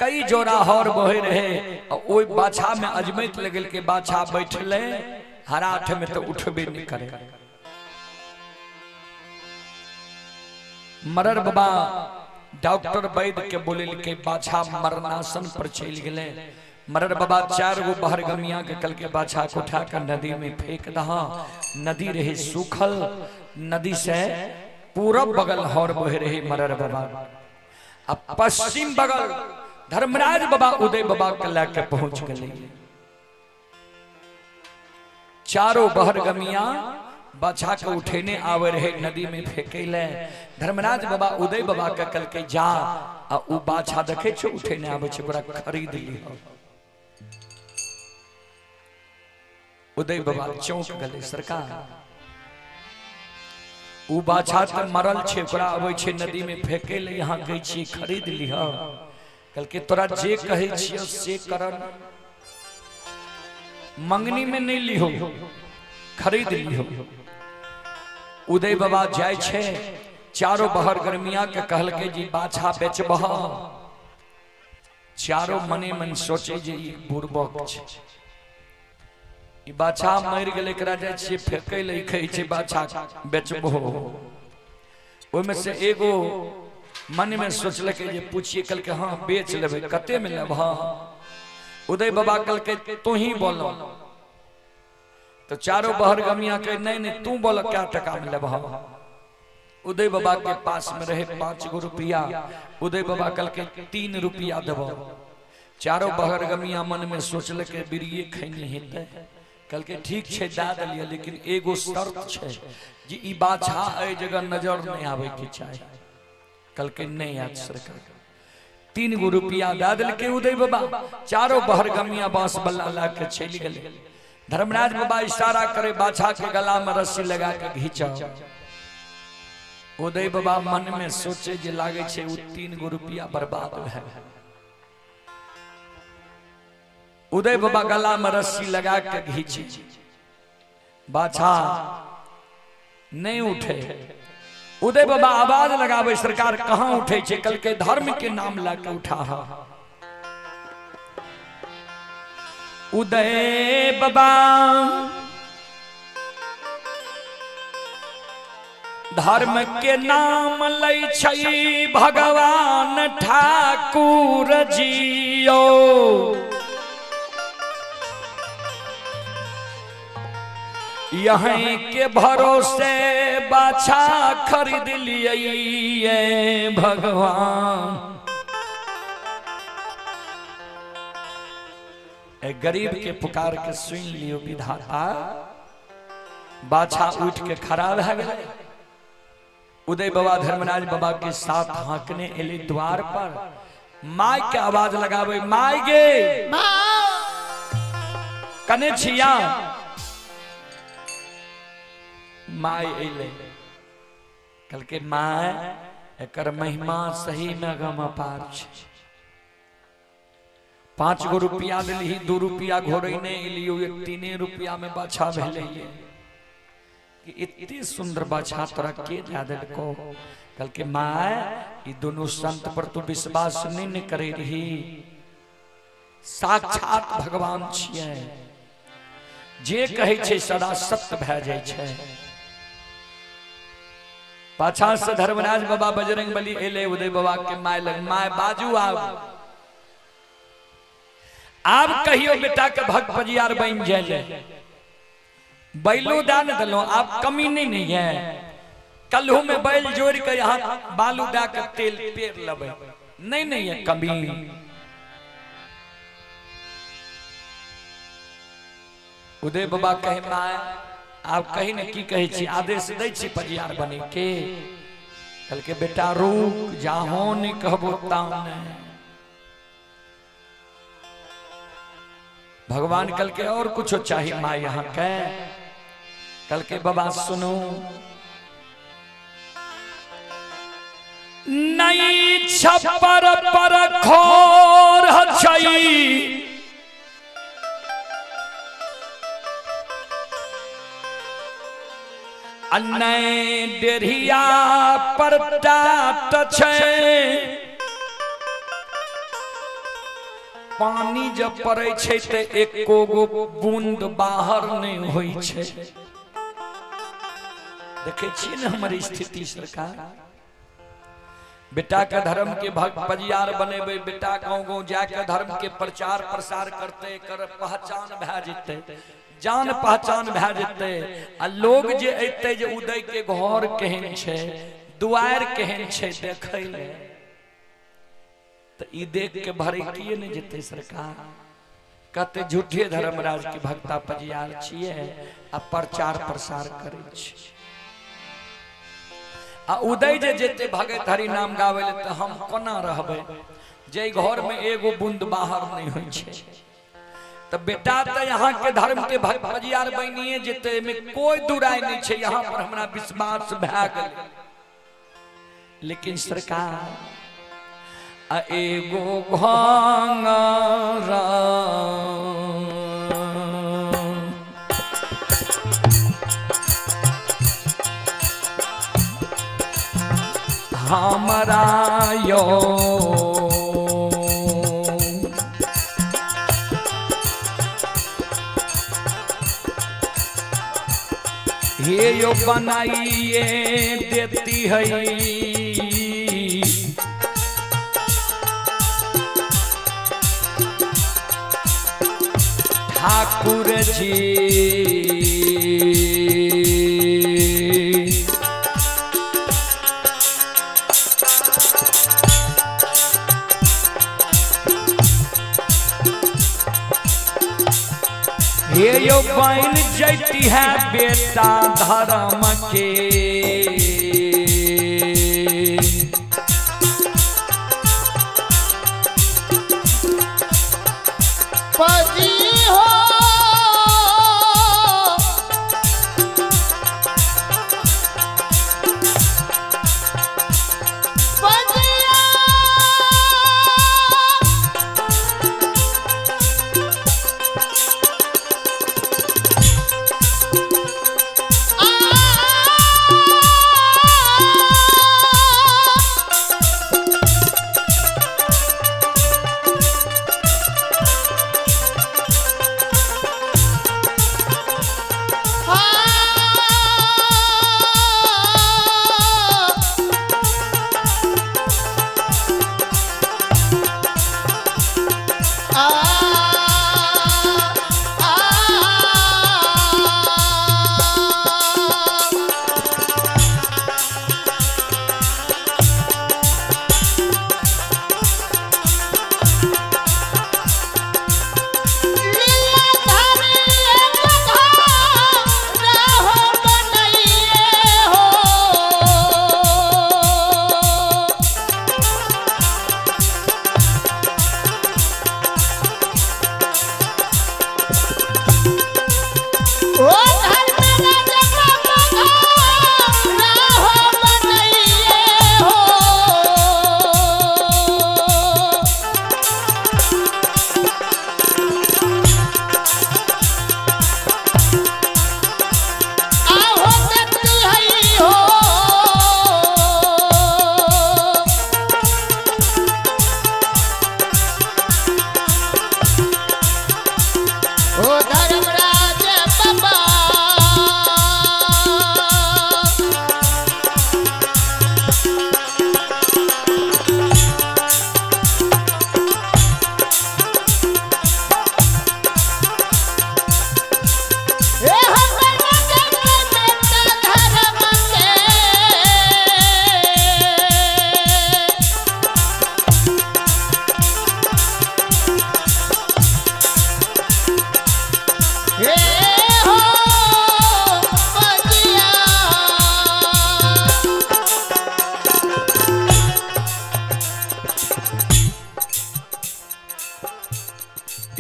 कई जोड़ा हर बहे रहे, और ओई बाछा में अजमैत लगल के बाछा बैठले हराठ में तो उठबे नहीं करे। मरर बाबा डॉक्टर वैद्य के बोले के बाछा मरनासन पर चल गए। मरर बाबा 4 गो बहरगमिया के कल के बाछा को उठा कर नदी में फेंक दहा। नदी रहे सूखल, नदी से पूरब बगल हर बहे रहे मरर बाबा, अब पश्चिम बगल धर्मराज बाबा उदय बाबा के लाके पहुंच गए। चारों बहरगमिया बाछा के उठेने आवे रहे, नदी में फेंके ले। धर्मराज बाबा उदय बाबा के कल के जा आ उ बाछा देखे छो उठेने आवे छे, ओकरा खरीद लिहो। उदय बाबा चौंक गए, सरकार उ बाछा त मरल छे, ओकरा आवे छे नदी में फेंके ले, यहाँ गई छी खरीद लिहो। कल के तोरा जे कहे छियो से करन, मंगनी में नहीं लिहो, खरीद लिहो। उदय बाबा जाय छे, चारों बहर गर्मिया के कहल के जी बाछा बेचबह। चारों मने मन सोचे जे ई बुड़बक छे, ई बाछा मरि गेलै, एकरा जाय छियै फेकै ले, कहै छै बाछा बेचबहो। ओहिमे से एगो मन में सोचलकै जे पूछिए, कहलकै हाँ बेच लेबै, कते में लेबह? उदय बाबा कहलकै तू ही बोलो। तो चारों बहर गमिया के नहीं नहीं तू बोल क्या टका में लेबह? उदय बाबा के पास में रहे 5 गो रुपया। उदय बाबा कहलकै 3 रुपया देबो। चारों बहर गमिया मन में सोचलकै बीड़िए खैने हेतै। कहलकै ठीक छै दए देलियै, लेकिन एगो शर्त छै जे ई बाछा एहि जगह नजर नहीं आबै के चाही। कहलकै नहीं आयत सरकार। 3 गो रुपया दए देलकै उदय बाबा। चारों बहर गमिया बांस बल्ला ला के चलि गेलै। धर्मराज बाबा इशारा करे बाछा के गला में रस्सी लगा के घिंचाओ। उदय बाबा मन में सोचे जे लागे छे उ 3 गो रुपया बर्बाद है। उदय बाबा गला में रस्सी लगा के घींचे, बाछा नहीं उठे। उदय बाबा आवाज लगावे, सरकार कहाँ उठे छे? कल के धर्म के नाम ला के उठा। उदय बाबा धर्म के नाम लै छै भगवान ठाकुर जियो, यहीं के भरोसे बाछा खरीद लिए भगवान। ए गरीब के पुकार के सुन लियो विधाता। बाछा उठ के खड़ा भए गेलै। उदय बाबा धर्मराज बाबा के साथ हाँकने एले द्वार पर। माय के आवाज लगावे, my गे my. कने छिया My अइलै कहलकै my एकर महिमा सही में अगम अपार छै। 5 गो रुपया देलही 2 रुपया घोरैने एलियो, 3 रुपया में बाछा भेलै कि एते सुंदर बाछा तोरा के दए देलको? कहलकै my ई दुनू संत पर तू विश्वास नहीं ने करे रही, साक्षात भगवान छियै, जे कहै छै सदा सत्य भए जाइ छै। पाछा से धर्मराज बाबा बजरंग बली एले उदय बाबा के my लग, my बाजू आब आब कहियो बेटा के भक्त पजियार बन जाए, बैलो दान दिलो आब कमी नहीं नहीं है, कल्हू में बैल जोड़ के यहाँ बालू दा के तेल पेर लबे, नहीं नहीं है कमी। उदय बाबा कहे my आप कही ने की कहे छी, आदेश दै छी पजियार बने के। कहलकै बेटा रुक जाहो नहीं कहबो ताऊ नहीं। भगवान कहलकै और कुछो चाही माँ यहाँ के? कहलकै बाबा सुनू, नहीं छप्पर पर खोर छई, नहीं डेढ़िया पर टाट छै, पानी जब पड़ै छै ते एको गो बूंद बाहर नहीं होइ छै। देखै छियै ने हमर स्थिति सरकार। बेटा के धर्म के भक्त पजियार बनेबै, बेटा गाँव गाँव जाके धर्म के प्रचार प्रसार करते, कर पहचान भए जेतै, जान पहचान भए जेतै, आ लोग जे अयतै जे उदय के घर केहन छै, दुआरि केहन छै देखै ले, तऽ ई देख के भरे किए नहि जेतै सरकार? कहते झूठे धर्मराज के भक्ता पजियार छियै आ प्रचार प्रसार करै छी। आ उदय जे जेतै भगत हरि नाम गाबै ले तऽ हम कोना रहबै जे घर में एगो बूंद बाहर नहीं होइ छै? तऽ बेटा तऽ यहाँ के धर्म के भक्त पजियार बनिए जेतै, एहिमे कोई दुराई नहीं छै, यहाँ पर हमरा विश्वास भए गेलै। लेकिन सरकार आ एगो घंगरा हमरा यो हे यो बनाइए देती है, ठाकुर जी हे यो बन जैती है बेटा धर्म के, पजी हो पजिया आ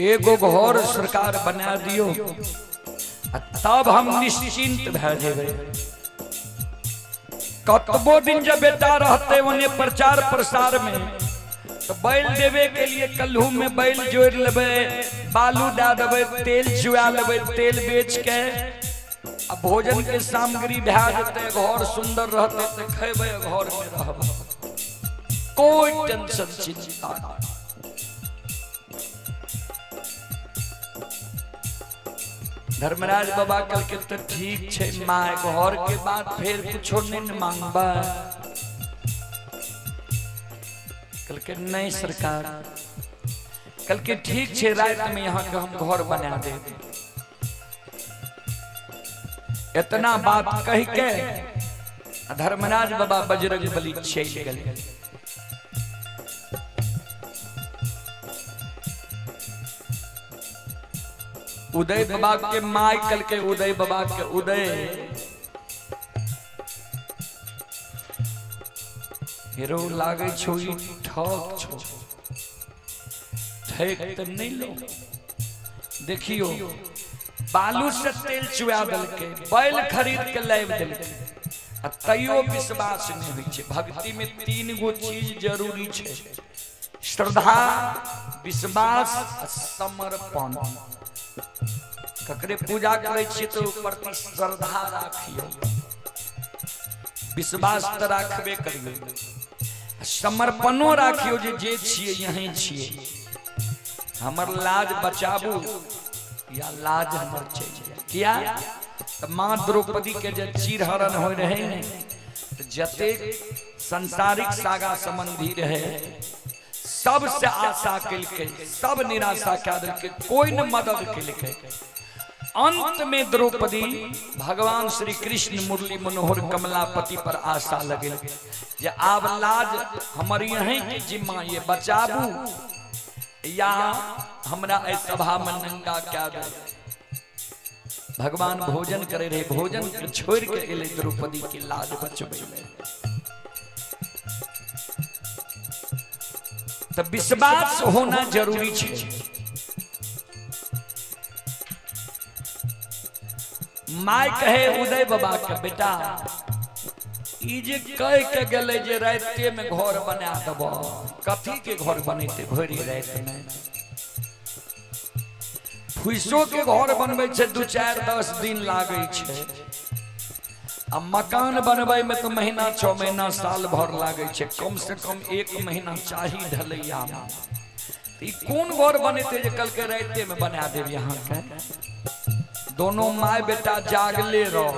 एगो घर सरकार बना दियो आ तब हम निश्चिंत भए जेबै। कतबो दिन जब बेटा रहते ओने प्रचार प्रसार में तो बैल देवे के लिए कल्हू में बैल जोड़ लेबै, बालू दए देबै, तेल चुआ लेबै, तेल बेच के आ भोजन के सामग्री भए जेतै, घर सुंदर रहतै तऽ खेबै, घर में रहबै, कोई टेंशन चिंता नहीं। धर्मराज बाबा कहलकै तऽ ठीक छै my, घर के बाद फेर कुछो नहीं न मांगबा। कहलकै नहीं सरकार। कहलकै ठीक छै, रात में यहाँ के हम घर बना देब। इतना बात कह के धर्मराज बाबा बजरंग बली चलि गेलै। उदय बाबा के my कहलकै उदय बाबा के, उदय हेरो लागै छौ ई ठग छौ, ठग तऽ नहीं लो। देखियो बालू से तेल चुआ देलकै, बैल खरीद के लाबि देलकै आ तैयो विश्वास नहीं होइ छै। भक्ति में 3 गो चीज जरूरी छै, श्रद्धा, विश्वास आ समर्पण। ककरे पूजा करै छियै तऽ ओहि प्रति श्रद्धा राखियौ, विश्वास तऽ राखबे करियौ, समर्पणो राखियौ जे जे छियै यहीं छियै, हमर लाज बचाबू या लाज हमर चलि जाय। किया तऽ माँ द्रौपदी के जे चीरहरण होइ रहै ने, तऽ जतेक सांसारिक सागा संबंधी रहे सबसे आशा केलकै, सब निराशा कए देलकै, कोई न मदद केलकै। अंत में द्रौपदी भगवान श्री कृष्ण मुरली मनोहर कमलापति पर आशा लगेल जे आब लाज हमर यहीं के जिम्मा ये बचाबू या हमरा एहि सभा में नंगा कए दे। भगवान भोजन करे रहे, भोजन के छोड़ के एलै द्रौपदी के लाज बचबै ले। तऽ विश्वास होना जरूरी छै। My कहे उदय बाबा के, बेटा ई जे कह के गेलै जे राते में घर बना देब, कथी के घर बनेते भरि राति में? फुसो के घर बनबै छै 2 4 10 दिन लागै छै, आ मकान बनबै में तो महीना 6 महीना साल भर लागै छै, कम से कम 1 महीना चाही ढलैया में। ई कोन घर बनेते जे कल के राते में बना देब? यहाँ के दोनों my बेटा जागले रह,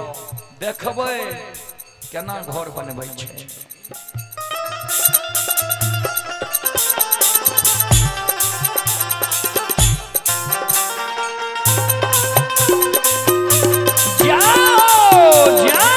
देखबै केना घर बनबै छै। जाओ जाओ।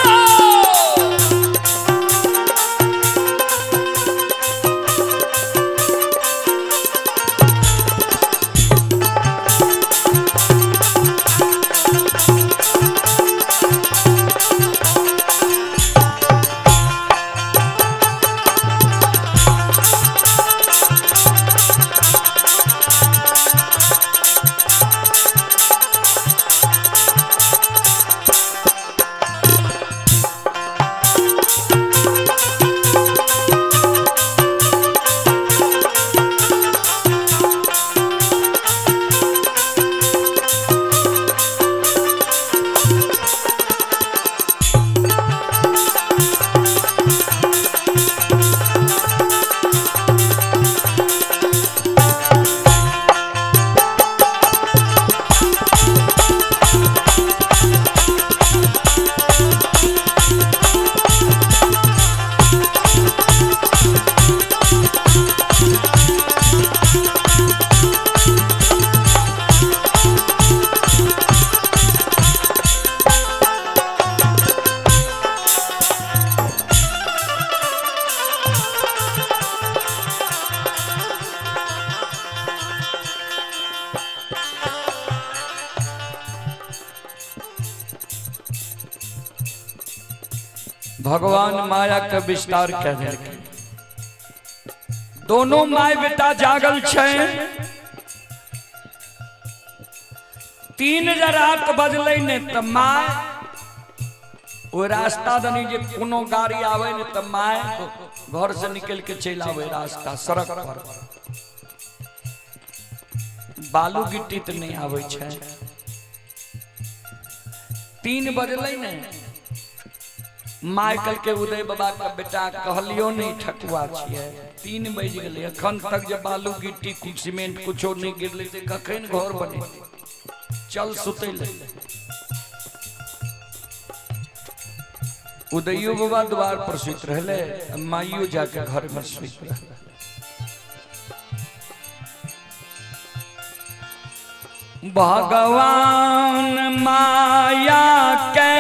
भगवान माया के विस्तार कह देलकै। दोनों my बेटा जागल छै। 3 रात बजलै ने त my ओ रास्ता दनी जे कोनो गाड़ी आवे ने त my घर से निकल के चलि आवे रास्ता सड़क पर। बालू गिट्टी त नहीं आवे छै। 3 बजलै ने my कहलकै उदय बाबा के बेटा कहलियो नहीं ठकुआ छियै। 3 बज गेलै अखन तक जे बालू गिट्टी कुछ सीमेंट कुछो नहीं गिरलै त कखन घर बनेतै, चल सुतै ले। उदयो बाबा द्वार पर सुति रहले, माइयो जाके घर में सुति रहले। भगवान माया के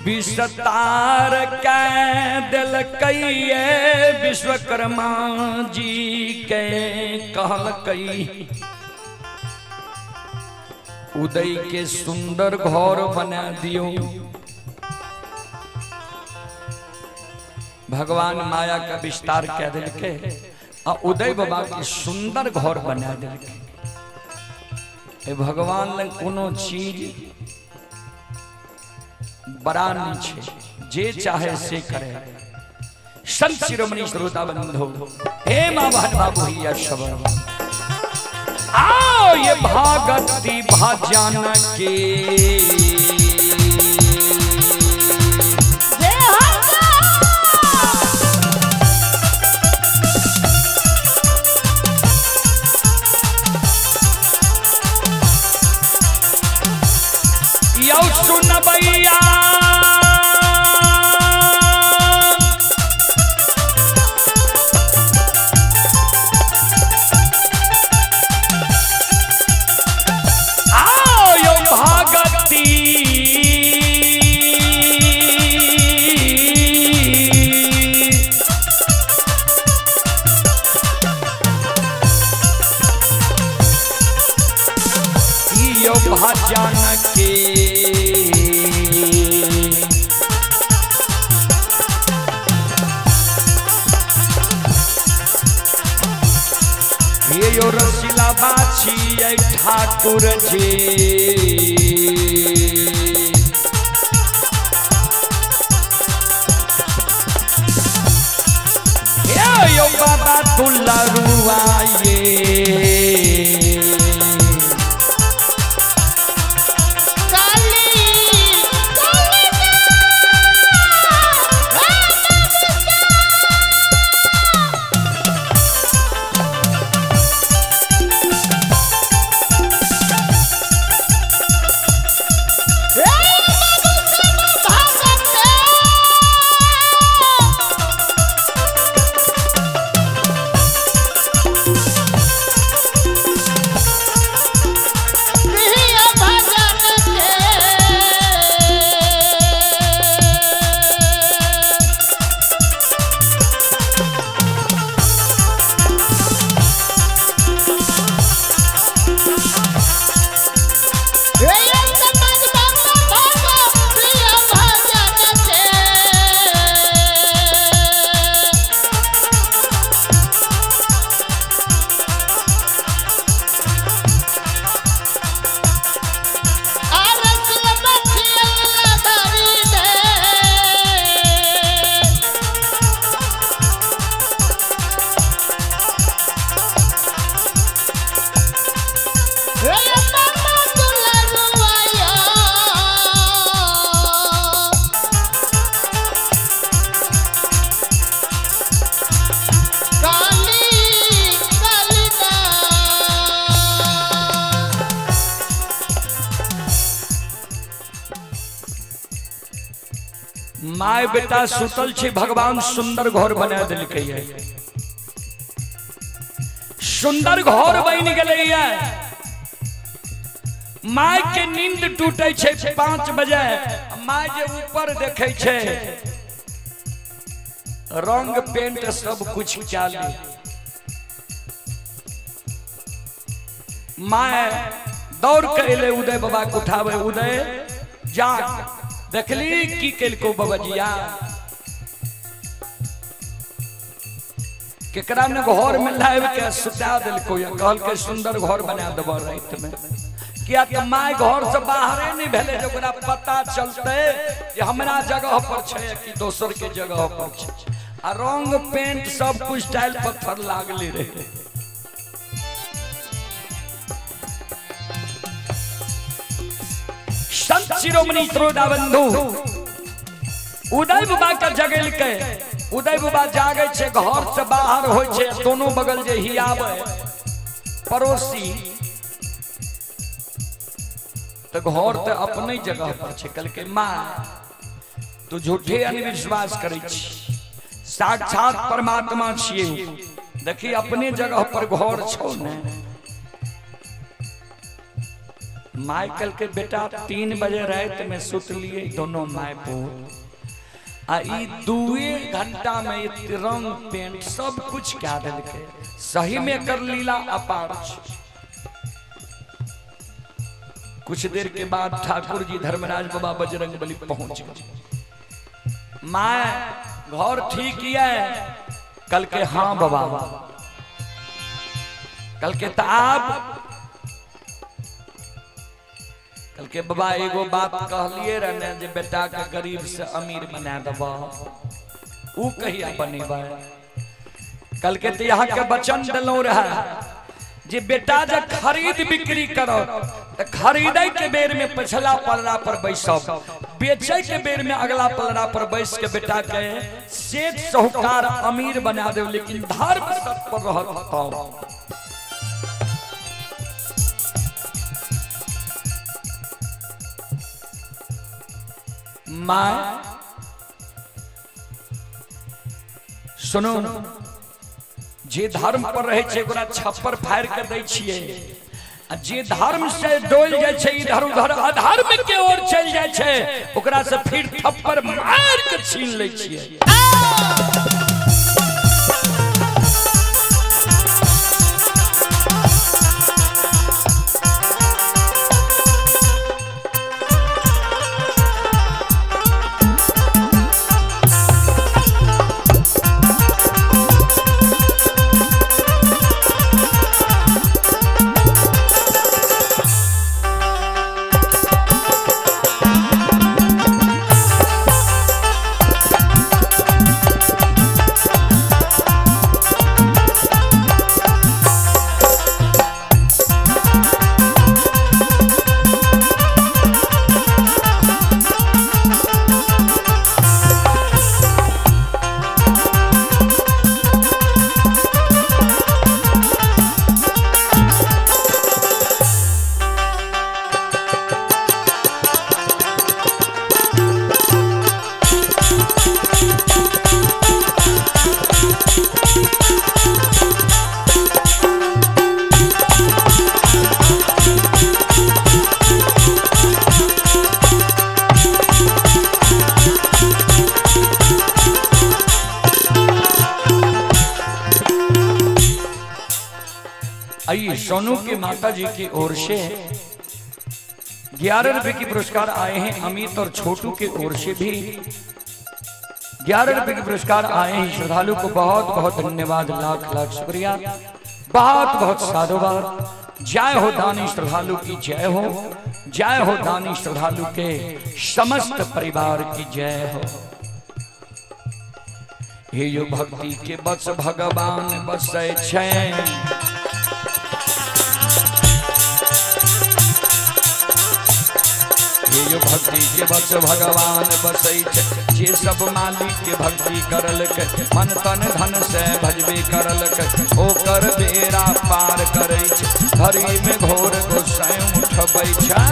विस्तार के दिलकै विश्वकर्मा जी के कहलकै उदय के सुंदर घर बना दियो। भगवान माया का विस्तार कह दिलके आ उदय बाबा के सुंदर घर बना दिलके। ए भगवान लग कोनो चीज बड़ा नहीं छे, जे चाहे से करे। संत शिरोमणि श्रोता बंधु हे मां बहन बाबू भैया सब आओ ये भागती भजन के यौ सुनबैया आओ यौ भगती यो भजन के ये यो रसिला बाछी ठाकुर जी। ये यो बाबा दुलारुआ ये My बेटा सुतल छे, भगवान सुंदर घर बना दिलकै है। सुंदर घर बन गेलै है। My के नींद टूटे छे 5 बजे, my जे ऊपर देखे छे रंग पेंट सब कुछ चालू। My दौड़ के एले उदय बाबा के उठावे, उदय जाग देखली की केलको बबजिया। केकरा ने घर में लाइव के सुता देलको या कहलकै सुंदर घर बना देबो रात में। किया त my घर से बाहरे नहीं भेले जे ओकरा पता चलते जे हमरा जगह पर छै कि दोसर के जगह पर छै। आ रंग पेंट सब कुछ टाइल पत्थर लागले रहे। संत शिरोमणि त्रोडाबंधु उदय बाबा के जगेल के उदय बाबा जागे छे घर से बाहर होय छे दोनों बगल जे हियाबे पड़ोसी तो घर तो अपने जगह पर छे। कल के माँ तू झूठे अनविश्वास करे छी, साक्षात परमात्मा छिए, देखी अपने जगह पर घर छो ने। माइकल के बेटा 3 बजे रात में सुत लिए दोनों my पूत आ ई 2 घंटा में रंग पेंट सब कुछ क्या देलकै। सही में कर लीला अपार। कुछ देर के बाद ठाकुर जी धर्मराज बाबा बजरंग बली पहुंच गए। माँ घर ठीक है? कल के हाँ बाबा। कल के ताब कल के बाबा एगो बात कहलिए रहने जे बेटा के गरीब से अमीर बना देबा, ऊ कहिया बनेबा? कल के तो यहाँ के वचन दिलौं रहा जे बेटा जब खरीद बिक्री करो तो खरीदे के बेर में पिछला पलड़ा पर बैसब, बेचे के बेर में अगला पलड़ा पर बैस के बेटा के सेठ साहूकार अमीर बना दे, लेकिन धर्म सत पर रहत। माँ सुनो, जे धर्म पर रहे छे ओकरा छप्पर फाड़ के दै छिए, आ जे धर्म से डोल जाय छे इधर उधर अधर्म के ओर चल जाय छे ओकरा से फिर थप्पड़ मार के छीन लै छिए। आइए सोनू के माता जी की ओर से 11 रुपए के पुरस्कार आए हैं। अमित और छोटू के ओर से भी 11 रुपए के पुरस्कार आए हैं। श्रद्धालु को बहुत बहुत धन्यवाद, लाख लाख शुक्रिया, बहुत बहुत साधुवाद। जय हो दानी श्रद्धालु की जय हो, जय हो दानी श्रद्धालु के समस्त परिवार की जय हो। हे यो भक्ति के बस भगवान बसै छै, हे यो भक्ति के बस भगवान बसै छै, जे सब मालिक के भक्ति करलकै मन तन धन से भजबे करलकै ओकर बेड़ा पार करै छै, धरी में घोर गोसाई उठबै छै।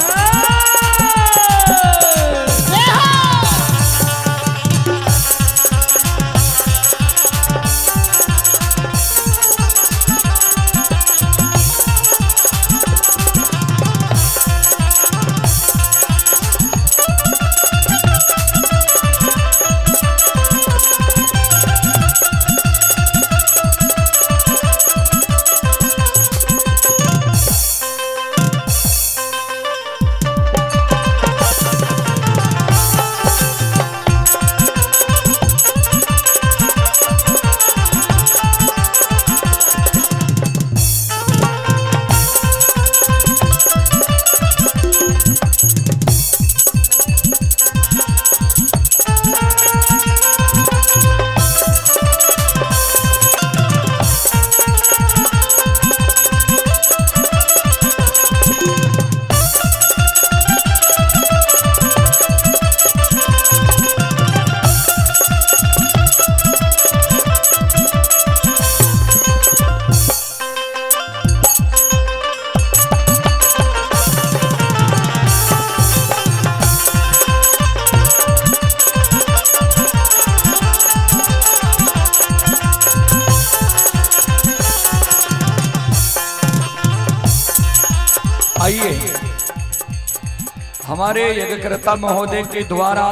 हमारे यज्ञकर्ता महोदय के द्वारा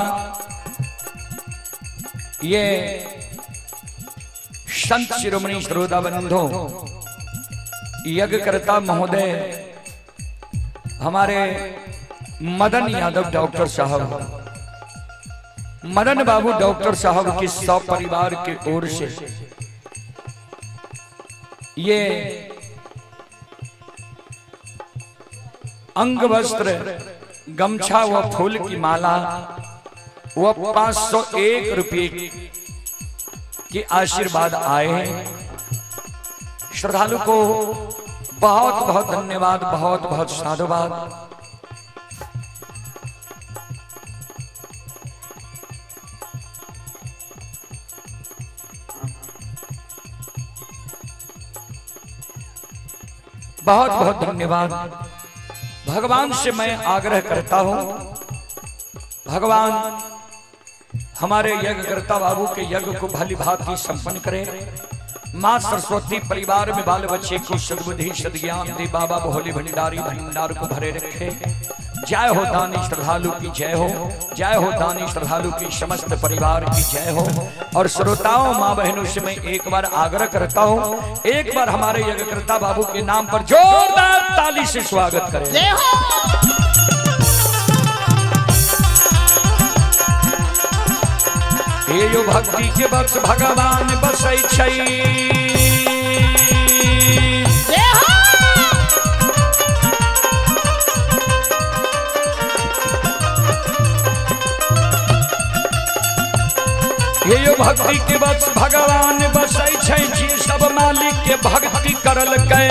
ये संत शिरोमणि श्रोता बंधु यज्ञकर्ता महोदय हमारे मदन यादव डॉक्टर साहब, मदन बाबू डॉक्टर साहब के सब परिवार के ओर से ये अंग वस्त्र, गमछा व फूल की माला व 501 रुपये के आशीर्वाद आए हैं। श्रद्धालु को बहुत बहुत धन्यवाद, बहुत बहुत साधुवाद। बहुत बहुत धन्यवाद। भगवान से मैं आग्रह करता हूं, भगवान हमारे यज्ञकर्ता बाबू के यज्ञ को भली भांति संपन्न करे। माँ सरस्वती परिवार में बाल बच्चे को सद्बुद्धि सद्ज्ञान दे। बाबा भोले भंडारी भंडार को भरे रखे। जय हो दानी श्रद्धालु की जय हो, जय हो दानी श्रद्धालु की समस्त परिवार की जय हो। और श्रोताओं, माँ बहनों से मैं एक बार आग्रह करता हूँ, एक बार हमारे यज्ञकर्ता बाबू के नाम पर जोरदार ताली से स्वागत करें। जय हो। हे यो भक्ति के बस भगवान बसै छै। जय हो। हे यो भक्ति के बस भगवान बसै छै, जी सब मालिक के भक्ति करलकै।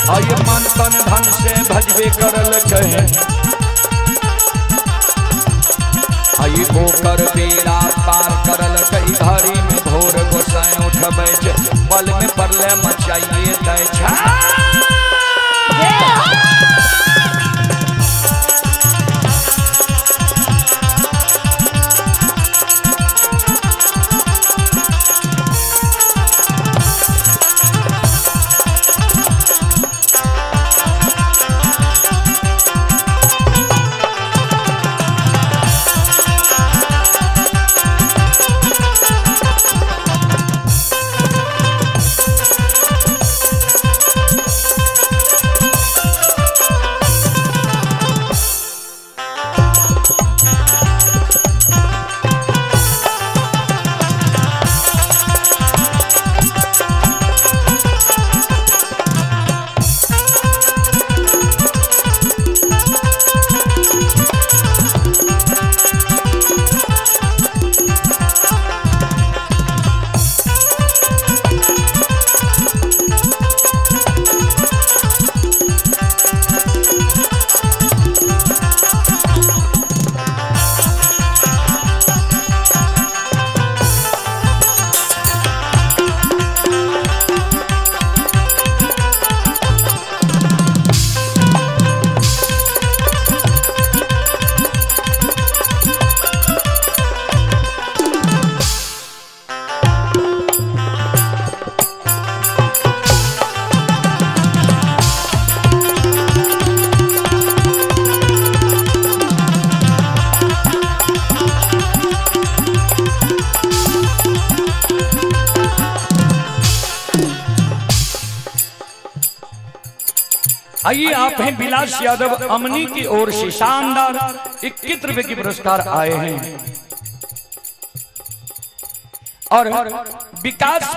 आय मन तन धन से भजबे करलकै। आई ओकर बेड़ा पार करलकै। घड़ी में भोर गोसाई उठबै छै, पल में परले मचाइए दै छै। आइए, आप हैं विलास यादव अमनी की ओर से शानदार 21 रुपए के पुरस्कार आए हैं। और विकास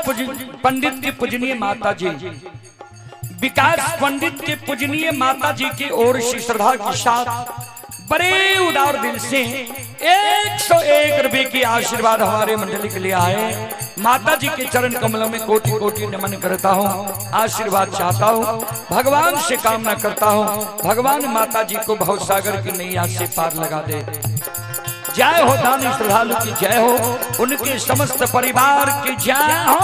पंडित के पूजनीय माता जी, विकास पंडित के पूजनीय माता जी की ओर से श्रद्धा के साथ बड़े उदार दिल से 101 रुपए की आशीर्वाद हमारे मंडली के लिए आए। माता जी के चरण कमलों में कोटि कोटि नमन करता हूँ, आशीर्वाद चाहता हूँ, भगवान से कामना करता हूँ, भगवान माता जी को भवसागर की नैया से पार लगा दे। जय हो दानी श्रद्धालु की जय हो, उनके समस्त परिवार की जय हो।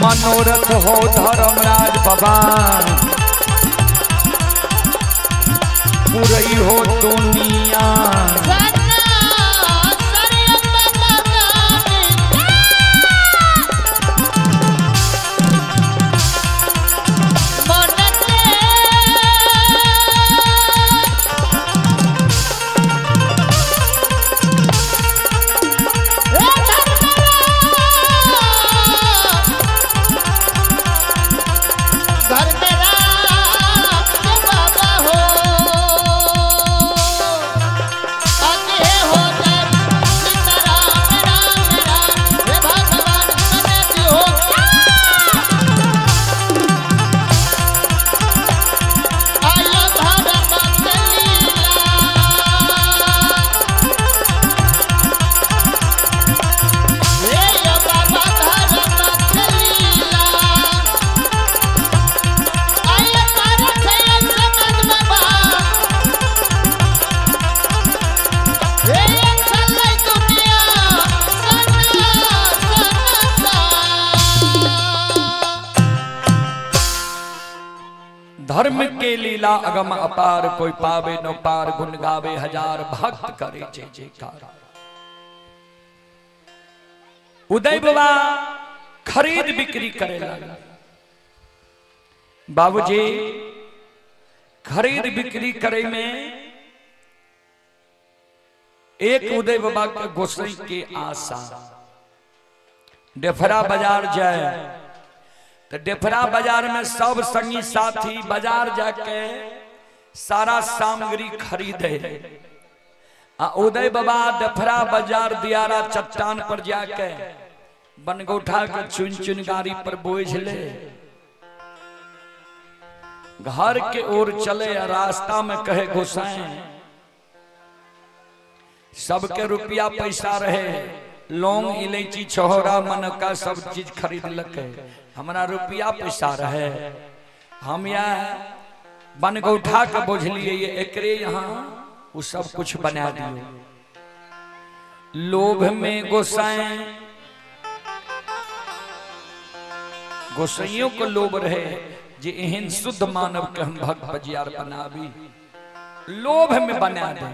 मनोरथ हो धर्मराज बाबा, पुरई हो दुनिया। धर्म के लीला अगम अपार, कोई पावे न पार, गुण गावे हजार, भक्त करे जय जयकार। उदय बाबा खरीद बिक्री करे लगा। बाबूजी खरीद बिक्री करे में एक उदय बाबा के गोसाई के आशा, डेफरा बाजार जाए तो डेफरा बाजार में सब संगी साथी बाजार जाके सारा सामग्री खरीदे, आ उदय बाबा डेफरा बाजार दियारा चट्टान पर जाके बनगौठा के चुन चुन गाड़ी पर बोझ ले घर के ओर चले, आ रास्ता में कहे गोसाई सबके रुपया पैसा रहे, लौंग इलायची छहोरा मनका सब चीज खरीद लके, हमरा रुपया पैसा रहे, हम यह बनगौठा के बोझलिए ये एकरे यहाँ वो सब कुछ बना दियो। लोभ में गोसाई, गोसाइयों को लोभ रहे जे एहन शुद्ध मानव के हम भक्त बजियार बनाबी, लोभ में बना दे।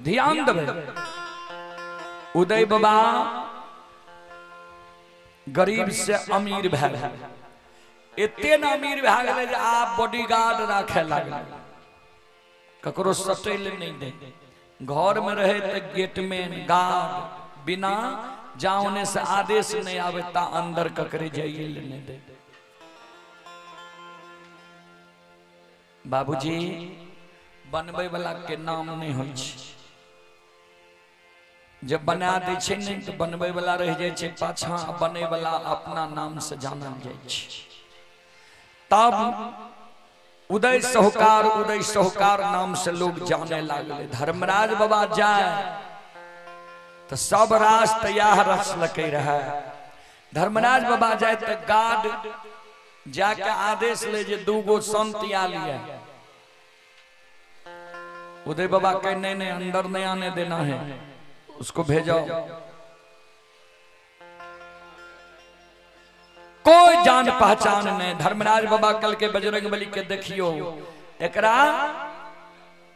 ध्यान देवे उदय बाबा गरीब से अमीर भए गेल, एते न अमीर भए गेलै जे आब बॉडीगार्ड राखे लागल, ककरो सटै ले नहीं दे, घर में रहे तो गेटमैन गार्ड, बिना जाने से आदेश नहीं आवे ता अंदर ककरे जाइए ले नहीं दे। बाबूजी बनबै वाला के नाम नहीं होइ छै, जब बना दै छै ने तो बनबै वाला रह जाइ छै पाछा, बनै वाला अपना नाम से जानल जाइ छै। तब उदय साहूकार, उदय साहूकार नाम से लोग जाने लागले। धर्मराज बाबा जाए तो सब रास तैयार रचलकै रहे। धर्मराज बाबा जाए तो गार्ड जाके आदेश ले जे दूगो संत आल ये। उदय बाबा कहे नहीं नहीं अंदर नहीं आने देना है, उसको भेजो। कोई जान पहचान नहीं। धर्मराज बाबा कल के बजरंग बली के देखियो एकरा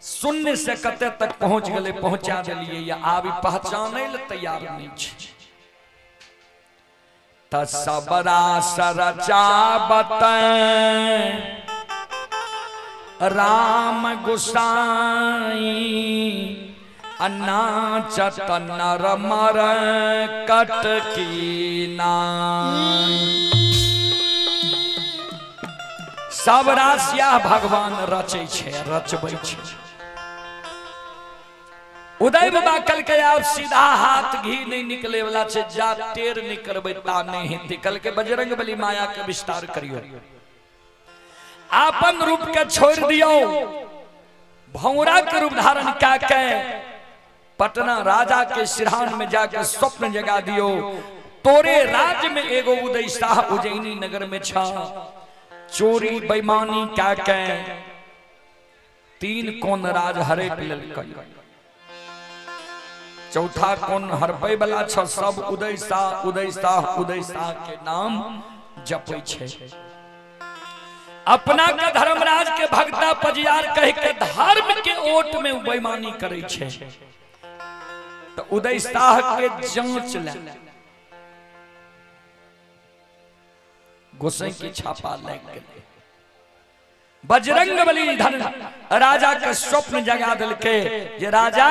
शून्य से कते तक पहुंच गए, पहुंचा दिलिए, या आबी पहचाने ले तैयार नहीं छे। त सबरा सरचा बतै राम गुसाई, अनाचत नर मर कट की नाई। सब राशिया भगवान रचै छे, रचबै छे। उदय बाबा कल के आप सीधा हाथ घी नहीं निकले वाला छे, जा टेर नहीं करबै ता नहीं हेतै। कल के बजरंग बली माया के विस्तार करियो, आपन रूप के छोड़ दियो, भौरा के रूप धारण क्या के पटना राजा के सिरहान में जाके स्वप्न जगा दियो। तोरे राज्य में एगो उदय शाह उज्जैनी नगर में छा, चोरी बेईमानी क्या के तीन कोन राज हड़प लेलकै, चौथा कोन हड़पै वाला छ, सब उदय शाह उदय शाह उदय शाह के नाम जपै छै। अपना के धर्मराज के भक्ता पजियार कह के धर्म के ओट में बेईमानी करै छै। तो उदय शाह के जांच ले गोसाई के छापा लग गेलै। बजरंग बली धन राजा के स्वप्न जगा दिलके जे राजा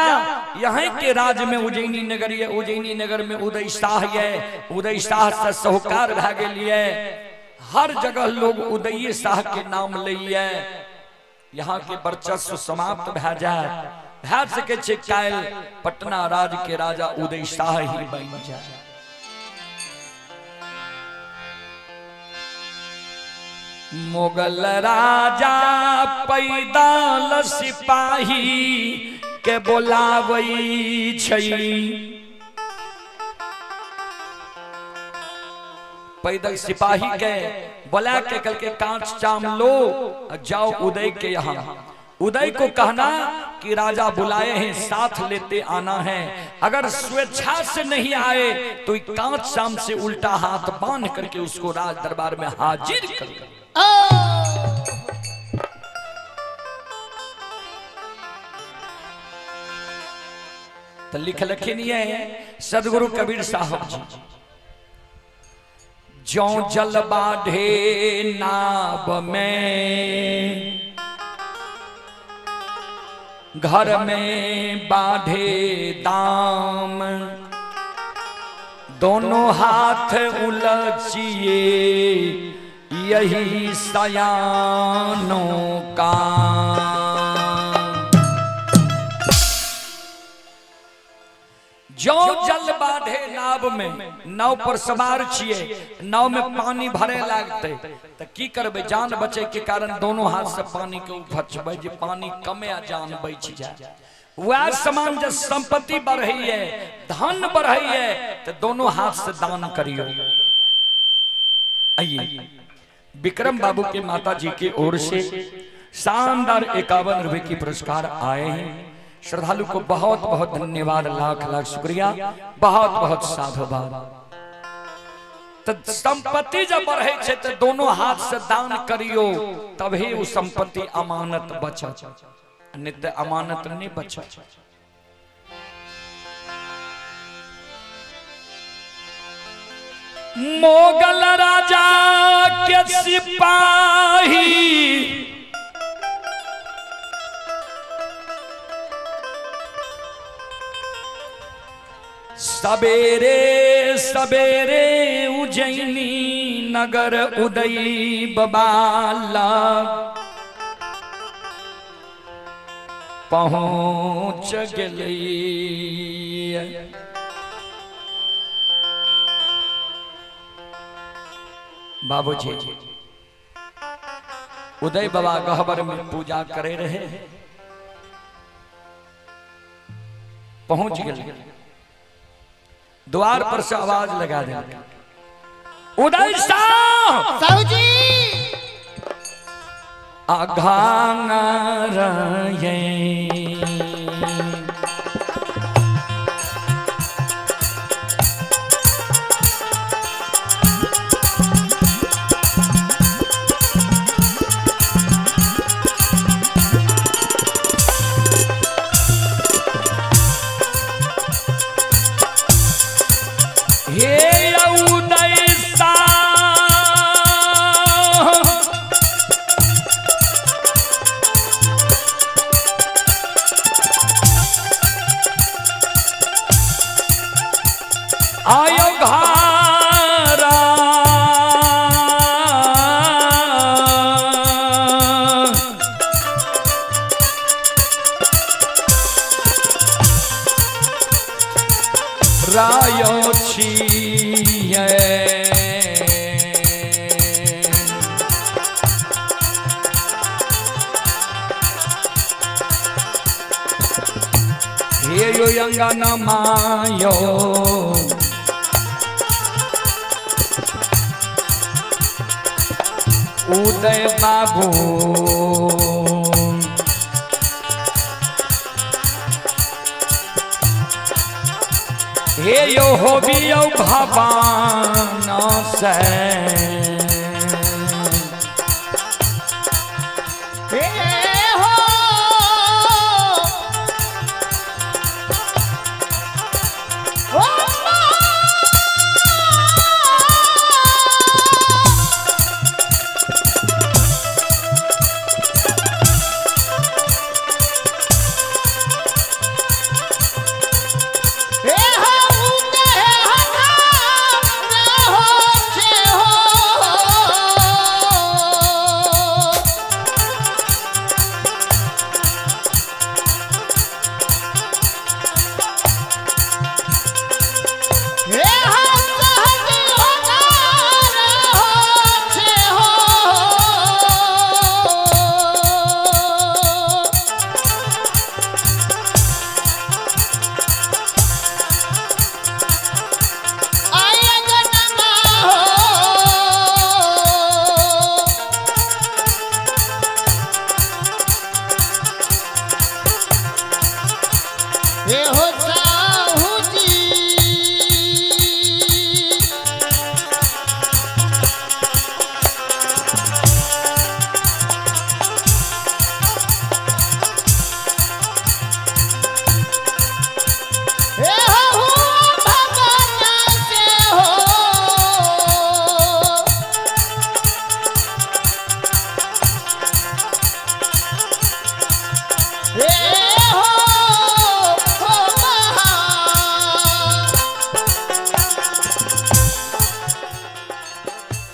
यहीं के राज में उज्जैनी नगर ये, उज्जैनी नगर में उदय शाह ये, उदय शाह से साहूकार भए गेलिए, हर जगह लोग उदय शाह के नाम लइए, यहाँ के वर्चस्व समाप्त भए जाए, भए सके छै काल्हि पटना राज के राजा उदय शाह ही बनि जाए। मुगल राजा पैदल सिपाही के बोलावै छै, पैदल सिपाही के बोला के कल के कांच चाम लो जाओ उदय के यहाँ, उदय को कहना कि राजा बुलाए हैं, साथ लेते आना है, अगर स्वेच्छा से नहीं आए तो कांच चाम से उल्टा हाथ बांध करके उसको राज दरबार में हाजिर कर। तो लिख लखिन ये सदगुरु कबीर साहब जी, जो जल बाढ़े नाव में, घर में बाढ़े दाम, दोनों हाथ उलझिए यही सयानों का। जो जल बाढ़े नाव में, नाव पर सवार छिए, नाव में पानी भरे लागते तो की करबे, जान बचे के कारण दोनों हाथ से पानी के उफचबे जे पानी कमे आ जान बच जाए। वह समान जब संपत्ति बढ़ी है, धन बढ़ी है तो दोनों हाथ से दान करियो। आइए विक्रम बाबू के माता जी की ओर से शानदार 51 रुपए की पुरस्कार आए हैं। श्रद्धालु को बहुत बहुत धन्यवाद, लाख लाख शुक्रिया, बहुत बहुत साधुवाद। तो संपत्ति जब बढ़े छे तो दोनों हाथ से दान करियो तभी वो संपत्ति अमानत बचत, नहीं तो अमानत नहीं बचत। मुगल राजा के सिपाही सबेरे सबेरे उज्जैनी नगर उदय बबाला पहुंच गेलै। बाबूजी उदय बाबा गहबर में पूजा करे रहे, पहुंच गए, द्वार पर से आवाज लगा दे, उदय शाह साहू जी आघांग रहे। आयो घारा रायो छिये हे यो अंगना मायो उदय बाबू हे यो हो बियो भवान से।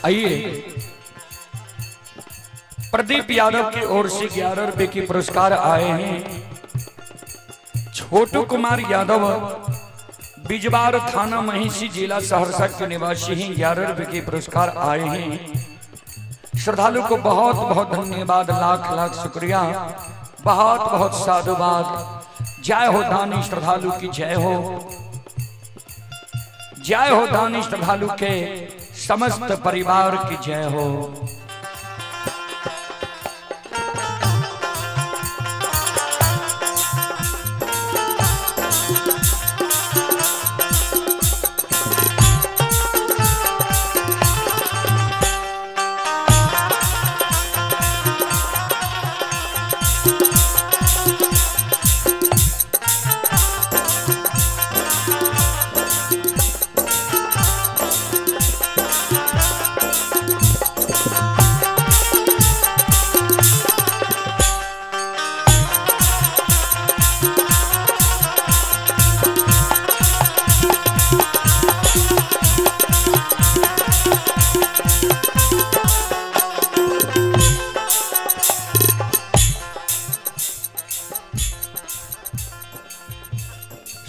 आइए, प्रदीप यादव की ओर से 11 रुपए की पुरस्कार आए हैं। छोटू कुमार यादव बिजवार थाना महिषी जिला सहरसा के निवासी हैं, 11 रुपए के पुरस्कार आए हैं। श्रद्धालु को बहुत बहुत धन्यवाद, लाख लाख शुक्रिया, बहुत बहुत साधुवाद। जय हो दानी श्रद्धालु की जय हो, जय हो दानी श्रद्धालु के समस्त परिवार की जय हो।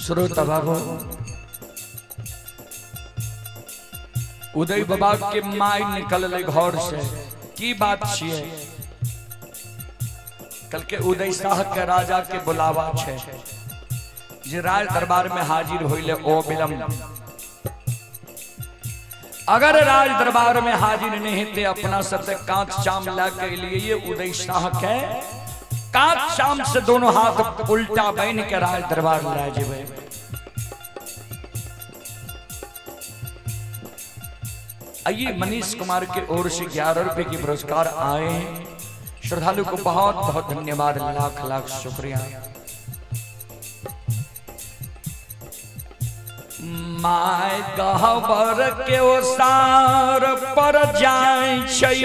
श्रोता बाबू, उदय बाबा के my निकल घर से, की बात छिए? कल के उदय शाह के राजा के बुलावा छे जे राज दरबार में हाजिर होइले ओ विलंब। अगर राज दरबार में हाजिर नहीं थे अपना सत्य कांच चाम ला के लिए ये उदय शाह के कांच चाम से दोनों हाथ उल्टा बन के राज दरबार ला जेबे। आइए, मनीष कुमार के ओर से 11 रुपए के पुरस्कार आए हैं। श्रद्धालु को बहुत बहुत धन्यवाद, लाख लाख शुक्रिया। My गहबर के ओसार पर जाय छै,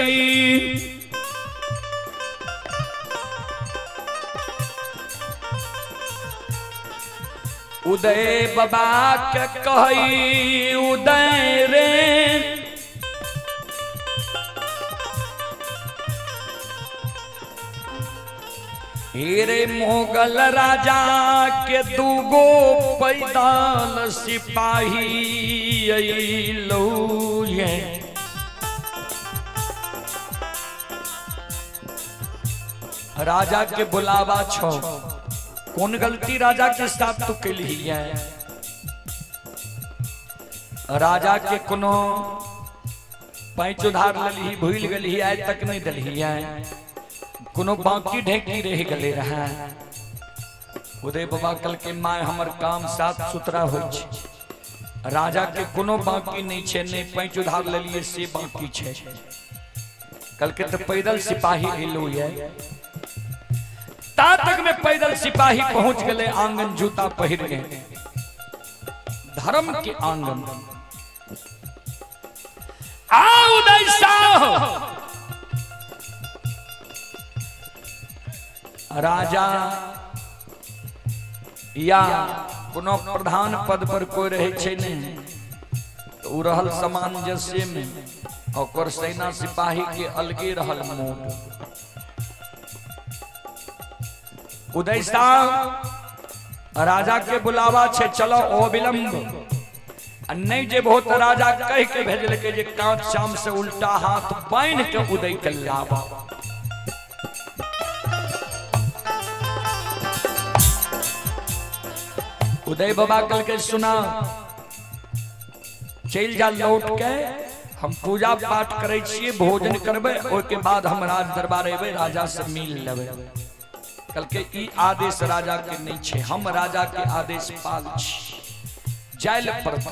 उदय बाबा के कहई उदय रे, हेरे मुगल राजा के दूगो पैदल सिपाही अइलो ये। राजा के बुलावा छो, कौन गलती राजा के साथ तू कैलही है? राजा के कोनो पैंच उधार ललही, भूल गलही, आय तक नहीं दलही है, कोनो बाकी ढेकी रह गले रहा। उदय बाबा कल के my हमर काम साफ सुथरा होइ छै, राजा के कोनो बाकी नहीं छे, नहीं पैंच उधार ललिए से बाकी छे। कल के तो पैदल सिपाही एलो ये, ता तक में पैदल सिपाही पहुंच गए आंगन, जूता पहिर गए धर्म के आंगन। आ उदय शाह, राजा या कोनो प्रधान पद पर कोई रहे छे नहीं तो उ रहल सामंजस्य में, और सेना सिपाही के अलगे रहल मोड। उदय शाह राजा के बुलावा छे, चलो ओ विलंब नहीं जे बहुत राजा कह के भेजल के जे कांच शाम से उल्टा हाथ बांध के उदय के लावा। उदय बाबा कल के सुना, चल जा लौट के, हम पूजा पाठ करे छिए, भोजन करबे, ओके बाद हम राज दरबार एबे, राजा से मिल लेबे। कल के ई आदेश राजा के नहीं छे, हम राजा के आदेश पाल छी, जायल पड़त।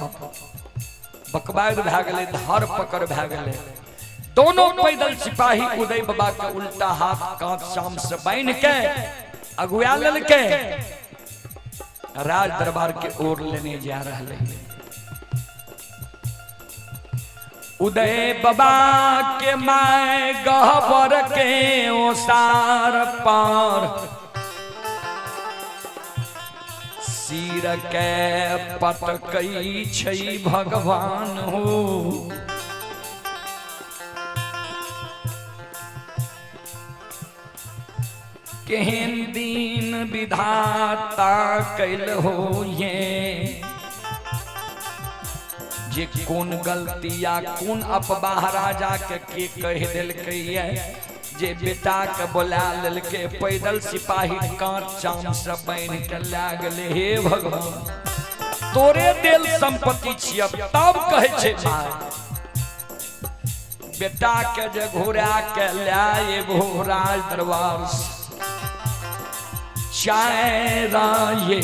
बकबायर भए गेलै, धर पकड़ भए गेलै, दोनों पैदल सिपाही उदय बाबा के उल्टा हाथ कांच शाम से बांध के अगुआ लेलके राज दरबार के ओर लेने जा रहे हैं। उदय बाबा के my गहबर के ओसार पार, सिर के पटकई छै भगवान हो। केहन दिन विधाता कैल हो ये, जे कोन गलती या कोन अपवाह राजा के कहि देलकै ये, जे बेटा के बोला लेलकै, पैदल सिपाही कांच चाम से बान्हि के लए गेलै। हे भगवान, तोरे देल संपत्ति छियै। तब कहै छै माय, बेटा के जे घुरा के लए एबो राज दरबार चाय ये।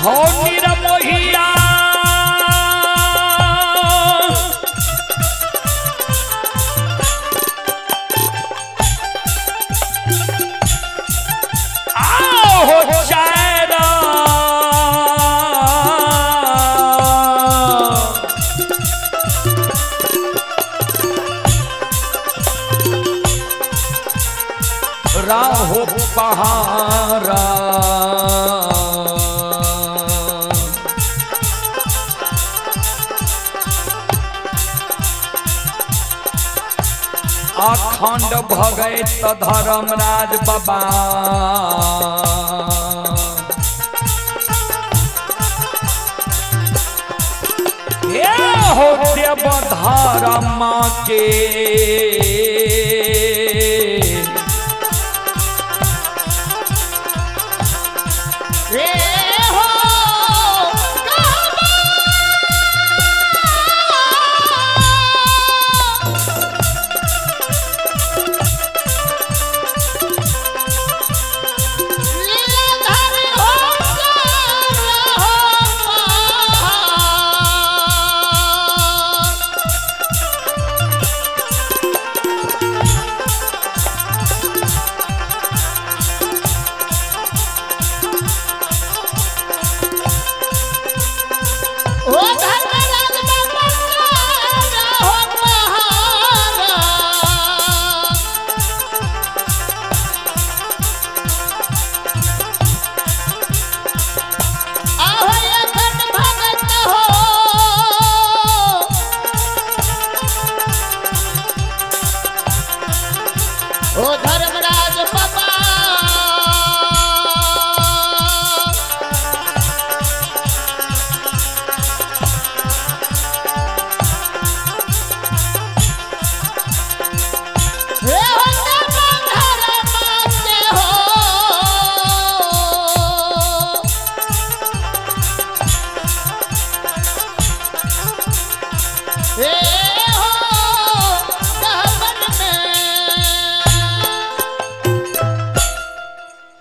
हो निरमोहिया आओ चायरा, राहो पहारा, अखंड भगैत धर्मराज बाबा, हे हो देव धर्म के। रे हो लीलाधर हो ओ धर्मराज बाबा हो महाराज। आहो अखंड भगत हो, ओ धर्मराज बाबा। हे हो धर्म के हो, हे हो गहबर में।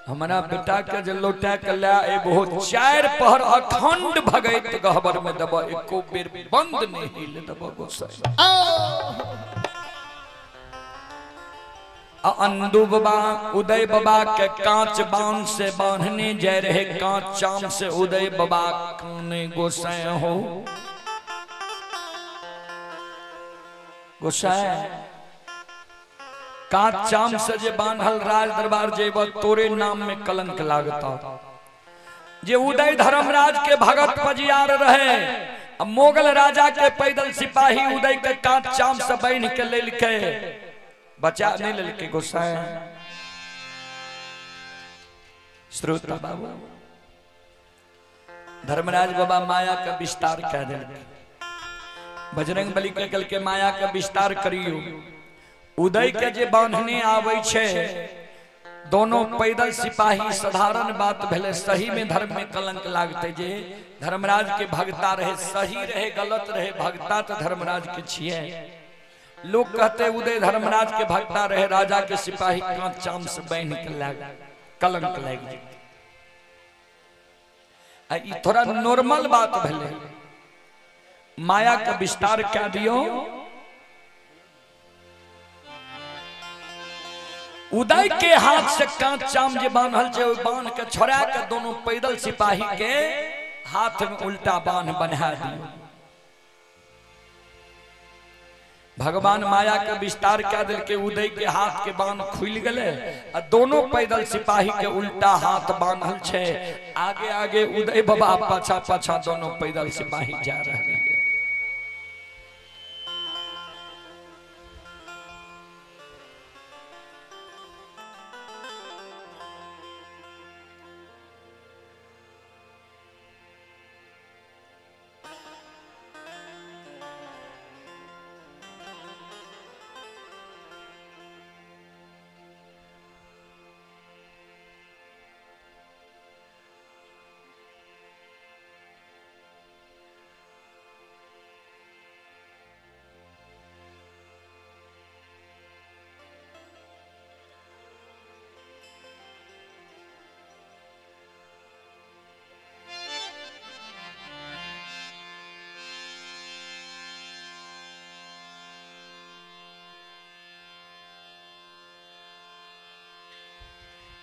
हमारा बेटा के जे लौटा के लए एबो, चारि पहर अखंड भगैत गहबर में देब, एको बेर बंद नहीं होइले देब गोसाई। ओ अंदू बाबा उदय बाबा के कांच बांध से बांधने जाय रहे, कांच चाम से उदय बाबा काने गोसाई हो। गोसाई कांच चाम से जे बांधल राज दरबार जेब, तोरे नाम में कलंक लागता। जे उदय धर्मराज के भगत पजियार रहे, आ मोगल राजा के पैदल सिपाही उदय के कांच चाम से बांध के लेलके, बचा नहीं लेलके गोसाई। श्रोता बाबू, धर्मराज बाबा माया का विस्तार कह दिलके, बजरंग बली के कल के माया का विस्तार करियो। उदय के जे बांधने आवे छे दोनों पैदल सिपाही, साधारण बात भेले, सही में धर्म में कलंक लागते। जे धर्मराज के भगता रहे, सही रहे गलत रहे, भगता तो धर्मराज के छिए। लोग कहते उदय धर्मराज के भगता रहे, राजा के सिपाही कांच चाम से बांध के लाग कलंक लाग जेतै। आ ई थोड़ा नॉर्मल बात भेले। माया के विस्तार क्या दियो, उदय के हाथ से कांच चाम जे बांधल छै, ओहि बांध के छोड़ा के दोनों पैदल सिपाही के हाथ में उल्टा बांध बन्हा दियो। भगवान माया के विस्तार कए देलकै। उदय के हाथ के बांध खुलि गेलै आ दोनों पैदल सिपाही के उल्टा हाथ बांधल छै। आगे आगे उदय बाबा, पाछा पाछा दोनों पैदल सिपाही जा रहे हैं।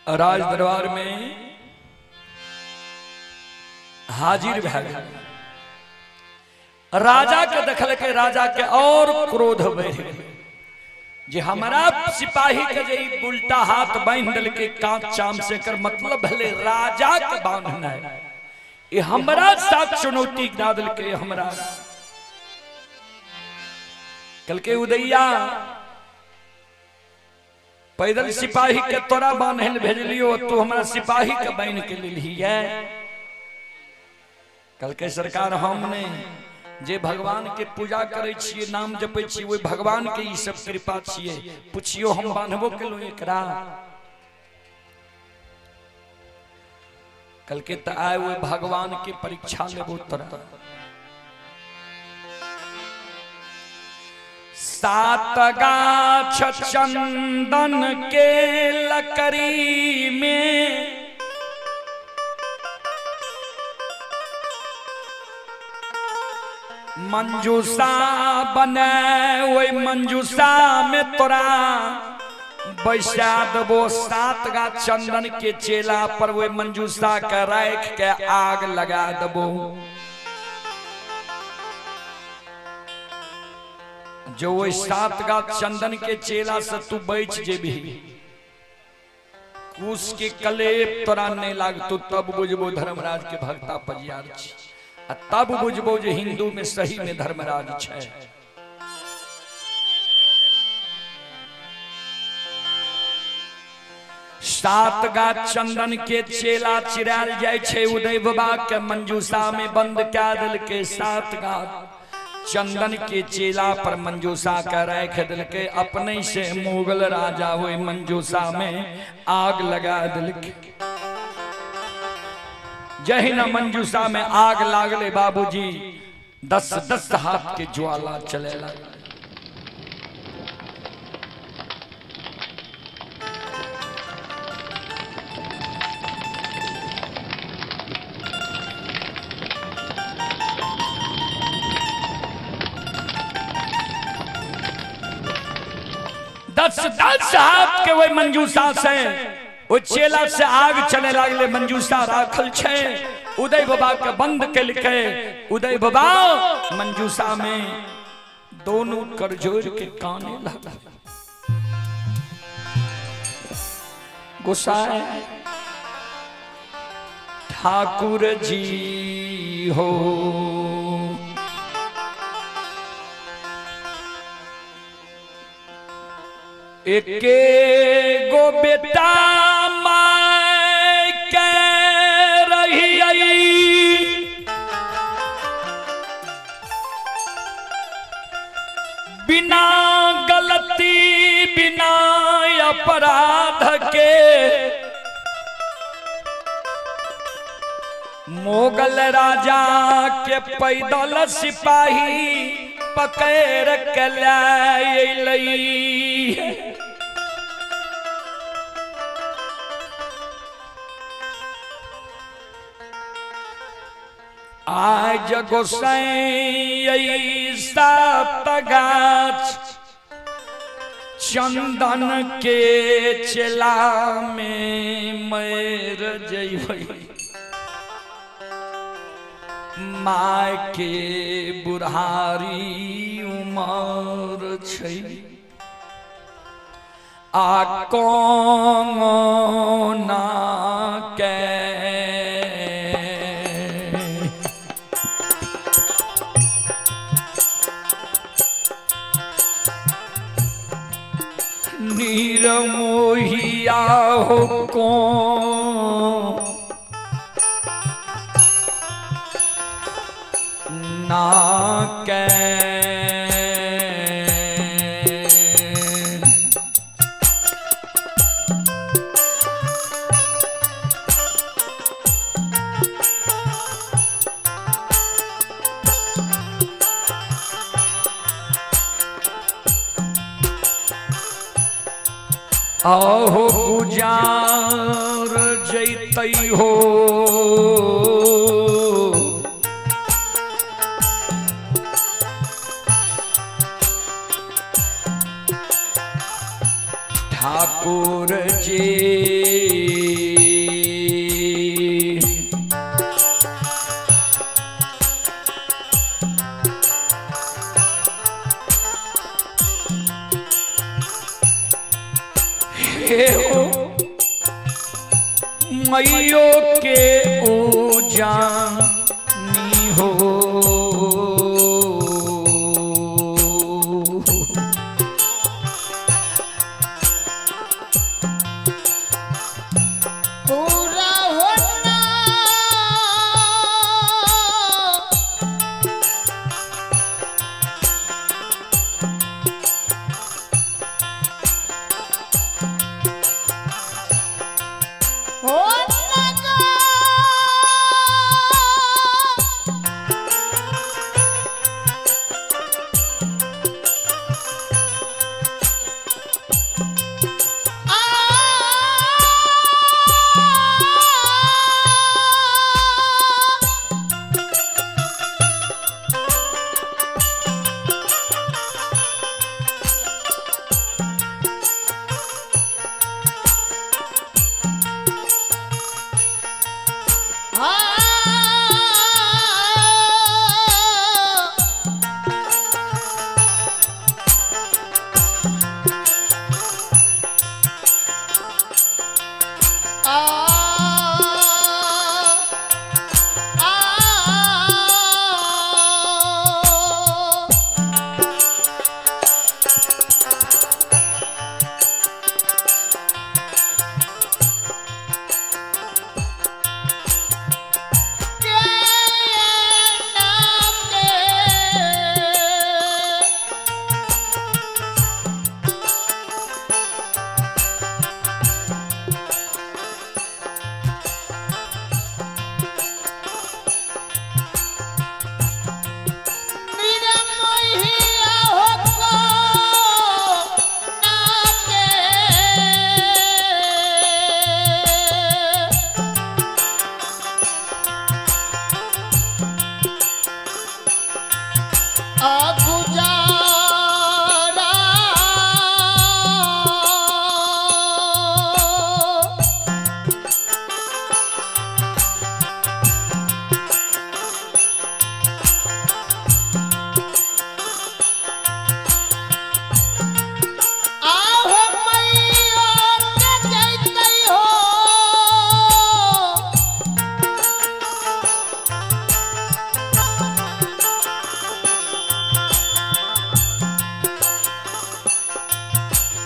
राज दरबार में हाजिर भए गेल। राजा के देखलकै, राजा के और क्रोध बढ़ि गेल जे हमरा सिपाही के जे ई उल्टा हाथ बांधि देलकै कांच चाम से, एकर मतलब भेलै राजा के बांधनाइ। ई हमरा साथ चुनौती दऽ देलकै हमरा। कहलकै उदैया, पैदल सिपाही के तोरा बान्हल भेजलियो, तू हमरा सिपाही के बान्हि के लेलही। कहलकै सरकार, हम नहि, जे भगवान के पूजा करै छियै, नाम जपै छियै, ओहि भगवान के ई सब कृपा छियै। पुछियो हम बान्हबो केलहुँ एकरा? कहलकै तऽ आइ ओहि भगवान के परीक्षा लेबो तोरा। सात गाछ चंदन के लकड़ी में मंजूषा बने, ओहि मंजूषा में तोरा बैसा देबो। सात गाछ चंदन के चेला पर ओहि मंजूषा के राख के आग लगा देबो। जो ओहि सात गाछ चंदन के चेला से तू बच जेबही, कुश के कलेप तोरा नहीं लागतो, तब बुझबो धर्मराज के भक्ता पजियार छी, आ तब बुझबो जे हिंदू में सही में धर्मराज छै। सात गाछ चंदन के चेला चिरायल जाय छै, उदय बाबा के मंजूषा में बंद कए देलकै। सात गाछ चंदन के चेला पर मंजूषा के राख देलकै। अपने से मुगल राजा ओहि मंजूषा में आग लगा देलकै। जहिना मंजूषा में आग लागले बाबूजी, दस दस हाथ के ज्वाला चले लागल। दस दस हाथ के वही मंजूषा से, ओ चेला से आग चले लागले। मंजूषा राखल छै, उदय बाबा के बंद केलकै। उदय बाबा मंजूषा में दोनों कर जोड़ के काने लगल। गोसाई ठाकुर जी हो, एके गो बेटा my के रही, बिना गलती बिना अपराध के मुगल राजा के पैदल सिपाही पकड़ के लायलै। आज गोसाई सात गाछ चंदन के चेला में मर जइबै। माय के बुढ़ारी उमर छै आ कोना के नीरमोहिया हो को ना के। आहो गुजार जैतै हो ठाकुर जी। हे हो मैयो के उजानी हो। पूरा होना होना का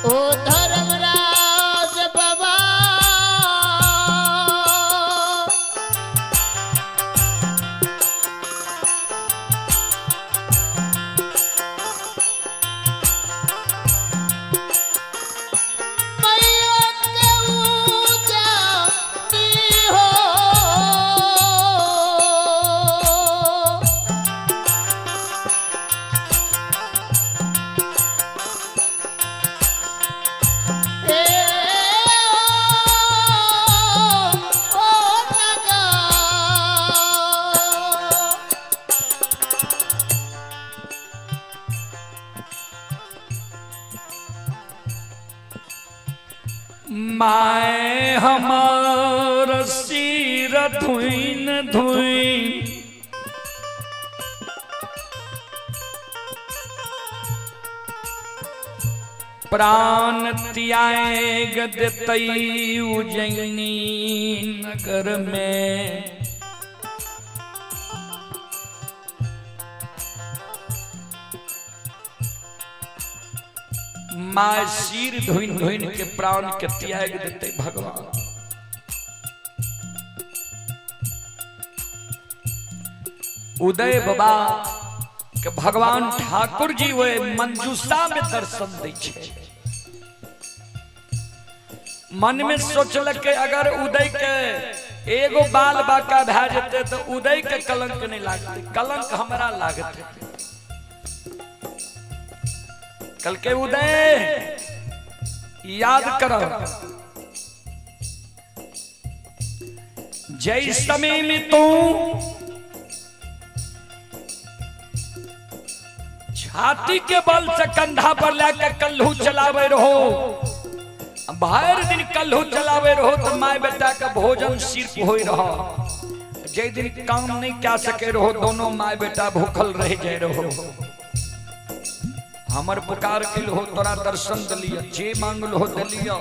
ओ धर्मराज बाबा मैया के ऊंचा हो। ए ओ नगा। My हमार सिर धुइन धुइन प्राण त्याग देतई उज्जैनी नगर में। माँ सिर धोइन धोइन के प्राण के त्याग देते भगवान। उदय बाबा के भगवान ठाकुर जी वे मंजूषा में दर्शन दै छै। मन में सोचलक के अगर उदय के एगो बाल बाका भए जेतै तो उदय के कलंक नहीं लागतै, कलंक हमरा लागतै। कल के उदय याद करो, जय समय में तू छाती के बल से कंधा पर लाके कल्हू चलावे रहो, भर दिन कल्हू चलावे रहो तो my बेटा का भोजन सिर्फ हो रहो। जय दिन काम नहीं क्या सके रहो दोनों my बेटा भूखल रह जाए रहो। हमर पुकार के हो तोरा दर्शन दिलिया, जे मांगल हो दिलिया।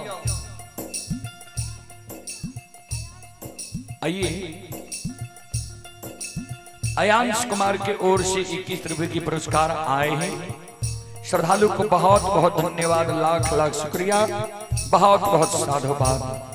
आइए अयांश कुमार के ओर से 21 रुपए की पुरस्कार आए हैं। श्रद्धालु को बहुत बहुत धन्यवाद, लाख लाख शुक्रिया, बहुत बहुत साधुवाद।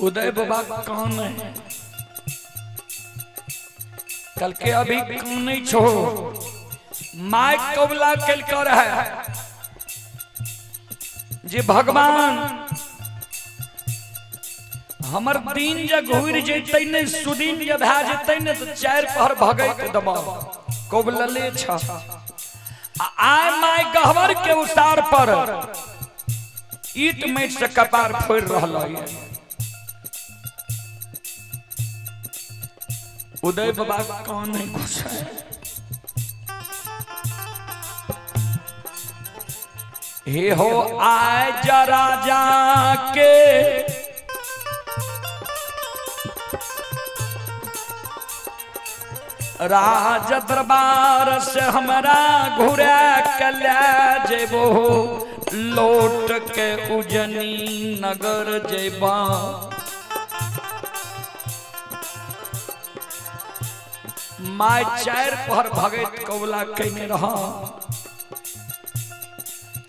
उदय बाबा कौन है? कल के अभी कौन नहीं छो my कबला कल कर है जे भगवान हमर दिन जे घुर जैतै ने सुदिन जे भए जैतै ने तो चार पहर भगैत दबा कबलले छ। आय my गहवर के उतार पर ईट मैट से कपार फोड़ रहल है। उदय बाबा कौन नहीं खुश है? हे हो आय जरा जाके राज दरबार से हमरा घुरा के ले जेबो, लौट के उजनी नगर जेबा। My चार पहर भगत कौला कहने रहा,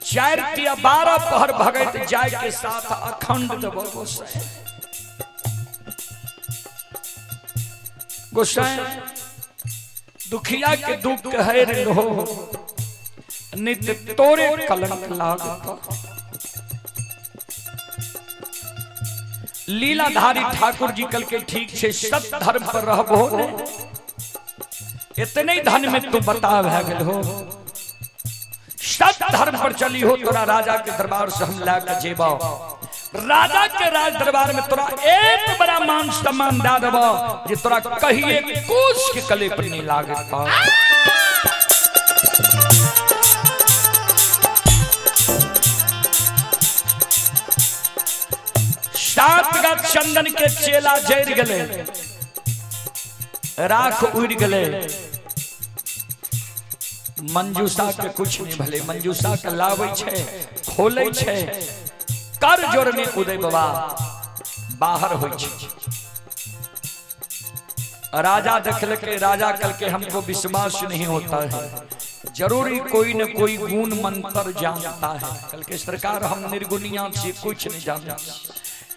4 या 12 पहर भगत जाय के साथ अखंड देव गोसाई। गोसाई दुखिया के दुख हर लो, नित तोरे कलंक लागत। लीलाधारी ठाकुर जी कल के ठीक छे सत धर्म पर रहबो ने इतने धन में तू बता भए गेल हो। सत धर्म पर चली हो तोरा राजा के दरबार से हम ला के जेबो, राजा के राज दरबार में तोरा एक बड़ा मान सम्मान दे देबो जे तोरा कहिए कुछ के कले पर नहीं लागत। सात गाछ चंदन के चेला जर गले, राख उड़ गले, मंजूषा के कुछ नहीं भले। मंजूषा के लावे छे, खोले छे, कर जोर में उदय बाबा बाहर होई छे। राजा देखल के राजा कल के हमको विश्वास नहीं होता है, जरूरी कोई न कोई गुण मंत्र जानता है। कल के सरकार हम निर्गुणिया से कुछ नहीं जानते।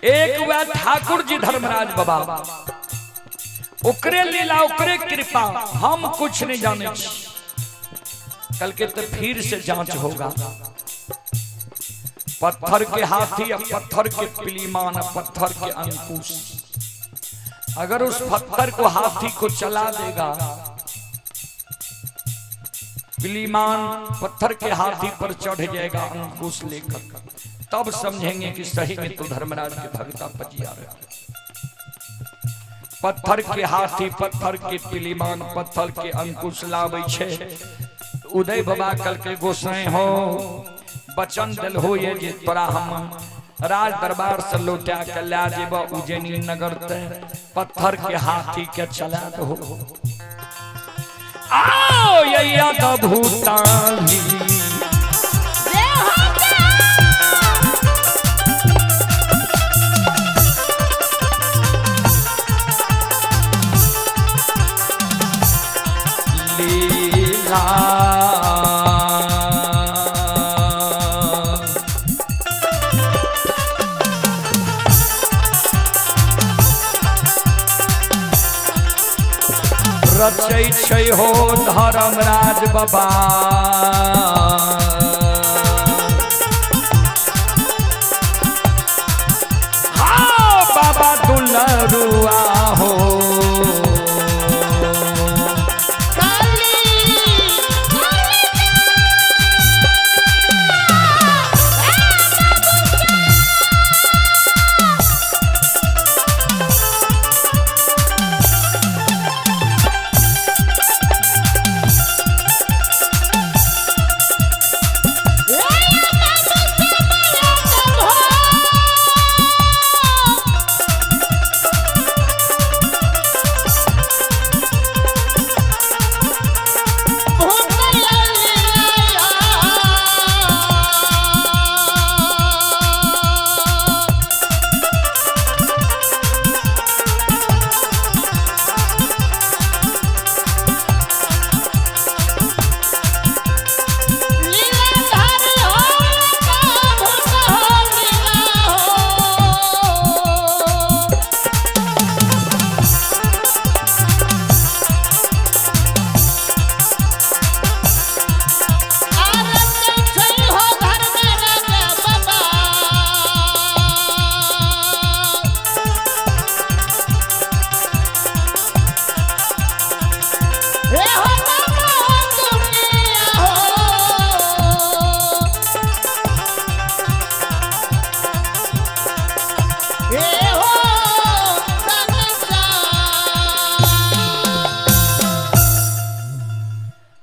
एक वह ठाकुर जी धर्मराज बाबा, ओकरे लीला ओकरे कृपा, हम कुछ नहीं जाने। कल के तो फिर से जांच होगा। पत्थर के हाथी या पत्थर के पिलीमान, पत्थर के अंकुश, अगर उस पत्थर को हाथी को चला देगा, पिलीमान पत्थर के हाथी पर चढ़ जाएगा अंकुश लेकर, तब समझेंगे कि सही में तो धर्मराज के भगता पजिया रहे। पत्थर के हाथी, पत्थर के पिलीमान, पत्थर के अंकुश लावे छे। उदय बाबा कल के गोसाई हो, वचन दिल हो ये जे तोरा हम राज दरबार से लौटा के ला जेबो उज्जैनी नगर ते, पत्थर के हाथी के चला दो। आओ यैया भूतानी लीला रचै छै हो धर्मराज बाबा। हाँ बाबा दुलरुआ हो,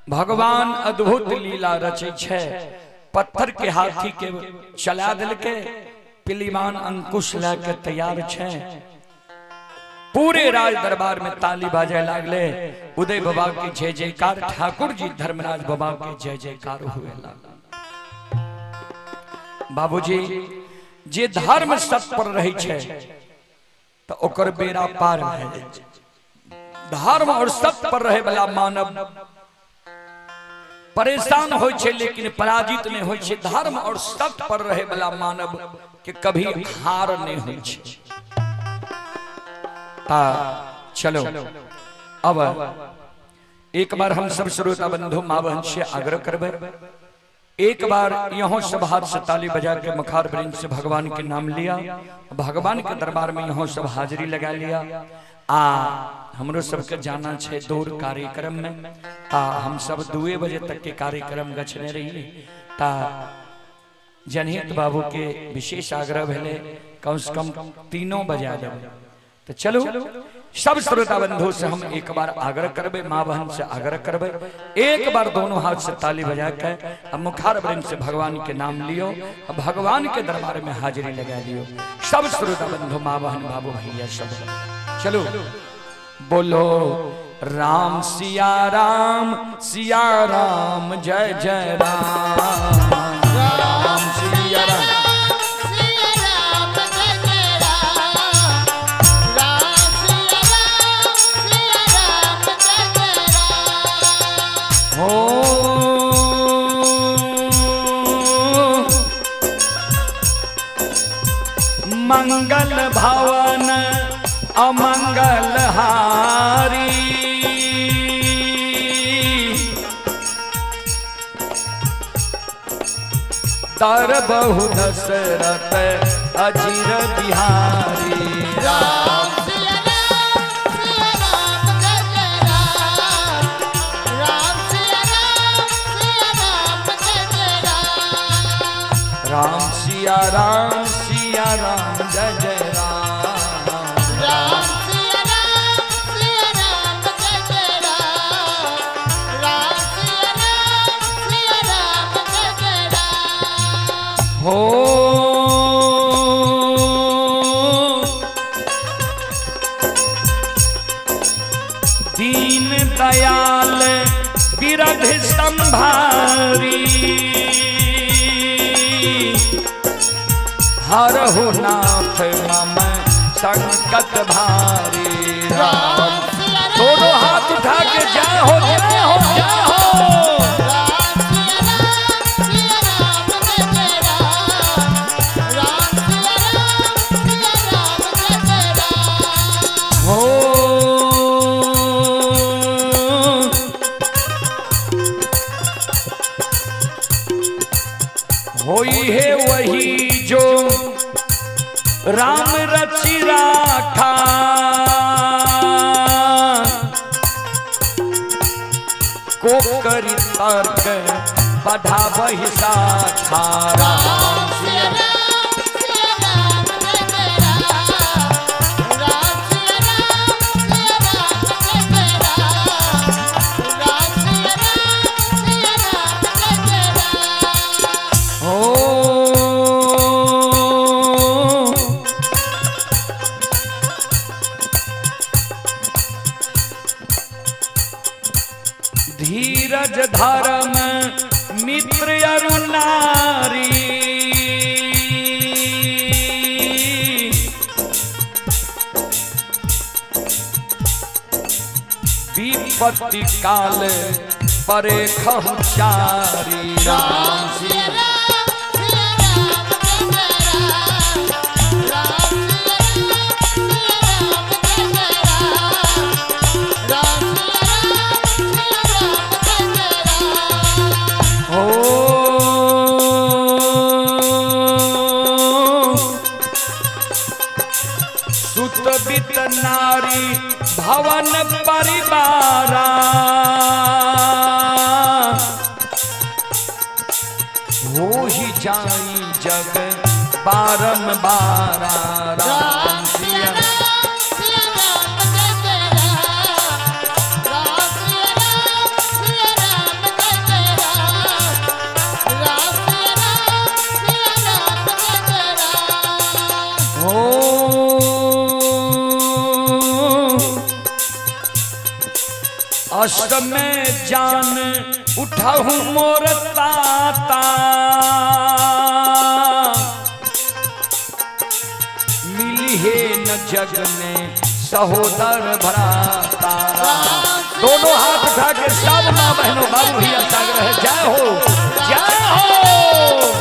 भगवान अद्भुत लीला रचे छे। पत्थर के हाथी के चला दिल के पिलीमान अंकुश लेके तैयार छे। पूरे राज दरबार में ताली बाजे लागले, उदय बाबा के जय जयकार, ठाकुर जी धर्मराज बाबा के जय जयकार हुए लागल। बाबूजी जे धर्म सत्य पर रहे छे तो ओकर बेड़ा पार भए जाइ छै। धर्म और सत्य पर रहे वाला मानव परेशान होय छै लेकिन पराजित नहीं होय छै। धर्म और सत्य पर रहे वाला मानव के कभी हार नहीं होय छै। चलो अब एक बार हम सब श्रोता बंधु माँ बहन से आग्रह करबै, एक बार यहाँ सब हाथ से ताली बजा के मुखार वृंद से भगवान के नाम लिया, भगवान के दरबार में यहाँ सब हाजिरी लगा लिया। आ हमरो सबके जाना छै दौड़ कार्यक्रम में, ता हम सब 2 बजे तक के कार्यक्रम गछने रहिए। ता जनहित बाबू के विशेष आग्रह भेले कम से कम 3 बजा देबै। तो चलो सब श्रोता बंधु से हम एक बार आग्रह करबे, माँ बहन से आग्रह करबे, एक बार दोनों हाथ से ताली बजा के अब मुखार वृंद से भगवान के नाम लियो, अब भगवान के दरबार में हाजिरी लगा लियो। सब श्रोता बंधु, माँ बहन, बाबू भैया सब चलो बोलो राम सिया राम सिया राम जय जय राम, राम सिया राम हो। मंगल भवन अमंगल हारी, तर बहु दशरथ अजीर बिहारी। राम सिया राम सिया राम जय जय राम, राम सिया राम सिया राम जय जय राम, राम सिया राम जय जय राम, राम सिया राम सिया राम जय जय राम, राम सिया राम सिया राम जय जय राम। हो दीन दयाल बिरध संभारी, हरहु नाथ मम संकट भारी। राम दोनों हाथ उठा के जय हो जय हो जय हो। राम सिया राम सिया राम जय जय राम, राम सिया राम सिया राम जय जय राम। हो होई है वही जो राम रचि राखा, को करी तर्क बढ़ावहि शाखा। राम सिया राम सिया राम जय जय राम, राम सिया राम सिया राम जय जय राम, राम सिया राम सिया राम जय जय राम। हो धीरज धर्म मित्र अरु नारी, विपत्ति काल परे खहु चारी। राम सिया राम सिया राम जय जय राम, राम सिया राम सिया राम जय जय राम, राम सिया राम सिया राम जय जय राम। हो सुत बित नारी भवन परिवारा, हो ही जाई जग बारम बारा। राम सिया राम सिया राम जय जय राम, राम सिया राम सिया राम जय जय राम, राम सिया राम सिया राम जय जय राम। हो अष्ट में जान उठाहु मोर ताता, मिली है न जग में सहोदर भ्राता। दोनों हाथ उठा के सब माँ बहनों बाबू भैया सागर है, जय हो जय हो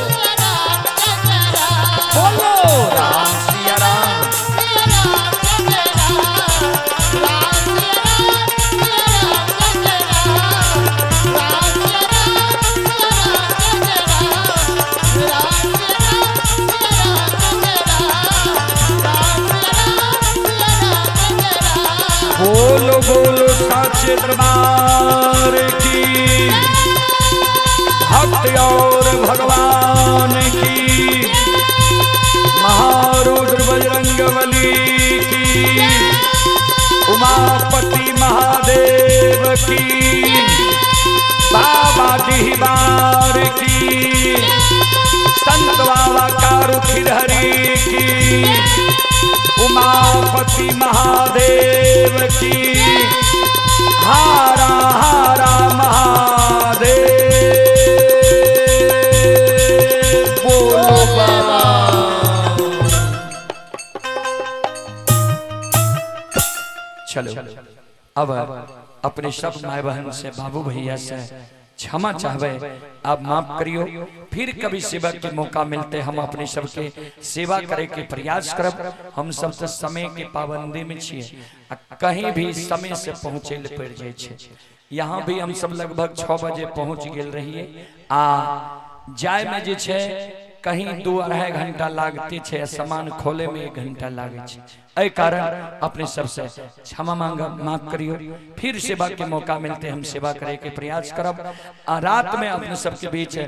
सिया राम जय जय राम, बोलो राम सिया राम सिया राम जय जय राम, राम सिया राम सिया राम जय जय राम, राम सिया राम सिया राम जय जय राम, राम सिया राम सिया राम जय जय राम, राम सिया राम सिया राम जय जय राम। साचे दरबार की, भक्त और भगवान की, महारुद्र बजरंग बली की, उमापति महादेव की, बाबा डिहबार की, संत बाबा कारू खिरहरी की, उमापति महादेव की, हारा हारा महादेव बोलो बाबा। चलो अब अपने सब माय बहन से, बाबू भैया से क्षमा चाहवे, आप माफ करियो। फिर कभी सेवा के मौका मिलते हम अपने सबके सेवा करे के प्रयास करब। हम सब तो समय के पाबंदी में छिए, आ कहीं भी समय से पहुँचे ले पड़ जाए छे। यहाँ भी हम सब लगभग 6 बजे पहुँच गेल रहिए, आ जाय में जे छे कहीं 2-2.5 घंटा लागते छे, सामान खोले में 1 घंटा लागे छे। एहि कारण अपने सबसे क्षमा मांगब, माफ करियो। फिर सेवा के मौका मिलते हम सेवा करे के प्रयास करब। आ रात में अपने सबके बीच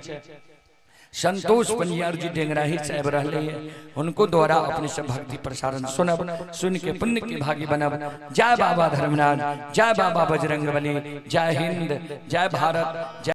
संतोष पंजियार जी डेंगराही साहब रहले है, उनको द्वारा अपने सब भक्ति प्रसारण सुनब, सुन के पुण्य के भागी बनब। जय बाबा धर्मनाथ, जय बाबा बजरंगबली, जय हिंद, जय भारत, जय।